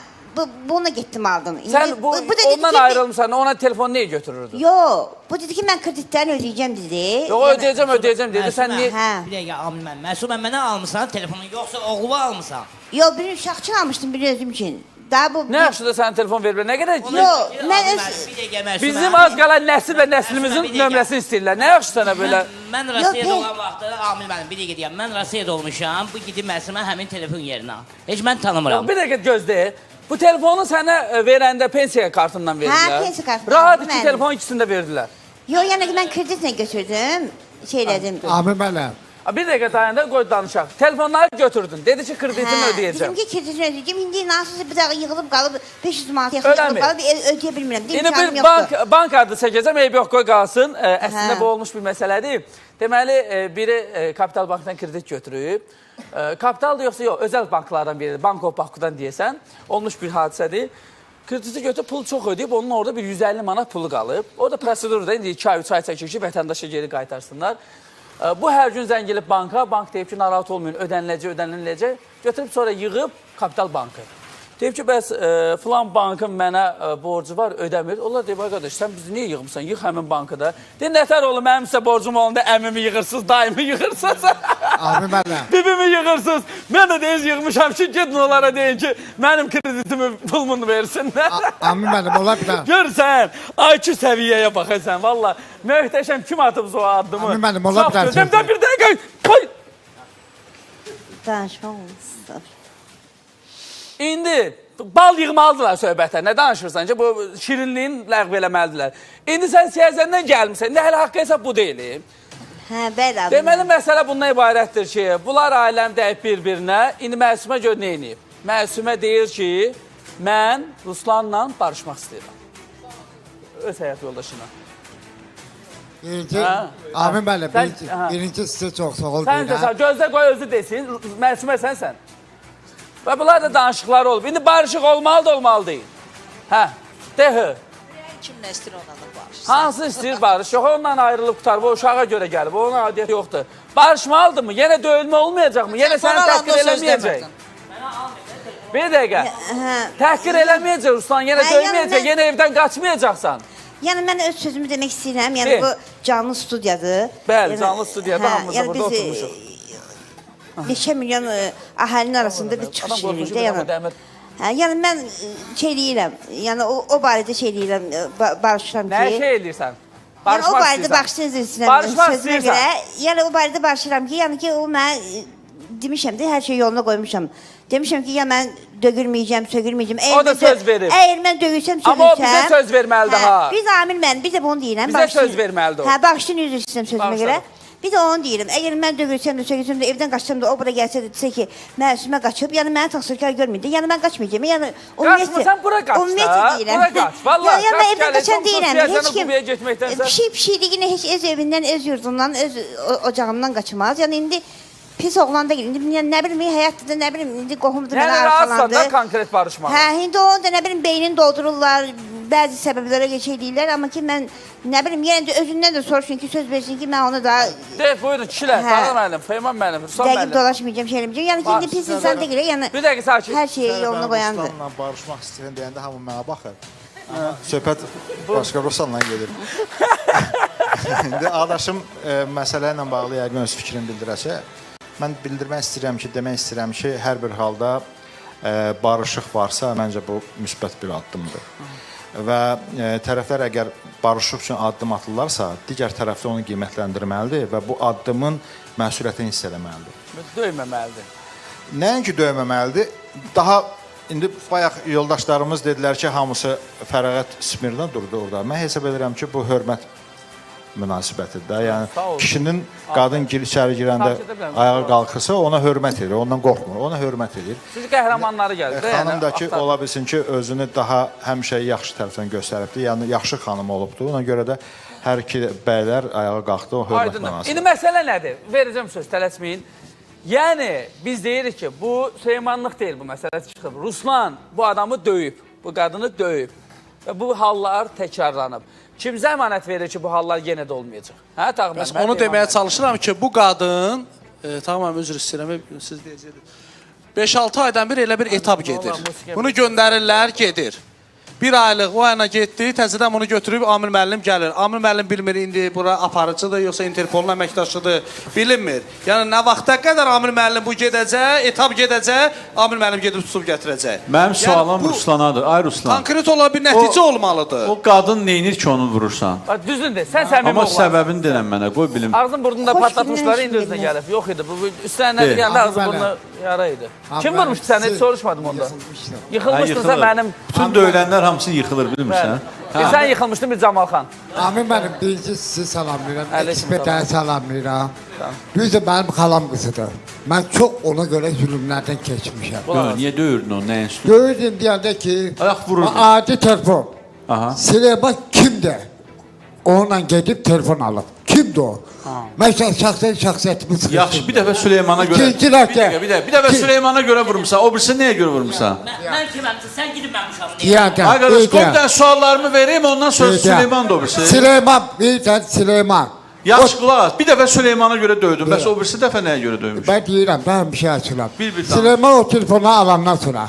Bununla getdim aldım. Sən ondan ayrılmışsan, ona telefon niyə götürürdün? Yox, bu dedi ki, mən kreditlərini ödəyəcəm dedi. Yox, ödəyəcəm, ödəyəcəm dedi. Sən niyə? Bir dəqiqə, Amil müəllim, Məsumə mənə almısan telefonu, yoxsa oğluma almısan? Yox, birini uşaq üçün almışdım, birini özüm üçün. Nə yaxşı da sənə telefon veriblər, nə qədər? Yox, mən öz... Bizim az qalan nəsil və nəslimizin nömrəsini istəyirlər. Nə yaxşı sənə belə? Mən Rusiyada olan vaxtda, Amil müəllim, bir dəqiqə deyəm, mən Rusiyada olmuşam, bu gedib Məsumə həmin telefon yerinə. Heç mən tanımıram. Bir dəqiqə gözlə. Bu telefonu sənə verəndə pensiya kartından verdilər. Hə, pensiya kartından. Rahat iki telefon ikisini də verdilər. Yox, yəni mən kreditlə götürdüm, şey elədim. Amil müəllim. Bir dəqiqə dayanda qoy danışaq. Telefonları götürdün. Dedi ki, kreditini ödəyəcəm. Dedim ki, kreditini ödəyəcəm. İndi nasılsa bir dəqiqə yığılıb qalıb, 500 manat yığılıb qalıb, ödəyə bilmirəm. İndi bir bank adı çəkəcəm, eybi yox, qoy qalsın. Əslində bu olmuş bir məsələdir. Deməli, biri Kapital Bankdan kredit götürüb. Kapital da yoxsa yox, özəl banklardan biridir. Bank of Bakudan deyəsən, olmuş bir hadisədir. Krediti götürüb, pul çox ödəyib, onun orada bir 150 manat pulu qalıb. O da prosedurda indi 2 ay, 3 ay çəkir ki, vətəndaşa geri qaytarsınlar. Bu hər gün zəng elib banka, bank deyib ki, narahat olmayın, ödəniləcək, ödəniləcək. Götürüb sonra yığıb Kapital Bankı. Deyib ki, bəs filan bankın mənə borcu var, ödəmir. Onlar deyib, ay qardaş, sən bizi niyə yığmısan? Yığ həmin bankı da. Deyir, nətər olur, mənim sizə borcum olanda əmimi yığırsınız, dayımı yığırsınız. Abi mənə. Bibimi yığırsınız. Mən də deyiz yığmışam ki, gedin onlara deyin ki, mənim kreditimi, pulumu versinlər. Abi mənim, ola bilər. Gör sən, IQ səviyyəyə baxırsan, valla. Möhtəşəm, kim atıb o addımı? Abi mənim, ola bilər. Çox gözəm, bir dəqiqə, qoy. Danışmaq olmaz. İndi bal yığmalıdırlar söhbətə. Nə danışırsan ki, bu şirinliyin ləğv eləməlidirlər. İndi sən siyasətdən gəlmirsən. İndi hələ haqqı hesab bu deyil. Hə, bəli. Deməli, məsələ bundan ibarətdir ki, bunlar ailəm dəyib bir-birinə. İndi Məsumə gör nə eləyib. Məsumə deyir ki, mən Ruslanla barışmaq istəyirəm. Öz həyat yoldaşına. Birinci, Amin müəllim, birinci sizə çox sağ ol deyirəm. Sən də gözlə qoy özü desin, Məsumə sənsən. Və bunlar da danışıqları olub. İndi barışıq olmalıdır, olmalı deyil. Hə, de hı. Kim nə istəyir ondan da barışsın. Hansı istəyir barış? Yox, ondan ayrılıb qurtarıb, o uşağa görə gəlib, onun adiyyəti yoxdur. Barışmalıdırmı? Yenə döyülmə olmayacaqmı? Yenə səni təhqir eləməyəcək. Bir dəqiqə. Təhqir eləməyəcək Ruslan, yenə döyməyəcək, yenə evdən qaçmayacaqsan. Yəni, mən öz sözümü demək istəyirəm. Yəni, bu canlı studiyadır. Bəli, canlı studiyada hamımız da burada oturmuşuq. Neçə milyon əhalinin arasında bir çıxış edirik də, yəni mən şey eləyirəm, yəni o barədə şey eləyirəm, barışıram ki. Nə şey eləyirsən? Yəni o barədə barışıram sözümə görə, yəni o barədə barışıram ki, yəni ki o mənə demişəm də, hər şeyi yoluna qoymuşam. Demişəm ki, ya mən dögülməyəcəm, sögülməyəcəm. O da söz verir. Əgər mən dögülsəm, sögülsəm. Amma o bizə söz verməlidir ha. Biz Amil müəllim, biz də bunu deyirəm. Bizə söz verməlidir o. Hə, bağışlayın, üzr istəyirəm sözümə görə. Bir də onu deyirəm, əgər mən dögülsəm də, sögülsəm də, evdən qaçsam da, o bura gəlsə də, desə ki, Məsumə qaçıb, yəni məni təqsirkar görməyim də, yəni mən qaçmayacağım, yəni qaçmırsan, bura qaç da, bura qaç, valla qaç, mən evdən qaçan deyirəm, heç kim, pişik pişikliyinə heç öz evindən, öz yurdundan, öz ocağından qaçmaz, yəni indi pis oğlan da gelir, indi nə bilim, həyatda da nə bilim, indi qohumdur, mənə arxalandı. Yəni rahatsan da konkret barışmağa. Hə, indi onu da nə bilim, beynini doldururlar, bəzi səbəblərə görə eləyirlər, amma ki, mən nə bilim, yenə də özündən də soruşun ki, söz versin ki, mən onu da... De, buyurun, kişilər, Dağlar müəllim, Feyman müəllim, Ruslan müəllim. Dəqiq dolaşmayacağım, şey eləməyəcəm. Yəni ki, indi pis insan deyil, yəni bir dəqiqə sakit. Hər şeyi yoluna qoyandır. Ruslanla barışmaq istəyirəm deyəndə hamı mənə baxır. Söhbət başqa Ruslanla gedir. İndi adaşım məsələ ilə bağlı yəqin öz fikrini bildirəcək. Mən bildirmək istəyirəm ki, demək istəyirəm ki, hər bir halda barışıq varsa, məncə bu müsbət bir addımdır. Və tərəflər əgər barışıq üçün addım atırlarsa, digər tərəfdə onu qiymətləndirməlidir və bu addımın məsuliyyətini hiss eləməlidir. Döyməməlidir. Nəinki döyməməlidir, daha indi bayaq yoldaşlarımız dedilər ki, hamısı fərağət Smirna durdu orada. Mən hesab edirəm ki, bu hörmət münasibətidir də. Yəni kişinin qadın içəri girəndə ayağa qalxırsa ona hörmət edir, ondan qorxmur, ona hörmət edir. Çünki qəhrəmanları gəlir. Xanım da ki, ola bilsin ki, özünü daha həmişə yaxşı tərəfdən göstəribdir, yəni yaxşı xanım olubdur. Ona görə də hər iki bəylər ayağa qalxdı, o hörmət münasibəti. İndi məsələ nədir? Verəcəm söz, tələsməyin. Yəni, biz deyirik ki, bu Süleymanlıq deyil bu məsələ çıxıb. Ruslan bu adamı döyüb, bu qadını döyüb və bu hallar təkrarlanıb. Kim zəmanət verir ki, bu hallar yenə də olmayacaq? Hə, Tağ müəllim? Bəs onu deməyə çalışıram ki, bu qadın, Tağ müəllim, üzr istəyirəm, siz deyəcəksiniz. 5-6 aydan bir elə bir etap gedir. Bunu göndərirlər, gedir. Bir aylıq o ayına getdi, təzədən bunu götürüb Amil müəllim gəlir. Amil müəllim bilmir indi bura aparıcıdır, yoxsa Interpolun əməkdaşıdır, bilinmir. Yəni nə vaxta qədər Amil müəllim bu gedəcək, etap gedəcək, Amil müəllim gedib tutub gətirəcək. Mənim sualım Ruslanadır. Ay Ruslan. Konkret olaraq bir nəticə olmalıdır. O qadın neynir ki, onu vurursan? Düzündür, sən səmimi Amma oğlansan. Səbəbini denən mənə, qoy bilim. Ağzın burnunda patlatmışları indi özünə gəlib. Yox idi, üstünə nə gəldi, ağzın burnu yara idi. Kim vurmuşdu səni? Heç soruşmadım onda. Yıxılmışdınsa mənim... Bütün döyülənlər hamısı yıxılır, bilmirsən? Sən yıxılmışdın bir Camalxan. Amin mənim, birinci sizi salamlayıram, ekspertləri salamlayıram. Düzdür, mənim xalam qızıdır. Mən çox ona görə zülümlərdən keçmişəm. Niyə döyürdün onu, nəyin üstünə? Döyürdüm deyəndə ki, adi telefon. Süleyman kimdir? Onunla gedib telefon alıb. Kimdir o? Mən şəxsiyyətimi sıxışdırdım. Yaxşı, bir dəfə Süleymana görə... Bir dəfə Süleymana görə vurmuşsan, o birisi nəyə görə vurmuşsan? Mən kiməm? Sən gidib mənim uşağımı. Ay qardaş, qoy bir dənə suallarımı vereyim, ondan sonra Süleyman da o birisi. Süleyman, bir dənə Süleyman. Yaxşı, qulaq as, bir dəfə Süleymana görə döydüm, bəs o birisi dəfə nəyə görə döymüş? Mən deyirəm, mən bir şey açıram. Süleyman o telefonu alandan sonra,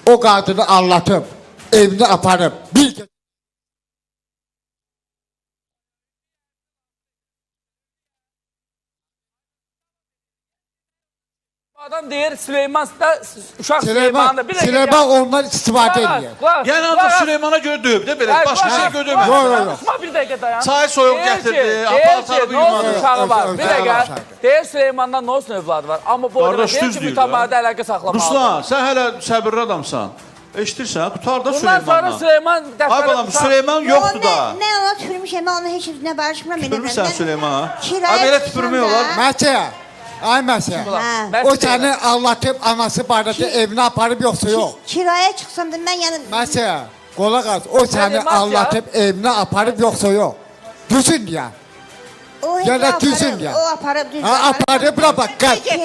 o qadını anlatıb, evini aparıb, bir... Adam deyir Süleyman da uşaq Süleyman'da. Süleyman ondan istifadə edir. Yəni ancaq Süleymana görə döyüb də belə, başqa şey görə döymədi. Bir dəqiqə dayan. Çay soyuq gətirdi, apartarı nə olsun yumadı. Uşağı var. Bir dəqiqə. Deyir Süleymandan nə olsun övladı var. Amma bu o demək deyir ki, mütəmadi əlaqə saxlamalıdır. Ruslan, sən hələ səbirli adamsan. Eşitirsən, qutar da Bundan sonra Süleymandan. Süleyman... Ay balam, Süleyman yoxdur da. Mən ona tüpürmüşəm, mən ona heç nə barışmıram. Tüpürmüsən Süleymana? Ay belə tüpürmək olar. Məsiyə, ay Məsiyə. O səni anlatıb, anası barədə evinə aparıb, yoxsa yox. Kirayə çıxsam da mən yəni... Məsiyə, qolaq az, o səni anlatıb, evinə aparıb, yoxsa yox. Düzün deyə. Ya da düzün ya. O aparıb, düzün. Aparıb, bura bax,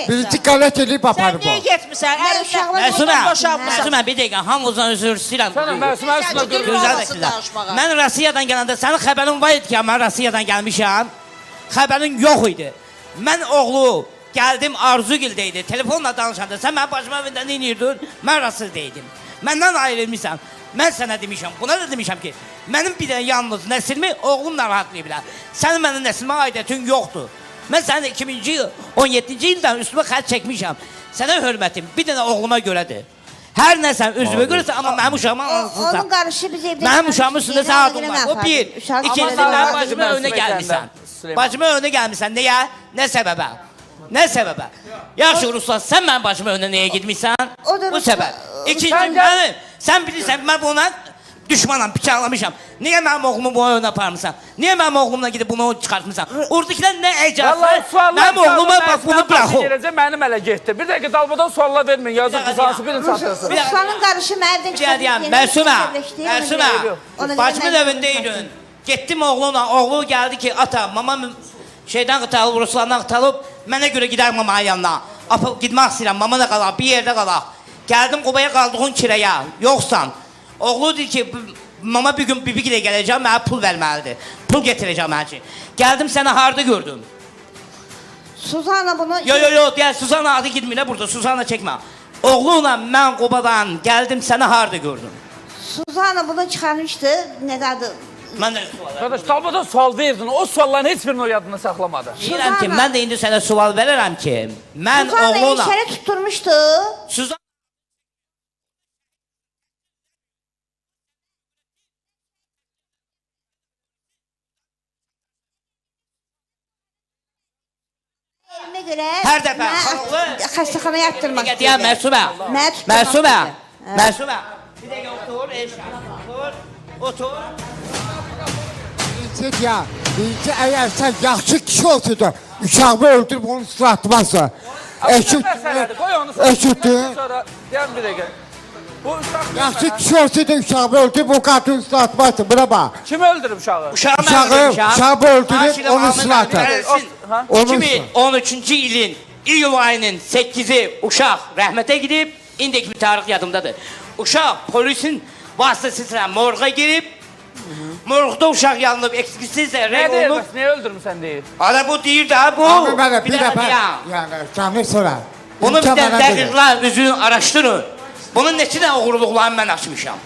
birinci qələt edib aparıb o. Sən niyə getmirsən? Məsumə, Məsumə, bir dəqiqə, hamımızdan üzr istəyirəm. Məsumə, üstünə Mən Rusiyadan gələndə, sənin xəbərin var idi ki, mən Rusiyadan gəlmişəm. Xəbərin yox idi. Mən oğlu gəldim, Arzugildə idi, telefonla danışanda, sən mənim başıma evində nə edirdin? Mən Rusiyada idim. Məndən ayrılmışsan. Mən sənə demişəm, buna da demişəm ki, mənim bir dənə yalnız nəslimi oğlum narahat bilər. Sənin mənim nəslimə aidiyyətin yoxdur. Mən sənin 2017-ci ildən üstümə xərc çəkmişəm. Sənə hörmətim bir dənə oğluma görədir. Hər nəsən özümə görəsən, amma mənim uşağıma anasızsan. Onun qarışı biz evdə... Mənim uşağımın üstündə sən adın var. O bir. İkincisi, mənim bacıma önə gəlmişsən. Bacıma önə gəlmişsən. Niyə? Nə səbəbə? Nə səbəbə? Yaxşı, Ruslan, sən mənim bacıma önə nəyə getmişsən? Bu səbəb. İkinci, mənim, sən bilirsən, mən buna düşmanam, bıçaqlamışam. Niyə mənim oğlumu buna önə aparmısan? Niyə mənim oğlumla gedib bunu çıxartmısan? Oradakilər nə əcazı? Mənim oğluma bax, bunu buraxın. Mənim ələ getdi. Bir dəqiqə dalbadan suallar verməyin. Yazıq ki, hansı birini çatdırsın. Ruslanın qarışı mənə evdən çıxartdı. Məsumə, Məsumə, bacımın evində idin. Getdim oğluna, oğlu gəldi ki, ata, mama şeydən qıtalıb, Ruslandan qıtalıb, mənə görə gedər mamanın yanına. Gitmək istəyirəm, mama da qalaq, bir yerdə qalaq. Gəldim Qubaya qaldığın kirəyə, yoxsan. Oğlu deyir ki, mama bir gün bibi ilə gələcəm, mənə pul verməlidir. Pul getirəcəm mənə ki. Gəldim səni harada gördüm? Suzana bunu... Yo, yo, yo, deyər, Suzana adı gitmir, burada, Suzana çəkmə. Oğluyla mən Qubadan gəldim, səni harada gördüm? Suzana bunu çıxarmışdı, nə adı? Mən də sual verəm. Qardaş, dalbadan sual verdin, o sualların heç birini o yadında saxlamadı. Deyirəm ki, mən də indi sənə sual verərəm ki, mən oğluna... Suzana işərə tutturmuşdu. Suzana... Elmə görə... Hər dəfə... Xəstəxanaya yatdırmaq istəyir. Deyəm, Məsumə, Məsumə, Məsumə. Bir dəqiqə otur, Elşən, otur, otur. Ya. Deyir ki, əgər sən yaxşı kişi olsaydın, uşağımı öldürüb onu üstünə atmazsan. Eşitdin. Qoy onu sonra. Deyəm bir dəqiqə. Bu uşaq yaxşı kişi olsaydı uşağımı öldürüb o qadının üstünə atmazdı. Buna bax. Kim öldürüb uşağı? Uşağı öldürüb onun üstünə atar. 2013-cü ilin iyul ayının 8-i uşaq rəhmətə gedib, indiki bir tarix yadımdadır. Uşaq polisin vasitəsilə morğa girib, morqda uşaq yanılıb, ekspertiza rəy olunub. Nə deyir, niyə öldürmüsən deyir? Hələ bu deyir də, bu. Bir dəfə, yəni, canlı sonra. Bunu bir də dəqiqlər üzünü araşdırın. Bunun neçə dənə oğurluqlarını mən açmışam.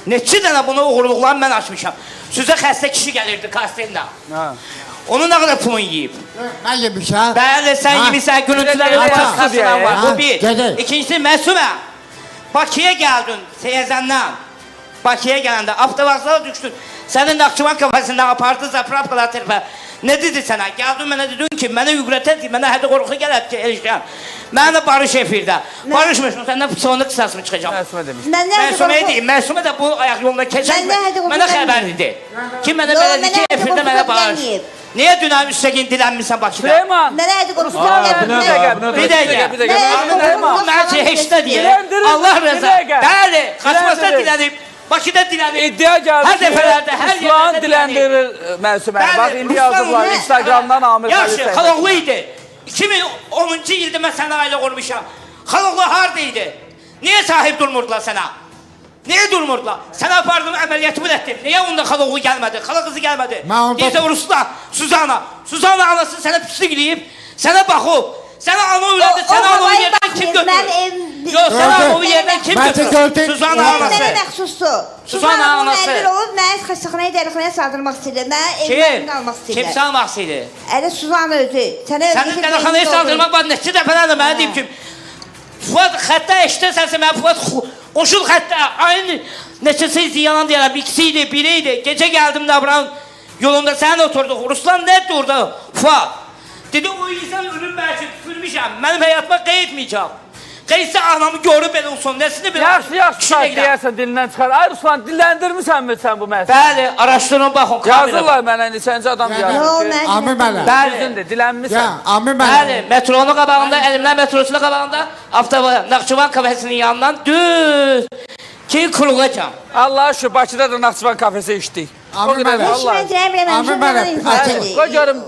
Neçə dənə bunu oğurluqlarını mən açmışam. Sözə xəstə kişi gəlirdi kastenlə. Onun nə qədər pulunu yiyib? Mən yemişəm. Bəli, sən yemişsən, gürültüləri var. Bu bir. İkincisi, Məsumə, Bakıya gəldin, Seyəzəndən. Bakıya gələndə avtovağzala düşdün. Sənin Naxçıvan kafəsindən apardı, zapravkalar tərəfə. Nə dedi sənə? Gəldin mənə dedin ki, mənə üqrətə, mənə hədə qorxu gələr ki, elişəm. Mənə barış efirdə. Barışmışım, səndən sonu qısasını çıxacam. Məsumə demişdim. Məsuməyə deyim, Məsumə də bu ayaq yoluna keçən mənə xəbər idi. Ki, mənə belə dedi ki, efirdə mənə barış. Niyə dünən üstəgin dilənmirsən Bakıda? Süleyman! Mənə hədi qorxu Bir dəqiqə, bir dəqiqə. Mən ki, heç nə deyir. Allah rəza. Bəli, qaçmasına dilənib. Bakıda dilənir. İddia gəldi hər dəfələrdə, hər yerlərdə diləndirir Məsuməni. Bax, indi yazıblar Instagramdan Amir Xəlil. Yaxşı, Xaloğlu idi. 2010-cu ildə mən sənə ailə qurmuşam. Xaloğlu harada idi? Niyə sahib durmurdular sənə? Niyə durmurdular? Sənə apardım, əməliyyatımı etdim. Niyə onda xaloğlu gəlmədi, xala qızı gəlmədi? Deyirsə Ruslan, Suzana. Suzana anası sənə pislik eləyib, sənə baxıb. Sənə ana öyrəndi, sənə ana o yerdən kim götürür? Yox, sənə ana o yerdən kim götürür? Suzana anası. Mənə məxsusdur. Suzana anası. Mənə olub, məni xəstəxanaya, dəlixanaya saldırmaq istəyirlər. Mənə evlərini almaq istəyirlər. Kim salmaq istəyir? Ələ Suzana özü. Sənin dəlixanaya saldırmaq var, neçə dəfələrlə mənə deyib ki, Fuad xəttə eşidəsənsə mənə Fuad qoşul xəttə, ayın neçəsi idi, yalan deyərəm, ikisi idi, biri idi. Gecə gəldim Nabran yolunda sənin oturduq. Ruslan nə durdu Fuad? Dedi, o insan ölüm bəlkə tüpürmüşəm, mənim həyatıma qeyd etməyəcəm. Qeydsə anamı görüb elə olsun, nəsini biləm. Yaxşı, yaxşı, deyərsən dilindən çıxar. Ay Ruslan, diləndirmirsənmi sən bu məsələni? Bəli, araşdırın, baxın. Yazırlar mənə, neçənci adam yazır ki. Amir mənə. Bəli, dilənmirsən. Amir mənə. Bəli, metronun qabağında, əlimlər metrosunun qabağında, Naxçıvan kafesinin yanından düz ki, kurulacam. Allah'a şükür, Bakıda da Naxçıvan kafesi içdik. Amir mənim. Amir mənim. Qoy görüm.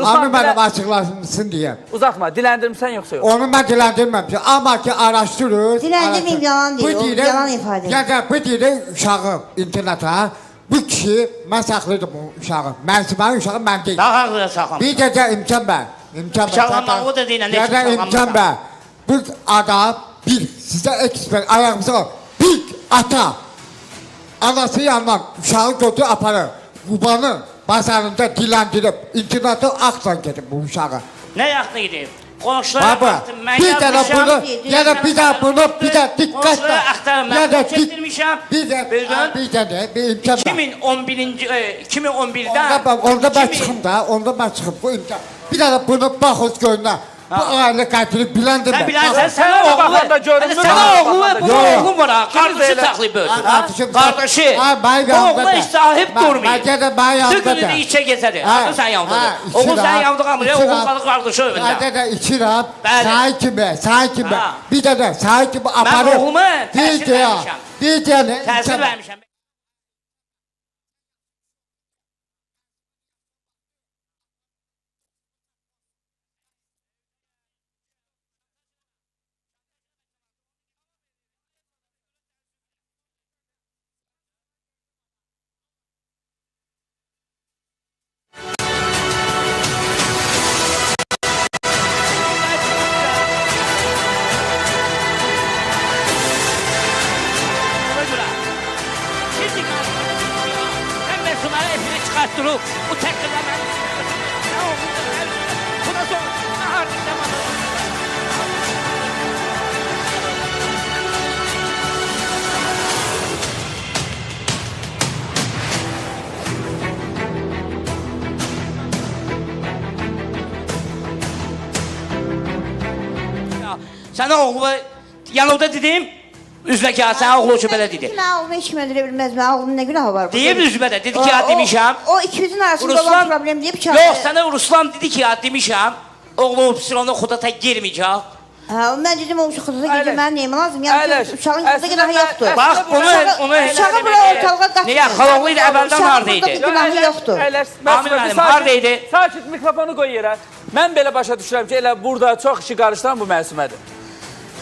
Amir mənim açıqlasın deyə. Uzatma, diləndirmirsən yoxsa yox? Onu mən diləndirməmişəm. Amma ki, araşdırır. Diləndirməyim, yalan deyir, yalan ifadə edir. Yəni, bu deyir uşağı internetə. Bu kişi, mən saxlayırdım bu uşağı. Mənim uşağı mən deyil. Daha haqlı saxlamışam. Bir də imkan bəy. Bıçaqlanmağı o da deyilən, nə üçün İmkan bəy. Bu adam bir, sizə ekspert ayağımıza bir ata. Anası yanından uşağı götür aparır. Qubanın bazarında diləndirib, internetə axla gedib bu uşağı. Nə yaxına gedib? Qonşulara baxdım, mən bir dənə bunu, yəni bir də bunu, bir də diqqətlə. Qonşulara axtarım, mən bunu çəkdirmişəm. Bir dənə, bir imkan var. 2011-də... Onda mən çıxım da, onda mən çıxım, bu imkan. Bir dənə bunu bax öz göyünə. Bu ailə qətili bilən demək. Sən bilənsən, sənə oğlu, sənə oğlu, bunun oğlum var ha, qardaşı saxlayıb özü. Qardaşı, oğlu heç sahib durmayıb. Düz günü içə gezədir, adı sən yanındadır. Oğul sən yanında qalmır, oğul qalır qardaşı evində. Məndə də içirəm, sahib kimi, sahib kimi, bir də də sahib kimi aparır. Mən oğluma təsir vermişəm. Təsir vermişəm. Bu təqdirdə mən buna sonra artıq sənə oğlu yanında dedim, Üzmə ki, sən oğlu üçün belə dedi. Mənim oğlumu heç kim öldürə bilməz. Mənim oğlumun nə günahı var? Deyib üzmə də, dedi ki, ya demişəm. O ikimizin arasında olan problem deyib ki... Yox, sənə Ruslan dedi ki, ya demişəm, oğlum psironu xudata girməyəcək. Hə, mən dedim, o xudata girəcək, mənim neyim lazım? Yəni, uşağın xudata günahı yoxdur. Bax, onu... Uşağı bura ortalığa qatmır. Niyə, xaloğlu ilə əvvəldən harada idi? Uşağın burada günahı yoxdur. Amin müəllim, harada idi? Sakit, mikrofonu qoy yerə. Mən belə başa düşürəm ki, elə burada çox işi qarışdıran bu Məsumədir.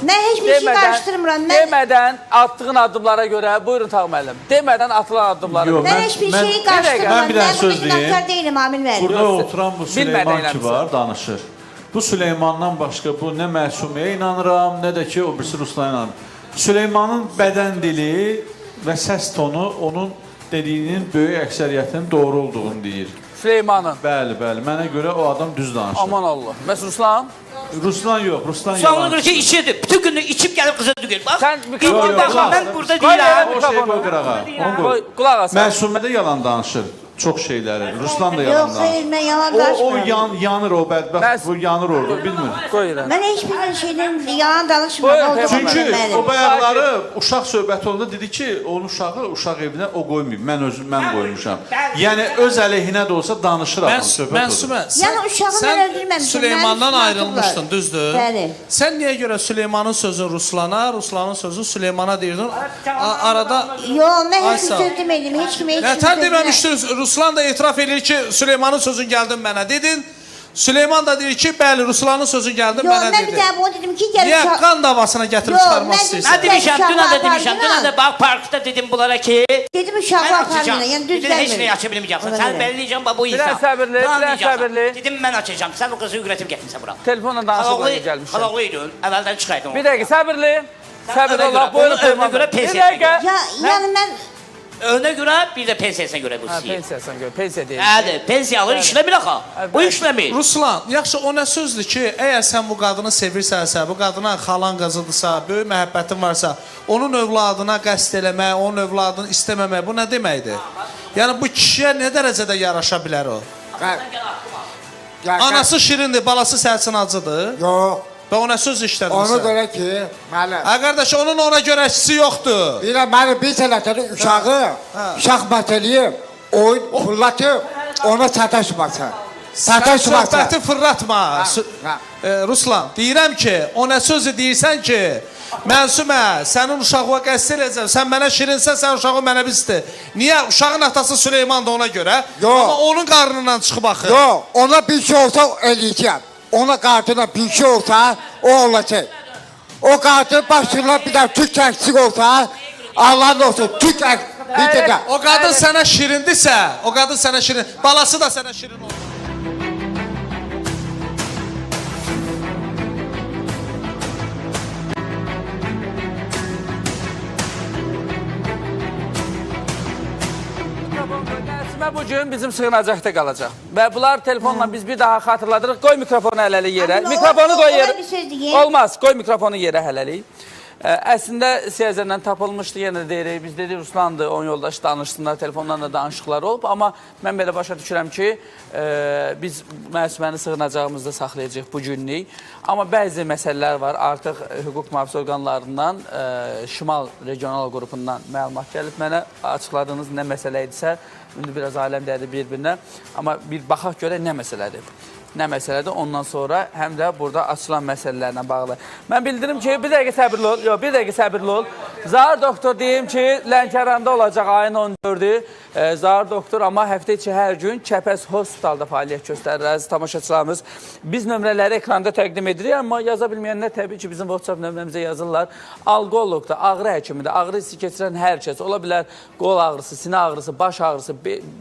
Mən heç bir şey qarışdırmıram. Demədən attığın addımlara görə, buyurun Tağı müəllim, demədən atılan addımlara görə. Mən heç bir şeyi qarışdırmıram. Mən burada günahkar deyiləm, Amin müəllim. Burada oturan bu Süleyman ki var, danışır. Bu Süleymandan başqa bu nə Məsuməyə inanıram, nə də ki o birisi Ruslana inanıram. Süleymanın bədən dili və səs tonu onun dediyinin böyük əksəriyyətinin doğru olduğunu deyir. Süleymanın? Bəli, bəli. Mənə görə o adam düz danışır. Aman Allah. Bəs Ruslan? Ruslan yox, Ruslan yalan. Ruslan ona görə ki, içirdi. Bütün günü içib gəlib qıza dügür. Bax, sən mən burada deyirəm. O şeyi qoy qırağa. Qulaq as. Məsumə də yalan danışır. Çox şeyləri. Ruslan da yalan Yox, danışır. xeyr, mən yalan danışmıram. O yanır, o bədbəxt, bu yanır orada, bilmir. Mən heç bir şeydən yalan danışmıram. Çünki o bayaqları uşaq söhbəti olanda dedi ki, onun uşağı uşaq evinə o qoymayıb, mən özüm mən qoymuşam. Yəni öz əleyhinə də olsa danışır adam, söhbət olur. Yəni uşağı mən öldürməmişəm. Süleymandan ayrılmışdın, düzdür? Bəli. Sən niyə görə Süleymanın sözünü Ruslana, Ruslanın sözünü Süleymana deyirdin? Arada... Yox, mən heç bir söz demədim, heç kimə heç Nətər deməmişdin? Ruslan da etiraf edir ki, Süleymanın sözün gəldin mənə dedin. Süleyman da deyir ki, bəli, Ruslanın sözün gəldin mənə dedi. Yox, mən bir daha bunu dedim ki, gəl... Niyə qan davasına gətirib çıxarmaq istəyirsən? Mən demişəm, dünən də demişəm, dünən də bax parkda dedim bunlara ki... Dedim uşağı aparmayın, yəni düz gəlmir. Dedim, heç nəyi aça bilməyəcəksən, sən belə deyəcəm, bu insan. Biraz səbirli, biraz səbirli. Dedim, mən açacağam, sən o qızı ügrətib gətirsən bura. Telefonla danışıqla gəlmişəm. Xaloğlu idin, əvvəldən çıxaydın. Bir dəqiqə, səbirli. Səbirli olaq, buyurun. Bir dəqiqə. Yəni mən... Önə görə, bir də pensiyasına görə bu istəyir. Pensiyasına görə, pensiya deyil. Bəli, pensiya alır, işləmir axı. Bu işləmir. Ruslan, yaxşı o nə sözdür ki, əgər sən bu qadını sevirsənsə, bu qadına xalan qızıdırsa, böyük məhəbbətin varsa, onun övladına qəsd eləmək, onun övladını istəməmək, bu nə deməkdir? Yəni bu kişiyə nə dərəcədə yaraşa bilər o? Anası şirindir, balası sərsin acıdır. Yox. Və ona söz işlədin Ona sən. görə ki, müəllim. Hə, qardaş, onun ona görəkçisi yoxdur. Bir də mənim bir sənətəni uşağı şahmat eləyib, oyun fırlatıb, ona sataşmasın. Sataşmasın. Sən söhbəti fırlatma. Ruslan, deyirəm ki, o nə sözü deyirsən ki, Mənsumə, sənin uşağıma qəsd eləyəcəm, sən mənə şirinsən, sən uşağı mənə pisdir. Niyə? Uşağın atası Süleyman da ona görə. Yox. Amma onun qarnından çıxıb axı. Yox, ona bir şey olsa eləyəcəm. Ona qadına bir şey olsa, o olacaq. O qadın başına bir də tük əksik olsa, Allah'ın olsun, tük əksik, bir dəqiqə. O qadın sənə şirindirsə, o qadın sənə şirin, balası da sənə şirin olsun. Bugün bizim sığınacaqda qalacaq. Və bunlar telefonla biz bir daha xatırladırıq. Qoy mikrofonu hələlik yerə. Mikrofonu qoy yerə. Olmaz, qoy mikrofonu yerə hələlik. Əslində siyazəndən tapılmışdı, yenə də deyirik. Biz dedik Ruslandır, onun yoldaşı danışsınlar, telefondan da danışıqlar olub. Amma mən belə başa düşürəm ki, biz Məsuməni sığınacağımızda saxlayacağıq bu günlük. Amma bəzi məsələlər var. Artıq hüquq mühafizə orqanlarından, Şimal Regional Qrupundan məlumat gəlib mənə. Açıqladığınız nə məsələ idisə, indi biraz aləm dəydi bir-birinə. Amma bir baxaq görək nə məsələdir. Nə məsələdir? Ondan sonra həm də burada açılan məsələlərlə bağlı. Mən bildirim ki, bir dəqiqə səbirli ol. Yox, bir dəqiqə səbirli ol. Zahir doktor deyim ki, Lənkəranda olacaq ayın 14-ü. Zahir doktor amma həftə içi hər gün Kəpəz Hospitalda fəaliyyət göstərir əziz tamaşaçılarımız. Biz nömrələri ekranda təqdim edirik, amma yaza bilməyənlər təbii ki, bizim WhatsApp nömrəmizə yazırlar. Alqologda, ağrı həkimində, ağrı hissi keçirən hər kəs ola bilər qol ağrısı, sinə ağrısı, baş ağrısı,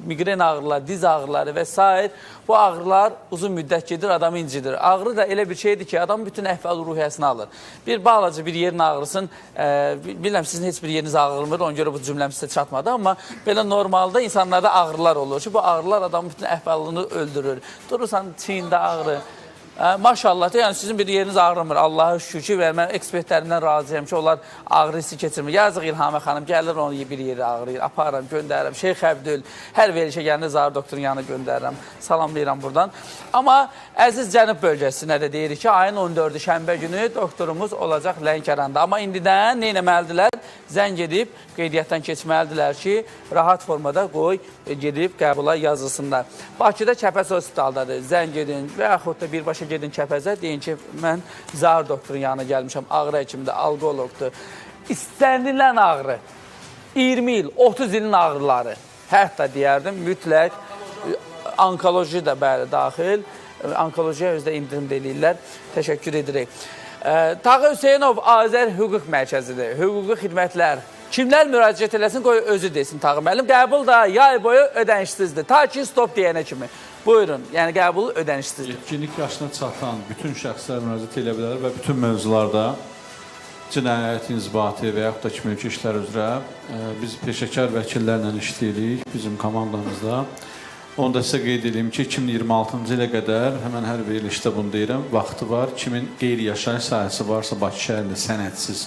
miqren ağrıları, diz ağrıları və s. Bu ağrılar uzun müddət gedir, adamı incidir. Ağrı da elə bir şeydir ki, adam bütün əhval-ruhiyyəsini alır. Bir balaca bir yerin ağrısın, bilirəm sizin heç bir yeriniz ağrımır, ona görə bu cümləm sizə çatmadı, amma belə normalda insanlarda ağrılar olur ki, bu ağrılar adamın bütün əhvalını öldürür. Durursan çiyində ağrı. Maşallah, yəni sizin bir yeriniz ağrımır. Allah'a şükür ki, və mən ekspertlərimdən razıyam ki, onlar ağrı hissi keçirmir. Yazıq İlhamə xanım, gəlir onu bir yeri ağrıyır, aparıram, göndərirəm. Şeyx Əbdül, hər verilişə gələndə Zahir doktorun yanına göndərirəm. Salamlayıram buradan. Amma əziz Cənub bölgəsinə də deyirik ki, ayın 14-ü şənbə günü doktorumuz olacaq Lənkəranda. Amma indidən nə etməlidirlər? Zəng edib qeydiyyatdan keçməlidirlər ki, rahat formada qoy gedib qəbula yazılsınlar. Bakıda Kəpəz hospitaldadır. Zəng edin və yaxud da birbaşa gedin Kəpəzə, deyin ki, mən Zahir doktorun yanına gəlmişəm, ağrı həkimidir, alqologdur. İstənilən ağrı, 20 il, 30 ilin ağrıları, hətta deyərdim, mütləq onkoloji də bəli daxil, onkolojiyə özdə indirim də eləyirlər. Təşəkkür edirik. Tağı Hüseynov Azər Hüquq Mərkəzidir. Hüquqi xidmətlər. Kimlər müraciət eləsin, qoy özü desin Tağı müəllim. Qəbul da yay boyu ödənişsizdir. Ta ki stop deyənə kimi. Buyurun, yəni qəbul ödənişsizdir. Yetkinlik yaşına çatan bütün şəxslər müraciət eləyə bilər və bütün mövzularda cinayət, inzibati və yaxud da ki, mülki işlər üzrə biz peşəkar vəkillərlə işləyirik bizim komandamızda. Onu da sizə qeyd edeyim ki, 2026-cı ilə qədər, həmən hər verilişdə bunu deyirəm, vaxtı var, kimin qeyri-yaşayış sahəsi varsa Bakı şəhərində sənədsiz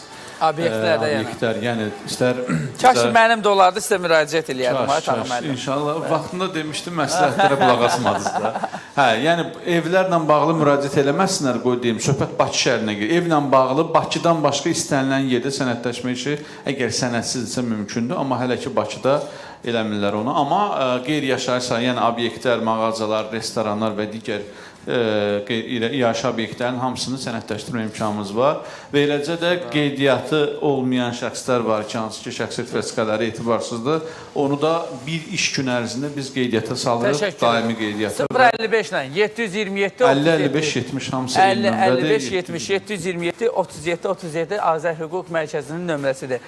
obyektlərdə, obyektlər, yəni istər... Kaş ki, mənim də olardı, sizə müraciət eləyərdim. Kaş, inşallah. Vaxtında demişdim, məsləhətlərə qulaq asmadınız da. Hə, yəni evlərlə bağlı müraciət eləməsinlər, qoy deyim, söhbət Bakı şəhərinə gedir. Evlə bağlı Bakıdan başqa istənilən yerdə sənədləşmə işi, əgər sənədsizdirsə mümkündür, amma hələ ki Bakıda eləmirlər onu. Amma qeyri-yaşayış sahə, yəni obyektlər, mağazalar, restoranlar və digər qeyri-yaşayış obyektlərinin hamısını sənədləşdirmə imkanımız var. Və eləcə də qeydiyyatı olmayan şəxslər var ki, hansı ki, şəxsiyyət vəsiqələri etibarsızdır. Onu da bir iş gün ərzində biz qeydiyyata salırıq, daimi qeydiyyata. 055 ilə 727 50 55 70 hamısı eyni nömrədir. 50 55 70 727 37 37 Azər Hüquq Mərkəzinin nömrəsidir.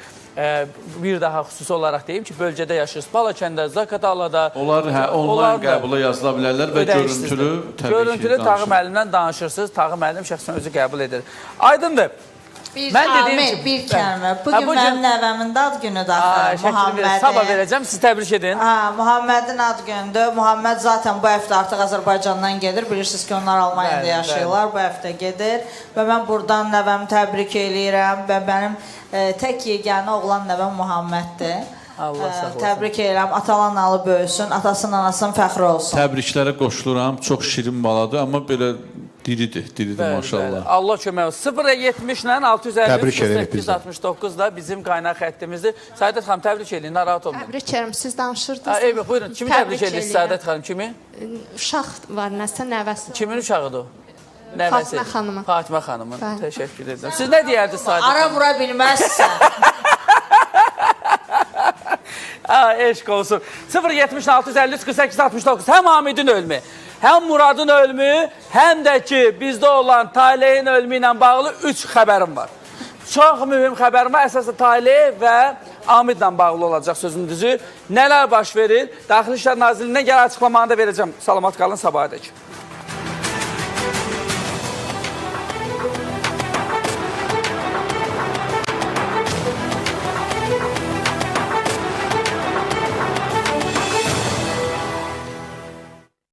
Bir daha xüsusi olaraq deyim ki, bölgədə yaşayırsınız. Balakəndə, Zaqatalada. Onlar onlayn qəbula yazıla bilərlər və görüntülü təbii ki. Görüntülü Tağı müəllimlə danışırsınız. Tağı müəllim şəxsən özü qəbul edir. Aydındır. Bir Amir, bir kəlmə. Bugün mənim nəvəmin də ad günüdür axı, Muhammədin. Sabah verəcəm, siz təbrik edin. Muhammədin ad günüdür. Muhammed zaten bu həftə artıq Azərbaycandan gedir. Bilirsiniz ki, onlar Almaniyada yaşayırlar. Bu həftə gedir. Və mən buradan nəvəmi təbrik eləyirəm. Və mənim tək yeganə oğlan nəvəm Muhamməddir. Allah sağ olsun. Təbrik edirəm. Atalan alı böyüsün, atasının anasının fəxri olsun. Təbriklərə qoşuluram. Çox şirin baladır, amma belə diridir, diridir maşallah. Allah kömək olsun. 0-70 ilə 653 869 da bizim qaynaq xəttimizdir. Səadət xanım, təbrik edin, narahat olmayın. Təbrik edirəm, siz danışırdınız. Eyvah, buyurun. Kimi təbrik edirsiniz Səadət xanım, kimi? Uşaq var, nəsə nəvəsi. Kimin uşağıdır o? Nəvəsi. Fatimə xanımın. Fatimə xanımın. Təşəkkür edirəm. Siz nə deyərdiniz Səadət xanım? Ara vura bilməzsən. Eşq olsun. 0-70 653 48 69. Həm Hamidin ölümü, həm Muradın ölümü, həm də ki bizdə olan Talehin ölümü ilə bağlı 3 xəbərim var. Çox mühüm xəbərim var. Əsasən Taleh və Amidlə bağlı olacaq sözün düzü. Nələr baş verir? Daxili İşlər Nazirliyindən gəl açıqlamanı da verəcəm. Salamat qalın, sabahadək.